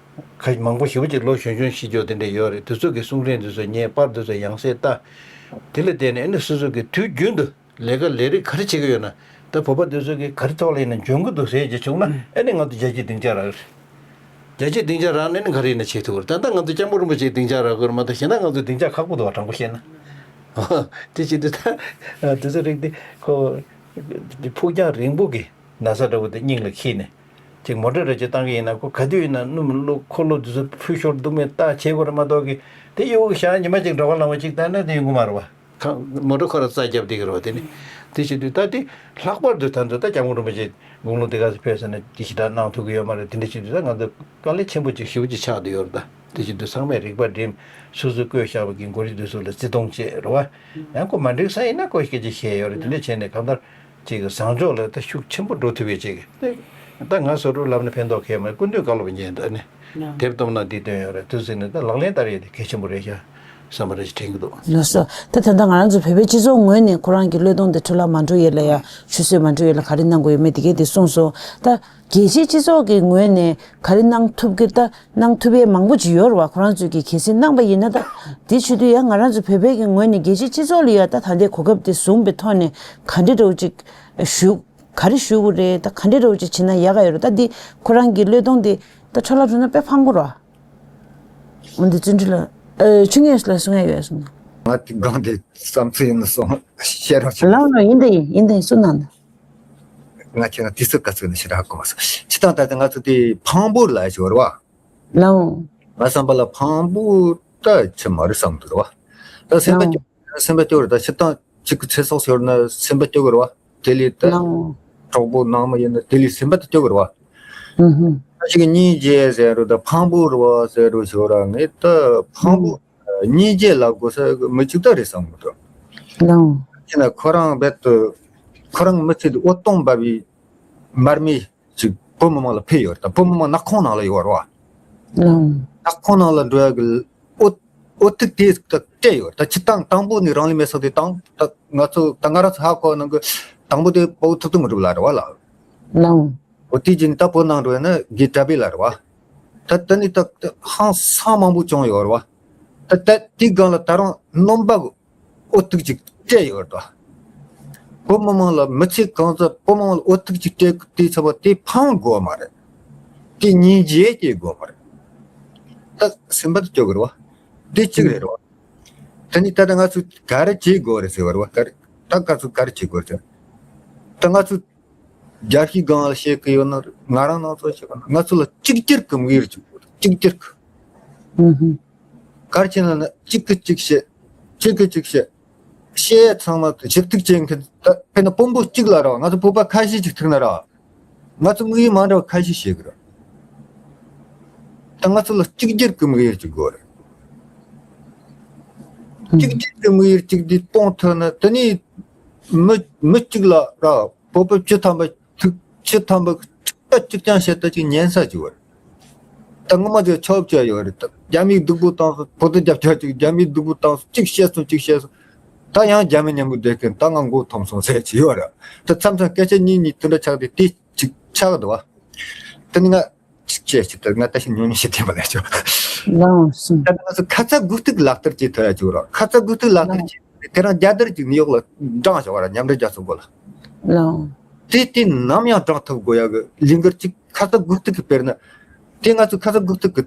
ཁ་མང་པོ་ཞེ་པོ་ཅིག་ལོ་གཞོན་གཞོན་ཤི་རྒྱུ་དེ་འདྲ་ཡོད་རེད། དེ་ཚོ་གི་གསུང་འཕྲིན་དེ་ཚོ་ཉན། པར་དེ་ཚོ་ཡང་སེ་ལྟ། དེ་ལ་བརྟེན་ནས་ཨ་ནི་སོ་སོ་གི་དུས་རྒྱུན་དུ་ལས་ཀ་ལས་རིགས་ག་རེ་བྱེད་ཀྱི་ཡོད་ན། ད་བོད་པ་དེ་ཚོ་གི་ག་རེ་ཐོག་ལ་ཡིན་ན་འཇོན་གི་འདུག་ཟེར་ཅིག་བྱུང་ན། ཨ་ནི་ང་ཚོ་རྒྱལ་སྤྱིའི་སྡིངས་ཆ་རག་གི་རེད། རྒྱལ་སྤྱིའི་སྡིངས་ཆ་རག་ནས་ནི་ག་རེ་ཡིན་ན་བྱེད་ཐུབ་ཀྱི་རེད། ད་ལྟ་ང་ཚོ་སྐྱབས་མགོན་རིན་པོ་ཆེའི་སྡིངས་ཆ་རག་གི་རེད་མ་གཏོགས་གཞན་དག་ང་ཚོའི་སྡིངས་ཆ་ཁག་པོ་འདུག་བ། དྲང་པོ་བཤད་ན། དེ་བྱེད་དུས་ད་དེ་ཚོ་རིགས་དེ་ཁོ་ཕུགས་རྒྱང་རིང་པོ་གི་ན་ཚ་འདྲ་བོ་དེ་སྙིང་ལ་འཁྱིལ་ནས་ཅིག་མོ་ཊ་ར་ཅིག་བཏང་གི་ཡིན་ན་ཁོ་ག་དུས་ཡིན་ན་སྣུམ་བླུགས་འཁོར་ལོ་དེ་ཚོ་ཕུལ་ཤོར་འདུག་མེད་ལྟ་བྱེད་དགོས་རེད་མ་གཏོགས་གི་དེ་གཡོག་གི་ཞག་ཉི་མ་གཅིག་འགྲོ་ག་ལངས་པ་ཅིག་བལྟས་ན་དེ་ཡོང་གི་མ་རེད་བ། ཁ་མོ་ཊ་ཁོ་ར་རྩ་རྒྱབ་བསྡད་ཀྱི་རེད་བ། དེ་ནི་དེ་བྱེད་དུས་ད་དེ་ལྷག་པར་དུ་ད་ཚོད་ད་སྐྱབས་མགོན་རིན་པོ་ཆེ་དགུང་ལོ་དེ་ག་ཚོད་ཕེབས་ཟེར་ན་དེ་ཞེ་དྲག་གནང་ཐུབ་ཀྱི་ཡོད་མ་རེད། དེ་འདྲ་བྱེད་དུས་ད་ང་ཚོ་དཀའ་ལས་ཆེན་པོ་ཅིག་ཞེ་པོ་ཅིག་ཆགས་བསྡད་ཡོད་རེད། ད་དེ་བྱེད་དུས་ཚང་མས་རིག་པ་སྒྲིམ། སོ་སོས་བཀོད་བཞག་པ་གི་མགོ་རིལ་དེ་ཚོ་ལ་བརྩི་མཐོང་བྱེད་རེད་བ། ཡང་ཁོ་མ་འགྲིག་ས་ཡིན་ན་ཁོ་སྐད་ཆ་བཤད་ཡོད་རེད། དེ་འདྲ་བྱས་ནས་གང་ལྟར་ཅིག་བཟང་ཕྱོགས་ལ་ད་ཤུགས་ཆེན་པོ་འགྲོ་ཐུབ་ཡོད་ཅིག་ད་ང་བཟོ་འདྲ་ལབ་ན་ཕན་ཐོགས་གང་ཡང་མེད། སྐུ་མདུན་བཀའ་སློབ་ཉན་ད་ནི་དེབ་སྟོང་ན་འདི་བཏོན་ཡོད་རེད། དུས་ཟིན་ནས་ད་ལག་ལེན་བསྟར་ཡས་དེ་གལ་ཆེན་པོ་རེད་ཤག་བསམ་པ་རེ་ཞིག་དྲན་གྱི་འདུག་ལགས་སོ། ད་ད་ལྟ་ང་རང་ཚོ་བོད་པའི་སྤྱི་ཚོགས་ངོས་ནས་ཁོ་རང་གི་བློས་གཏོང་དེ་འཕྲོ་བརླག་མ་འགྲོ་ཡས་ལ་ཡ་ཆུད་ཟོས་མ་འགྲོ་ཡས་ལ་ག་རེ་གནང་དགོས་ཡོད་མེད་དེ་གས་དེ་གསུངས་སོང་། ད་རྒྱལ་སྤྱིའི་སྤྱི་ཚོགས་ཀྱི་ངོས་ནས་ག་རེ་གནང་ཐུབ་ཀྱི་ད་གནང་ཐུབ་ཡས་མང་པོ་ཅིག་ཡོད་རེད་བ། ཁོ་རང་ཚོས་ཀྱི་གལ་སྲིད་གནང་པ་ཡིན་ན་ད་དེ་བྱེད་དུས་ཡང་ང་རང་ཚོ་བོད་པའི་གི་ངོས་ནས་རྒྱལ་སྤྱིའི་སྤྱི་ཚོགས་ལ་ཡ་ད་ད་ལྟའི་གོ་སྐབས་དེ་བཟུང་པའི་ཐོག་ནས་ག་འདྲ་འདྲ་བོ་ཅིག་ཞུ་ག་རེ་ཞུ་དགོས་རེད། ད་ག་འདྲ་འདྲ་བོ་ཅིག་བྱེད་ན་ཡག་ག་ཡོད་རེད། ད་འདི་ཁོ་རང་གི་བློས་གཏོང་དེ་ད་འཕྲོ་བརླག་འགྲོ་ན་དཔེ་ཕངས་པོ་རེད་བ། འོན་ཏེ་བརྩོན་འགྲུས་ལ། ཨ། ཆུ་ངོས་ལ་གསུང་ཡ་ཡོད་གསུང་། ང་དེ་སྒང་དེ་བསམ་ཚུལ་ཡིན་ན་སོང་བཤད་རོགས་བྱེད། ལགས་ལགས། ཡིན་དེ་ཡིན། ཡིན་དེ་ཡིན། གསུང་གནང་། ང་ཁྱེད་རང་དུས་ཚོད་ག་ཚོད་ནས་ཞེ་དྲག་གོ་མ་སོང་། སྤྱིར་བཏང་ད་ལྟ་ང་ཚོ་དེ་ཕངས་པོ་ལ་ཞོར་བ། ལགས། ང་བསམ་པ་ལ་ཕངས་པོ་ད་ཆེ་མ་རེད་བསམ་འདུག་ར་བ། ད་སེམས་པ་སྐྱོ་སེམས་པ་སྐྱོ་རེད། ད་སྤྱིར་བཏང་གཅིག་གི་ཚེ་སྲོག་ཤོར་ན་སེམས་པ་སྐྱོ་གི་རེད་བ། དེ་ལས་ད་ལའོ། གྲོགས་པོ་ནང་མི་ཡིན་ན་དེ་ལས་སེམས་པ་ད་སྐྱོ་གི་རེད་བ། ཨུ་ཧུ། ད་ཅིག་སྙིང་རྗེ་ཟེར་རུ་ད་ཕངས་པོ་རུ་བ་ཟེར་རུ་ཞོར་ར་ངས་ད་ཕངས་པོ་སྙིང་རྗེ་ལབ་དགོས་ས་མི་གཅིག་ད་རེད་བསམ་གི་འདུག་ལའོ། ཅི་ན་ཁོ་རང་རྦད་དུ་ཁོ་རང་མི་ཚེ་འདི་འོད་སྟོང་འབར་བའི་མར་མེ་ཅིག་བོད་མི་མང་ལ་ཕུལ་ཡོད་རེད། ད་བོད་མི་མང་ནག་ཁུང་ནང་ལ་ཡོད་རེད་བ། ལའོ། ནག་ཁུང་ནང་ལ་འགྲོ་ཡ་གི་འོ་འོ་ཐིག་དེ་སྤྲད་ཡོད། ད་སྤྱིར་བཏང་དང་པོ་ནས་རང་ལུས་མེར་སྲེག་དེ་དང་ད་ང་ཚོ་ད་ང་རང་ཚོ་ཧ་གོ་ནང་གི་དང་པོ་དེ་བོད་ཐུབ་ཐུབ་མི་འགྲུབ་ལ་རེད་བ་ལ། ལའོ། འོ་དེ་རྗེས་ནས་ད་བོད་ནང་འགྲོ་ཡ་ན་དགེ་གྲྭ་པའི་ལ་རེད་བ། ད་ད་ནི་ད་ཧང་སང་མང་པོ་བྱུང་ཡོད་རེད་བ། ད་ད་དེའི་སྒང་ལ་ད་རུང་སྣུམ་པ་འོ་ཐིག་ཅིག་སྤྲད་ཡོད་རེད་བ། བོད་མི་མང་ལ་མི་ཚེ་གང་ཚ་བོད་མི་མང་ལ་འོ་ཐིག་ཅིག་སྤྲད་དུས་ཚོད་པ་དེ་ཕངས་དགོས་མ་རེད། དེ་སྙིང་རྗེ་སྐྱེ་དགོས་མ་རེད། ད་སེམས་པ་དེ་སྐྱོ་གི་རེད་བ། དེ་གཅིག་རེད་རེད་བ། ད་ནི་ད་ལྟ་ང་ཚོས་ག་རེ་བྱེད་དགོས་རེད་ཟེར་བ་རེད་བ། ག་རེ་ད་ང་ཚོས་ག་རེ་བྱེད་དགོས་རེད་ཟེར། ད་ང་ཚོས་རྒྱལ་སྤྱིའི་སྒང་ལ་བཤད་གི་ཡོད་ན་རེད། ང་རང་ནང་ཚོ་བཤད་གི་ན་ང་ཚོ་ལ་གཅིག་གྱུར་གི་དམིགས་ཡུལ་གཅིག་དགོས་རེད། གཅིག་གྱུར་གི། ཨུ་ཧུ། ག་རེ་བྱས་ན་ན་གཅིག་གིས་གཅིག་བཤད། གཅིག་གིས་གཅིག་བཤད། བཤད་ཡས་ཚང་མ་ཞིབ་ཐིག་བྱེད་མཁན་ད་དཔེར་ན་དཔོན་པོ་གཅིག་ལ་ར་བ། ང་ཚོ་བོད་པ་ཁ་ཤས་ཅིག་ཐུག་ན་ར་བ། ང་ཚོ་དམིགས་ཡུལ་མ་འདྲ་བ་ཁ་ཤས་བཤད་གི་ར། ད་ང་ཚོ་ལ་གཅིག་གྱུར་གི་དམིགས་ཡུལ་གཅིག་དགོས་རེད། གཅིག་གྱུར་གི་དམིགས་ཡུལ་གཅིག་འདི་སྤོང་ཐུབ་ན་དེ་ནས་མི་མི་གཅིག་ལ་ར་བ། བོད་པ་བཅུ་ཐམ་པ་ཐུག་བཅུ་ཐམ་པ་ཐུག་པ་གཅིག་རྐྱང་བཤད་ད་ཅིག་ཉན་ས་ཅིག་བར། ད་སྔོན་མ་ཚོས་ཆོབ་བཅོས་ཡོད་རེད། ད་རྒྱ་མིས་སྡུག་པོ་བཏང་སོང་། བོད་དོན་རྒྱབ་སྐྱོར་ཅིག་རྒྱ་མིས་སྡུག་པོ་བཏང་སོང་། གཅིག་བཤད་སོང་། གཅིག་བཤད་སོང་། ད་ཡང་རྒྱ་མི་མཉམ་པོ་བསྡད་མཁན་ད་ང་མགོ་འཐོམ་སོང་ཟེར་གྱི་ཡོད་རེད། ད་མཚམས་མཚམས་སྐད་ཆ་གཉིས་གཉིས་དེ་འདྲ་ཆགས་ཏེ་དེ་གཅིག་ཆགས་འདུག་བ། ད་ནི་ང་གཅིག་བཤད་ཅིག་ད་ང་ད་ཤི་ཉུང་ཉུང་ཞིག་དྲན་པ་ལས་ཆོག་ལའོ་སུ། ད་ང་ཚོ་ཁ་ཚ་དགོས་གཏུག་ལག་བསྟར་བྱེད་ཐུབ་ཡ་ཅིག་རེད། ཁ་ཚ་དགོས་གཏུག་ལག་བསྟར་བྱེད་དེ་རང་རྒྱལ་དར་ཅིག་ནིའུ་ཡོག་ལ་དྲངས་བཞག་པ་ར། མཉམ་འབྲེལ་རྒྱལ་ཚོགས་སྐོར་ལ། ལའོ། དེ་དེ་ནམ་ཡང་དྲངས་ཐུབ་དགོས་ཡ་གི་ལས་འགུལ་གཅིག་ཁ་ཚ་དགོས་གཏུག་གི་དཔེར་ན། དེ་ང་ཚོས་ཁ་ཚ་དགོས་གཏུག་གི་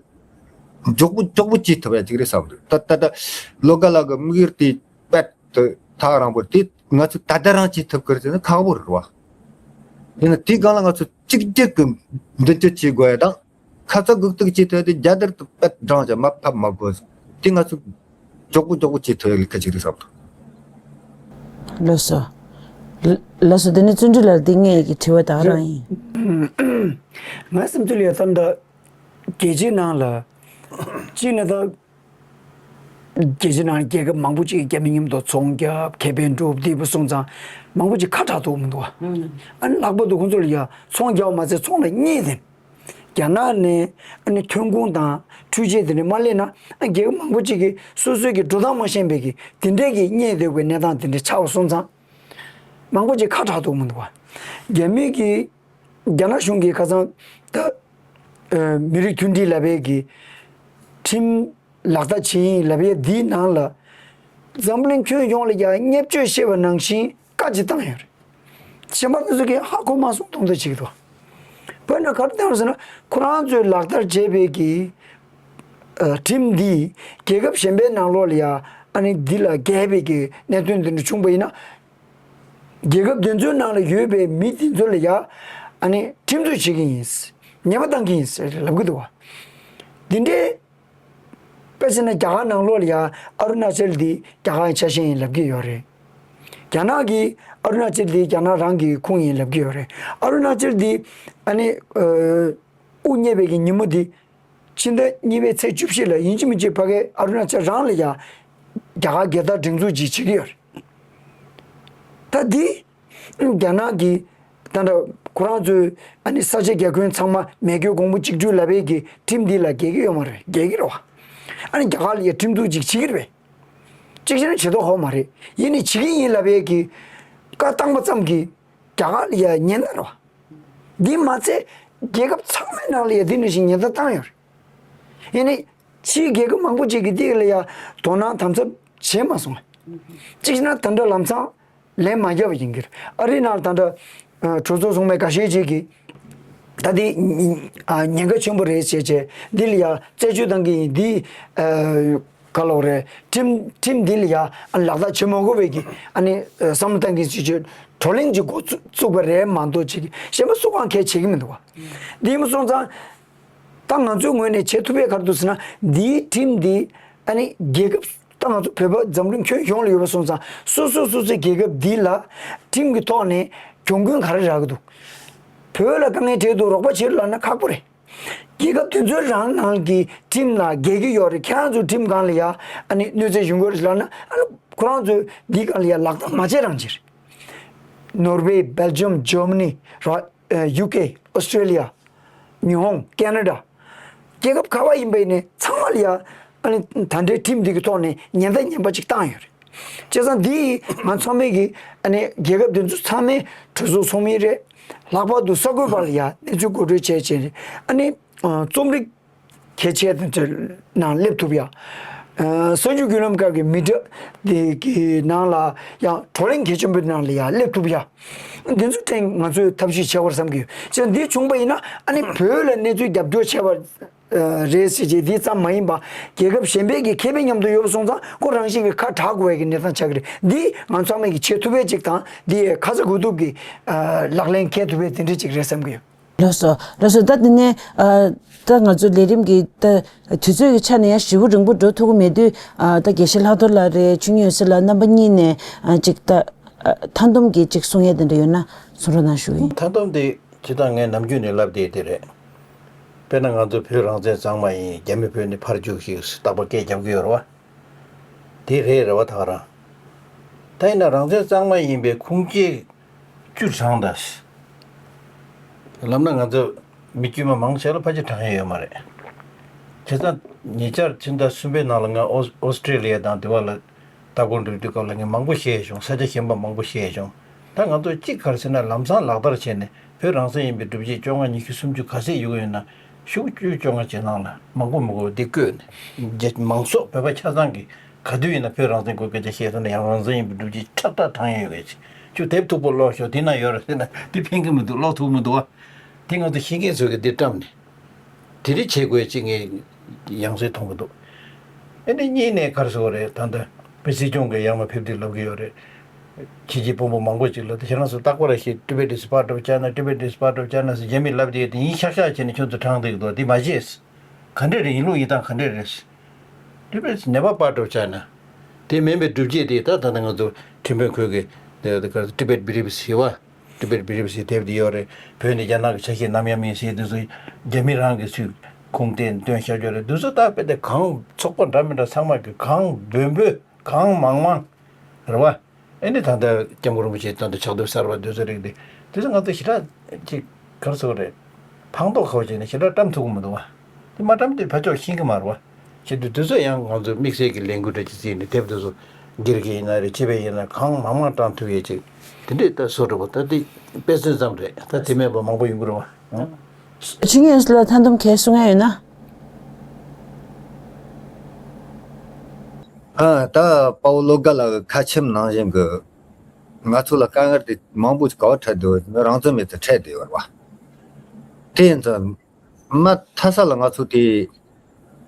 མགྱོགས་པོ་མགྱོགས་པོ་བྱེད་ཐུབ་ཡ་གཅིག་རེད་བསམ་འདུག་ད་ད་ད་ལོ་དགའ་ལགས་ཀྱི་དམིགས་ཡུལ་དེ་དཔེ་དེ་ཐག་རིང་པོ་རེད། དེ་ང་ཚོས་ད་ལྟ་རང་བྱེད་ཐུབ་ཀྱི་རེད་ཟེར་ན་ཁག་པོ་རེད་བ། ཡིན་ན་དེའི་སྒང་ལ་ང་ཚོས་གཅིག་གྱུར་གྱི་མདུན་སྐྱོད་བྱེད་དགོས་ཡ་དང་། ཁ་ཚ་དགོས་གཏུག་བྱེད་ཐུབ་ཡ་དེ་རྒྱལ་དར་དེ་དཔེ་དྲངས་བྱས་མར་ཕབ་མ་དགོས། དེ་ང་ཚོས་མགྱོགས་པོ་མགྱོགས་པོ་བྱེད་ཐུབ་ཡ་ལས་ཀ་ཅིག་རེད་བསམ་འདུག་ལགས་སོ། ལགས་སོ། དེ་ནས་བརྩོན་འགྲུས་ལགས་འདི་ངས་ཀྱི་དྲི་བ་ད་ག་རང་ཡིན། ང་སེམས་ཚུལ་ཡོད་ཙམ་ད། རྒྱལ་སྤྱིའི་ནང་ལ་གཅིག་ནས་ད་རྒྱལ་སྤྱིའི་ནང་རྒྱལ་ཁབ་མང་པོ་ཅིག་རྒྱ་མི་མཉམ་དུ་ཚོང་རྒྱབ། ཁེ་ཕན་སྒྲུབ། འདི་པོ་སོང་ཙང་མང་པོ་ཅིག་ཁ་གྲག་འདུག་མི་འདུག་བ། ཨ་ནི་ལྷག་པར་དུ་ཁོང་ཚོ་ལ་ཡ་ཚོང་རྒྱག་པ་མ་ཚད་ཚོང་ལ་བརྙས་ཏེ། རྒྱ་ནག་ནས་ཨ་ནི་ཐོན་ཁུངས་དང་འཕྲུལ་ཆས་དེ་འདྲ་མ་སླེབས་ན་ཨ་རྒྱལ་ཁབ་མང་པོ་ཅིག་གིས་སོ་སོའི་གི་འགྲོ་སྟངས་མ་ཤེས་པའི་གི་དེ་འདྲའི་གི་བརྙས་བསྡད་པའི་གནས་སྟངས་དེ་འདྲ་ཆགས་པ་སོང་ཙང་། མང་པོ་ཅིག་ཁ་གྲག་འདུག་མི་འདུག་བ། རྒྱ་མི་གི་རྒྱ་ནག་གཞུང་གིས་ཁ་སང་ད་ཨ་མི་རིགས་མཐུན་སྒྲིལ་ལབ་པའི་གི་ཁྲིམས་ལག་བསྟར་བྱེད་ཡིན་ལབ་ཡས་འདིའི་ནང་ལ་འཛམ་བུ་གླིང་ཁྱོན་ཡོངས་ལ་ཡང་བརྙས་བཅོས་བྱས་པ་ནང་བཞིན་བཀའ་ཅིག་བཏང་ཡོད་རེད། གཞན་པ་དེ་ཚོ་གིས་ཧ་གོ་མ་སོང་མདོག་མདོག་བྱེད་ཀྱི་འདུག་བོད་ནང་ག་རེ་བཏང་ཡོད་ཟེར་ན་ཁོ་རང་ཚོས་ལག་བསྟར་བྱས་པའི་གི་ཨ་ཁྲིམས་འདིས་རྒྱལ་ཁབ་གཞན་པའི་ནང་ལོགས་ལ་ཡང་ ཨ་ནི་འདི་ལ་འགལ་བའི་གི་གནད་དོན་འདི་འདྲ་བྱུང་པ་ཡིན་ན། རྒྱལ་ཁབ་དེ་ཚོའི་ནང་ལ་ཡོད་པའི་མི་དེ་ཚོ་ལ་ཡ་ཨ་ནི་ཁྲིམས་གཏུག་བྱེད་ཀྱི་ཡིན། ཉེས་པ་བཏང་གི་ཡིན་ཟེར་ལབ་གི་འདུག་བ། འདི་འདྲའི་དཔེ་བྱས་ན་རྒྱ་གར་ནང་ལོགས་ལ་ཡ་ཨ་རུ་ན་ཅལ་འདི་རྒྱ་གར་ཆ་ཤས་ཡིན་ལབ་གི་ཡོད་རེད། རྒྱ་ནག་གིས་ཨ་རུ་ན་ཅལ་འདི་རྒྱ་ནག་རང་གི་ཁོངས་ཡིན་ལབ་གི་ཡོད་རེད། ཨ་རུ་ན་ཅལ་འདི་ཨ་ནི་ཨ་དབུ་བརྙེས་པའི་གི་ཉིན་མོ་འདི་ཕྱི་ཟླ་གཉིས་པའི་ཚེས་བཅུ་བཞི་ལ་ཡིན་གཅིག་མིན་གཅིག་ཕ་གིའི་ཨ་རུ་ན་ཅལ་རང་ལ་ཡ་རྒྱ་གར་རྒྱལ་དར་སྒྲེང་འཛུགས་ཅིག་བྱེད་ཀྱི་ཡོད་རེད། ད་འདི་རྒྱ་ནག་གིས་ད་ལྟ་ཁོ་རང་ཚོའི་ཨ་ནི་ས་ཆ་རྒྱ་ཁྱོན་ཚང་མ་མེས་རྒྱལ་གོང་བུ་གཅིག་སྒྲིལ་ལབ་པའི་གི་ཁྲིམས་འདི་ལ་འགལ་གྱི་ཡོད་མ་རེད། འགལ་གྱི་རེད་བ། ཨ་ནི་རྒྱ་གར་ལ་ཡ་ཁྲིམས་གཏུག་ཅིག་བྱེད་ཀྱི་རེད་པས། གཅིག་བྱས་ན་བྱེད་མདོག་ཁ་པོ་མ་རེད། ཡིན་ནའི་བྱེད་ཀྱི་ཡིན་ལབ་པའི་གི་བཀའ་བཏང་པ་ཙམ་གྱིས་རྒྱ་གར་ལ་ཡ་ཉེན་བརྡ་རེད་བ། འདི་མ་ཚད་རྒྱལ་ཁབ་ཚང་མའི་ནང་ལ་ཡ་འདི་འདྲ་ཞིག་ཉེན་བརྡ་བཏང་ཡོད་རེད། ཡིན་ནའི་ཕྱིའི་རྒྱལ་ཁབ་མང་པོ་ཅིག་གིས་འདི་ལ་ཡ་དོ་སྣང་དམ་ཟབ་བྱས་མ་སོང་། གཅིག་བྱས་ན་ད་ལྟ་ལམ་སང་ལན་མ་བརྒྱབ་པ་ཡིན་གྱི་རེད། ཨ་རིའི་ནང་ད་ལྟ་གྲོས་ཚོགས་སྲུང་མ་འགའ་ཤས་ཅིག་གིས་ད་འདི་ཉེན་ཁ་ཆེན་པོ་རེད་ཅེས་བྱས། འདི་ལ་ཡ་རྩད་གཅོད་བཏང་གི་ཡིན། འདི་ག་ལབ་རེད། ཁྲིམས་ཁྲིམས་འདི་ལ་ཡ་ལག་བསྟར་བྱེད་མ་དགོས་པའི་གི་ཨ་ནི་བསམ་བློ་བཏང་གི་ཅེས་བྱས་བགྲོ་གླེང་ཅིག་འགོ་བཙུགས་པ་རེད་མ་གཏོགས་ཅིག་གཞན་པ་སུ་གང་གལ་བྱེད་ཀྱི་མི་འདུག་བ། འདི་མ་སོང་ཙང་། ད་ང་ཚོའི་ངོས་ནས་བྱེད་ཐུབ་པའི་ག་རེ་འདུག་ཟེར་ན། འདིའི་ཁྲིམས་འདི་ཨ་ནི་རྒྱལ་ཁབ་ད་ང་ཚོ་བོད་པ་འཛམ་གླིང་ཁྱོན་ཡོངས་ལ་ཡོད་པ་སོང་ཙང་། སོ་སོ་སོ་སོའི་རྒྱལ་ཁབ་འདི་ལ་ཁྲིམས་ཀྱི་ཐོག་ནས་གྱོང་གུན་ག་རེ་རག་གི་འདུག་བོད་ལ་དཀའ་ངལ་འཕྲད་འདུག་རོགས་པ་བྱེད་རོགས་ལབ་ན་ཁག་པོ་རེད། རྒྱལ་ཁབ་དེ་ཚོའི་རང་ནང་གི་ཁྲིམས་ལ་འགལ་གྱི་ཡོད་རེད། ཁྱེད་རང་ཚོའི་ཁྲིམས་སྒང་ལ་ཡ་ཨ་ནི་གནོད་འཚེ་ཡོང་གི་རེད་ལབ་ན། ཨ་ནི་ཁོ་རང་ཚོས་འདིའི་སྒང་ལ་ཡ་ལག་བསྟར་མ་བྱེད་རང་བྱེད་རེད། ནོར་ཝེ། སྦེལ་ཇམ། ཇར་མ་ནི། ར་ཨ་ཡུ་ཀེ། ཨོ་སི་ཀྲེ་ལི་ཡ། ཉི་ཧོང་། ཁེ་ན་ཌ། རྒྱལ་ཁབ་ག་པར་ཡིན་པ་ཡིན་ནའི་ཚང་མ་ལ་ཡ་ཨ་ནི་ད་ལྟའི་ཁྲིམས་འདི་གི་ཐོག་ནས་ཉེན་བརྡ་ངན་པ་ཅིག་བཏང་ཡོད་རེད། བྱས་ཙང་འདི་ང་ཚང་མས་ཀྱི་ཨ་ནི་རྒྱལ་ཁབ་དེ་ཚོ་ཚང་མས་གྲོས་ཚོགས་ཚོགས་མི་རེད། ལྷག་པར་དུ་གསར་འགོད་པ་ལ་ཡ་གནས་ཚུལ་མཁོ་སྤྲོད་བྱས་བྱས་རེད། ཨ་ནི་ཨ་རྩོམ་རིག་གལ་ཆེ་དེ་ཚོའི་ནང་སླེབས་ཐུབ་ཡ། ཨ་གསར་འགྱུར་བརྒྱུད་ལམ་ཁག་གི་མི་སྒྲ་དེ་གི་ནང་ལ་ཡང་བགྲོ་གླེང་གལ་ཆེན་པོའི་ནང་ལ་ཡང་སླེབས་ཐུབ་ཡ། འདི་ཚོའི་སྟེང་ང་ཚོས་ཐབས་ཤེས་བྱེད་དགོས་བསམ་གྱི་ཡོད། ཅེས་འདི་བྱུང་པ་ཡིན་ན་ཨ་ནི་བོད་ལ་གནས་ཚུལ་རྒྱབ་སྐྱོར་བྱས་པ་རེད་ཟེར་གྱི་འདི་ཙམ་མ་ཡིན་པ། རྒྱལ་ཁབ་གཞན་པའི་གི་ཁེ་ཕན་མཉམ་དུ་ཡོད་པ་སོང་ཙང་ཁོ་རང་བཞིན་གྱི་ཁ་གྲག་དགོས་པའི་གི་གནས་སྟངས་ཆགས་ཀྱི་རེད། འདི་ང་ཚང་མས་གི་བྱེད་ཐུབ་པའི་ཅིག་དང་། འདི་ཁ་ཚ་དགོས་གཏུགས་ཀྱི་ལག་ལེན་འཁེལ་ཐུབ་པའི་དེ་འདྲ་ཅིག་རེད་བསམ་གྱི་ཡོད། ལགས་སོ། ལགས་སོ། ད་དེ་ནས་ཨ་ད་ང་ཚོ་ལས་རིམ་གྱི་ད་དུས་ཚོད་ཀྱི་ཆ་ནས་ཡང་ཞེ་པོ་རིང་པོ་འགྲོ་ཐུབ་ཀྱི་མེད་དུས། ཨ་ད་དགེ་བཤེས་ལྷག་རྡོར་ལགས་རེད། ཆོས་ཉིད་འོད་ཟེར་ལགས། རྣམ་པ་གཉིས་ནས་ཨ་ཅིག་ད་ཨ་མཐའ་སྡོམ་གྱི་ཅིག་གསུང་ཡས་དེ་འདྲ་ཡོད་ན་གསུང་རོགས་གནང་ཞུ་ཡིན། མཐའ་སྡོམ་དེ་ཇི་ལྟར་ངས་ནམ་རྒྱུན་ནས་ལབ་བསྡད་དེ་རེད། དཔེར་ན་ང་ཚོ་བོད་རང་བཙན་གཙང་མ་ཡིན། རྒྱ་མི་བོད་ནས་ཕར་རྒྱུགས་ཤིག་རྟག་པར་སྐད་རྒྱབ་ཀྱི་ཡོད་རེད་བ། དེ་རེད་རེད་བ། ད་ག་རང་། ད་ཡིན་ན་རང་བཙན་གཙང་མ་ཡིན་པའི་ཁུངས་སྐྱེལ་བཅུ་བགྲངས་ད། ལབ་ན་ང་ཚོ་མི་དཀྱུས་མ་མང་ཆེ་ལ་ཕལ་ཆེར་དྲངས་ཡས་ཡོད་མ་རེད། བྱས་ཙང་ཉེ་ཆར་ཕྱི་ཟླ་གསུམ་པའི་ནང་ལ་ང་ཨོ་ཨོ་སི་ཀྲེ་ལི་ཡ་དང་དེ་བ་ལ་ལྟ་སྐོར་འགྲོ་དུས་སྐབས་ལ་ངས་མང་པོ་བཤད་བྱུང་། ས་ཆ་གཞན་པ་མང་པོ་བཤད་བྱུང་། ད་ང་ཚོ་གཅིག་ག་རེ་ཟེར་ན་ལམ་སང་ལག་བསྟར་བྱས་ནས་བོད་རང་བཙན་ཡིན་པའི་སྒྲུབ་བྱེད་བཅོ་ལྔ་ཉི་ཤུ་སུམ་ཅུ་ག་ཚད་ཡོད་ཀྱི་ཡོད་ན་ཤོག་བཅུ་བཅོ་ལྔ་བྱས་ནང་ལ་མང་པོ་མི་དགོས་པ་འདི་བཀོད་ནས་རྒྱ་མང་ཚོགས་བོད་པ་ཆ་ཚང་གིས་ག་དུས་ཡིན་ན་བོད་རང་བཙན་སྐོར་སྐད་ཆ་བཤད་ཐུབ་ན་ཡང་རང་བཙན་ཡིན་པའི་སྒྲུབ་བྱེད་ཁྲག་ཁྲག་དྲངས་ཡོད་པས། ཁྱོད་དེབ་མཐུག་པོ་ཀློག་ཤོག་དེ་ན་ཡོད་རེད་ཟེར་ན་དེ་ཕན་གྱི་མི་འདུག་ཀློག་ཐུབ་མི་འདུག་བ། དེ་ང་ཚོ་ཤེས་མཁན་ཚོ་གིས་འདི་བཀྲམ་ནས་དེ་རིགས་བྱེད་དགོས་ཅིག་ངས་ཡང་སེ་མཐོང་གི་འདུག་ཨེ་ནས་གཉིས་ནས་ག་རེ་ཟེར་དགོས་རེད། ད་ལྟ་བོད་སྲིད་སྐྱོང་གིས་ཡར་མར་ཕེབས་དུས་ལབ་ཀྱི་ཡོད་རེད། ཁྱེད་ཀྱིས་དཔོན་པོ་མང་པོ་ཅིག་ལ་དེ་ཁྱེད་རང་ཚོ་རྟག་པར་ཤེས། Tibet is part of China, Tibet is part of China ཟེར་རྒྱ་མིས་ལབ་དེ་དེ་ཡིན་ཤག་ཤག་བྱས་ནས་ཁྱོད་ཚོ་དྲངས་བསྡད་ཀྱི་འདུག་དེ་མ་བྱེད། ག་འདྲས་རེད། ཡིན་ལུགས་ཡིན་སྟངས་ག་འདྲས་རེད། Tibet is never part of China. དེ་མིན་པའི་སྒྲུབ་བྱེད་དེ་ད་ད་ལྟ་ང་ཚོ་ཁྲིམས་དཔོན་ཁོས་ཀྱི་དེ་དེ་ག་Tibet Beliefs ཟེར་བ། Tibet Beliefs ཟེར་དེབ་དེ་ཡོད་རེད། བོད་ནི་རྒྱ་ནག་གི་ཆ་ཤས་ནམ་ཡང་མིན་ཟེར་དེ་ཚོ་རྒྱ་མི་རང་གིས་ཚུར་ཁུངས་བསྟན་བཏོན་བཞག་ཡོད་རེད། དེ་ཚོ་ད་དཔེ་དེ་གང་ཚོགས་པ་འདྲ་མི་འདྲ་ཚང་མ་གི་གང་འབོལ་འབོལ་གང་མང་མང་རེད་བ། ཨེ་ནི་ད་ལྟ་སྐྱབས་མགོན་རིན་པོ་ཆེ་ད་ལྟ་ཕྱག་དེབ་གསར་པ་འདི་ཚོ་རིགས་འདི་འདི་ཚོ་ང་ཚོ་ཞེ་དྲག་ཅིག་ག་རེ་ཟེར་དགོས་རེད། ཕངས་མདོག་ཁ་པོ་བྱས་ནས་ཞེ་དྲག་བཀྲམ་ཐུབ་ཀྱི་མི་འདུག་བ། དེ་མ་བཀྲམ་དུས་ཕར་ཕྱོགས་ཤེས་ཀྱི་མ་རེད་བ། བྱེད་དུས་འདི་ཚོ་ཡང་ང་ཚོ་དམིགས་བསལ་གྱི་ལས་འགུལ་འདྲ་ཅིག་བརྩིས་ནས་དེབ་འདི་ཚོ་སྒེར་གྱི་ཡིན་ན་རེད། སྤྱི་པའི་ཡིན་ན་གང་མང་མང་བཀྲམ་ཐུབ་ཡས་ཅིག་དེ་འདྲས་ད་བཟོ་འགྲོ་བ། ད་དེ་དཔེ་མཚོན་ཙམ་རེད། ད་དེ་མེད་པ་མང་པོ་ཡོང་གི་རེད་བ། ཆོས་ཉིད་ལ་མཐའ་སྡོམ་གས་གསུང་ཡ་ཡོད་ན། ཨ་ད་དཔའ་བོ་བློ་དགའ་ལགས་ཀྱི་ཁ་ཆེམས་ནང་བཞིན་གྱི་ང་ཚོ་ལ་དཀའ་ངལ་དེ་མང་པོ་ཞིག་ག་པར་འཕྲད་བསྡད་ཡོད་ན་རང་བཙན་མེད་དུ་འཕྲད་བསྡད་ཡོད་རེད་བ། དེ་ཡིན་ཙང་མ་མཐའ་ས་ལ་ང་ཚོ་དེ་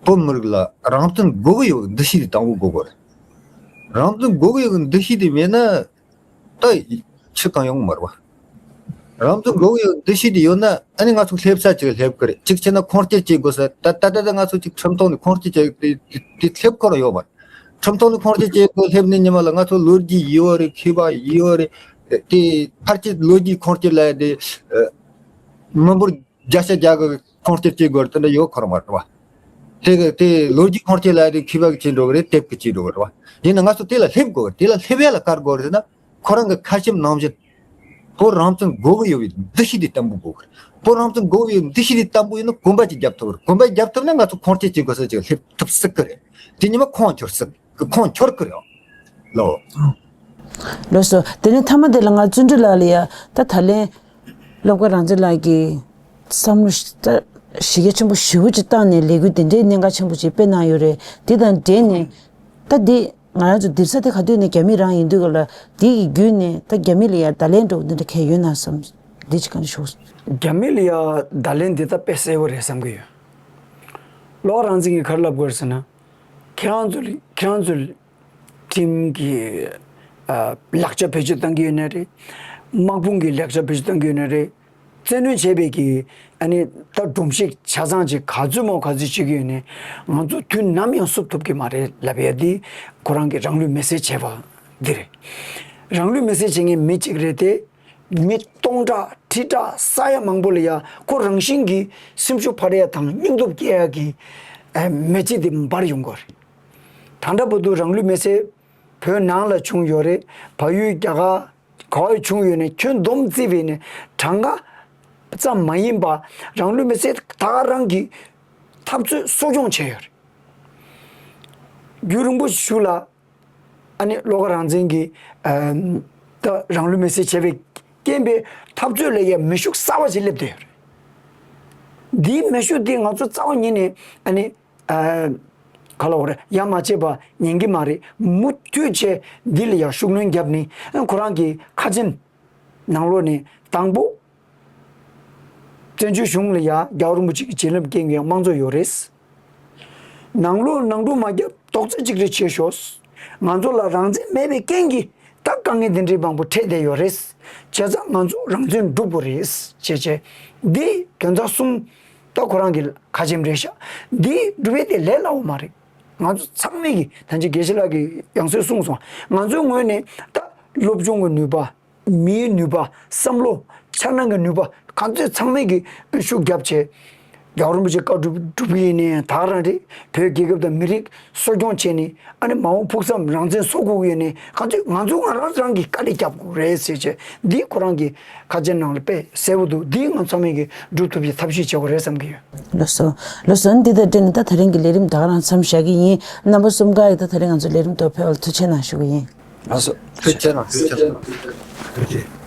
བོད་མི་རིགས་ལ་རང་བཙན་དགོས་ཀྱི་ཡོད། འདུ་ཤེས་དེ་དང་པོ་དགོས་དགོས་རེད། རང་བཙན་དགོས་ཀྱི་ཡོད་འདུ་ཤེས་དེ་མེད་ན་ད་ཕྱི་གང་ཡོང་མ་རེད་བ། རང་བཙན་དགོས་ཀྱི་ཡོད་འདུ་ཤེས་དེ་ཡོད་ན་ཨ་ནི་ང་ཚོ་སླེབས་ས་ཅིག་སླེབས་ཀྱི་རེད། གཅིག་བྱས་ན་ཁུངས་སྐྱེལ་བྱེད་དགོས་ས་ད་ད་ད་ད་ང་ཚོ་ཅིག་ཁྲིམས་ཐོག་ནས་ཁུངས་སྐྱེལ་བྱེད་དེ་དེ་སླེབས་ཁོ་རང་ཡོད་མ་རེད། ཁྲིམས་ཐོག་ནས་ཁུངས་སྐྱེལ་བྱེད་དགོས་སླེབས་ནས་ཉི་མ་ལ་ང་ཚོ་ལོ་རྒྱུས་ཡོད་རེད། མཁས་པ་ཡོད་རེད། དེ་ཕལ་ཆེར་ལོ་རྒྱུས་ཁུངས་སྐྱེལ་ལ་དེ་མི་འབོར་བརྒྱ་ཆ་བརྒྱ་གི་ཁུངས་སྐྱེལ་བྱེད་དགོས་རེད། དེ་འདྲ་ཡོད་ཁོ་རང་མ་རེད་བ། དེ་གི་དེ་ལོ་རྒྱུས་ཁུངས་སྐྱེལ་ལ་དེ་མཁས་པ་གི་བྱེད་འགྲོ་གི་རེད། དེབ་གི་བྱེད་འགྲོ་གི་རེད་བ། ཡིན་ན་ང་ཚོ་དེ་ལ་སླེབས་དགོས་གི་རེད། དེ་ལ་སླེབས་ཡ་ལ་ག་རེ་དགོས་རེད་ཟེར་ན་ཁོ་རང་གི་ཁ་ཆེམས་ནང་བཞིན་བོད་རང་བཙན་དགོས་གི་ཡོད་པའི་འདུ་ཤེས་དེ་བརྟན་པོ་དགོས་གི་རེད། བོད་རང་བཙན་དགོས་གི་ཡོད་འདུ་ཤེས་དེ་བརྟན་པོ་ཡིན་ན་གོམ་པ་ཅིག་རྒྱབ་ཐུབ་གི་རེད། གོམ་པ་རྒྱབ་ཐུབ་ན་ང་ཚོ་ཁུངས་སྐྱེལ་བྱེད་དགོས་ས་ཅིག་སླེབས་ཐུབ་སྲིད་གི་རེད། དེ་ཉི་མ་ཁོང་ཁྱོར་སྲིད་གི་ཁོང་ཁྱོར་གི་རེད་ལོ། ལགས་སོ། དེ་ནས་མཐའ་མ་དེ་ལ་ང་བརྩོན་འགྲུས་ལགས་ལ་ཡ་ད་ད་ལན་སློབ་དགའ་རང་བཙན་ལགས་ཀྱིས་བསམ་བློ་ཞིབ་གཞི་གལ་ཆེན་པོ་ཞེ་པོ་ཅིག་བཏང་ནས་ལས་འགུལ་དེ་འདྲའི་གནད་འགག་ཆེན་པོ་ཅིག་སྤེལ་གནང་ཡོད་རེད། དེ་དང་འབྲེལ་ནས་ད་འདི་ང་རང་ཚོ་འདིར་ས་དེ་ག་དུས་ནས་རྒྱ་མི་རང་ཡིན་དུས་ག་ལ་འདི་ཡི་བརྒྱུད་ནས་ད་རྒྱ་མི་ལ་ཡ་བརྡ་ལན་འགྲོ་འདི་འདྲ་གལ་ཡོད་ན་བསམ་འདི་ཅིག་གང་ཞུ། རྒྱ་མི་ལ་ཡ་བརྡ་ལན་འདི་ད་དཔེ་གསལ་པོ་རེད་བསམ་གི་ཡོད། སློབ་དགའ་རང་བཙན་གྱིས་ག་རེ་ལབ་དགོས་རེད་ཟེར་ན། ཁྱེད་རང་ཚོ་ཁྱེད་རང་ཚོ་ཁྲིམས་ཀྱི་ཨ་ལག་ཆ་བེད་སྤྱོད་བཏང་གི་ཡོད་ནའི་རེད། དམག་དཔུང་གི་ལག་ཆ་བེད་སྤྱོད་བཏང་གི་ཡོད་ནའི་རེད། བཙན་གནོན་བྱས་པའི་གི་ཨ་ནི་ད་སྒྲོམ་གཞི་ཆ་ཚང་ཅིག་ག་ཚོད་མོ་ག་ཚོད་བྱེད་ཀྱི་ཡོད་ནའི་ང་ཚོ་དུས་ནམ་ཡང་བསུབ་ཐུབ་ཀྱི་མ་རེད་ལབ་ཡ་འདི་ཁོ་རང་གི་རང་ལུས་མེར་སྲེག་བྱས་པ་འདི་རེད། རང་ལུས་མེར་སྲེག་བྱེད་མཁན་མི་གཅིག་རེད་དེ། མི་སྟོང་ཕྲག་ཁྲི་ཕྲག་ས་ཡ་མང་པོ་ལ་ཡ་ཁོ་རང་བཞིན་གྱིས་སེམས་ཤུགས་འཕར་ཡ་དང་སྙིང་སྟོབས་སྐྱེ་ཡ་གི་ཨ་མེ་ལྕེ་དེ་འབར་ཡོང་གི་རེད། ད་ལྟ་བར་དུ་རང་ལུས་མེར་སྲེག་བོད་ནང་ལ་བྱུང་ཡོད་རེད། བལ་ཡུལ་རྒྱ་གར་ག་བ་བྱུང་ཡོད་ནའི་ཁྱོན་བསྡོམས་བརྩིས་པ་ཡིན་ནའི་གྲངས་ཀ་ཙམ་མ་ཡིན་པ་རང་ལུས་མེར་སྲེག་ད་ག་རང་གི་འཐབ་རྩོད་གསོ་སྐྱོང་བྱས་ཡོད་རེད། རྒྱུན་རིང་པོ་ཞིག་ལ་ཨ་ནི་བློ་དགའ་རང་བཙན་གྱིས་ཨ་ད་རང་ལུས་མེར་སྲེག་བྱས་པའི་རྐྱེན་པས་འཐབ་རྩོད་ལ་ཡ་མེ་ཤུགས་གསར་པ་ཞིག་སླེབས་བསྡད་ཡོད་རེད། འདིའི་མེ་ཤུགས་འདི་ང་ཚོ་རྩ་བ་ཉིད་ནས་ཨ་ནི་ཨ་ག་ལ་འོ་རེད་ཡ་མ་བྱས་པ་ཉན་གྱི་མ་རེད། མུ་མཐུད་བྱས་འདི་ལ་ཡ་ཤུགས་སྣོན་བརྒྱབ་ནས་ཨ་ཁོ་རང་གི་ཁ་ཆེམས་ནང་ལོགས་ནས་དང་པོ། བཙན་བྱོལ་གཞུང་ལ་ཡ་རྒྱལ་བ་རིན་པོ་ཆེ་གི་བྱིན་རླབས་སྐྱེ་མཁན་དམངས་གཙོ་ཡོད་རེད། ནང་ལོགས་ནང་འཁྲུག་མ་བརྒྱབ་རྡོག་རྩ་གཅིག་སྒྲིལ་བྱེད་ཤོག་ང་ཚོ་ལ་རང་བཙན་མེད་པའི་རྐྱེན་གྱིས་ད་དཀའ་ངལ་འདི་འདྲའི་མང་པོ་འཕྲད་བསྡད་ཡོད་རེད། བྱས་ཙང་ང་ཚོ་རང་བཙན་སྒྲུབ་དགོས་རེད་བྱས་བྱས། འདི་དོན་ཚན་གསུམ་ད་ཁོ་རང་གི་ཁ་ཆེམས་རེད་ཤག་འདི་སྒྲུབ་ཡས་དེ་ལས་སླ་བོ་མ་རེད། ང་ཚོ་ཚང་མས་ཀྱི་ད་ཅི་དགེ་བཤེས་ལགས་ཀྱིས་ཡང་སེ་གསུངས་སོང་། ང་ཚོའི་ངོས་ནས་ད་སློབ་སྦྱོང་གི་ནུས་པ། མིའི་ནུས་པ། བསམ་བློ། འཆར་སྣང་གི་ནུས་པ་ག་ཚོད་ཚང་མས་ཀྱི་ཤུགས་བརྒྱབ་བྱས། རྒྱལ་བ་རིན་པོ་ཆེ་བཀའ་སྒྲུབ་སྒྲུབ་ཀྱི་ཡིན་ནའི་ད་ག་རང་རེད། བོད་རྒྱལ་ཁབ་དང་མི་རིགས་གསོ་སྐྱོང་བྱས་ནས་ཨ་ནི་མ་འོངས་ཕུགས་བསམ་རང་བཙན་བཟོ་དགོས་ཀྱི་ཡོད་ནའི་ག་ཚོད་ང་ཚོ་ང་རང་རང་གིས་དཀའ་ལས་རྒྱབ་དགོས་རེད་ཟེར་བྱས་འདི་ཁོ་རང་གི་ཁ་ཆེམས་ནང་ལ་དཔེ་གསལ་པོ་འདུག་འདི་ང་ཚང་མས་ཀྱི་སྒྲུབ་ཐུབ་ཀྱི་ཐབས་ཤེས་བྱེད་དགོས་རེད་བསམ་གྱི་ཡོད། ལགས་སོ། ལགས་སོ། འདི་དང་འབྲེལ་ནས་ད་དེ་རིང་གི་ལས་རིམ་ད་ག་རང་མཚམས་བཞག་གི་ཡིན། རྣམ་པ་གསུམ་ཀ་ཡིས་ད་དེ་རིང་ང་ཚོའི་ལས་རིམ་དུ་ཕེབས་པར་ཐུགས་རྗེ་གནང་ཞུ་གི་ཡིན། ལགས་སོ། ཐུགས་རྗེ་གནང་། ཐུགས་རྗེ་གནང་། ཐུགས་རྗེ།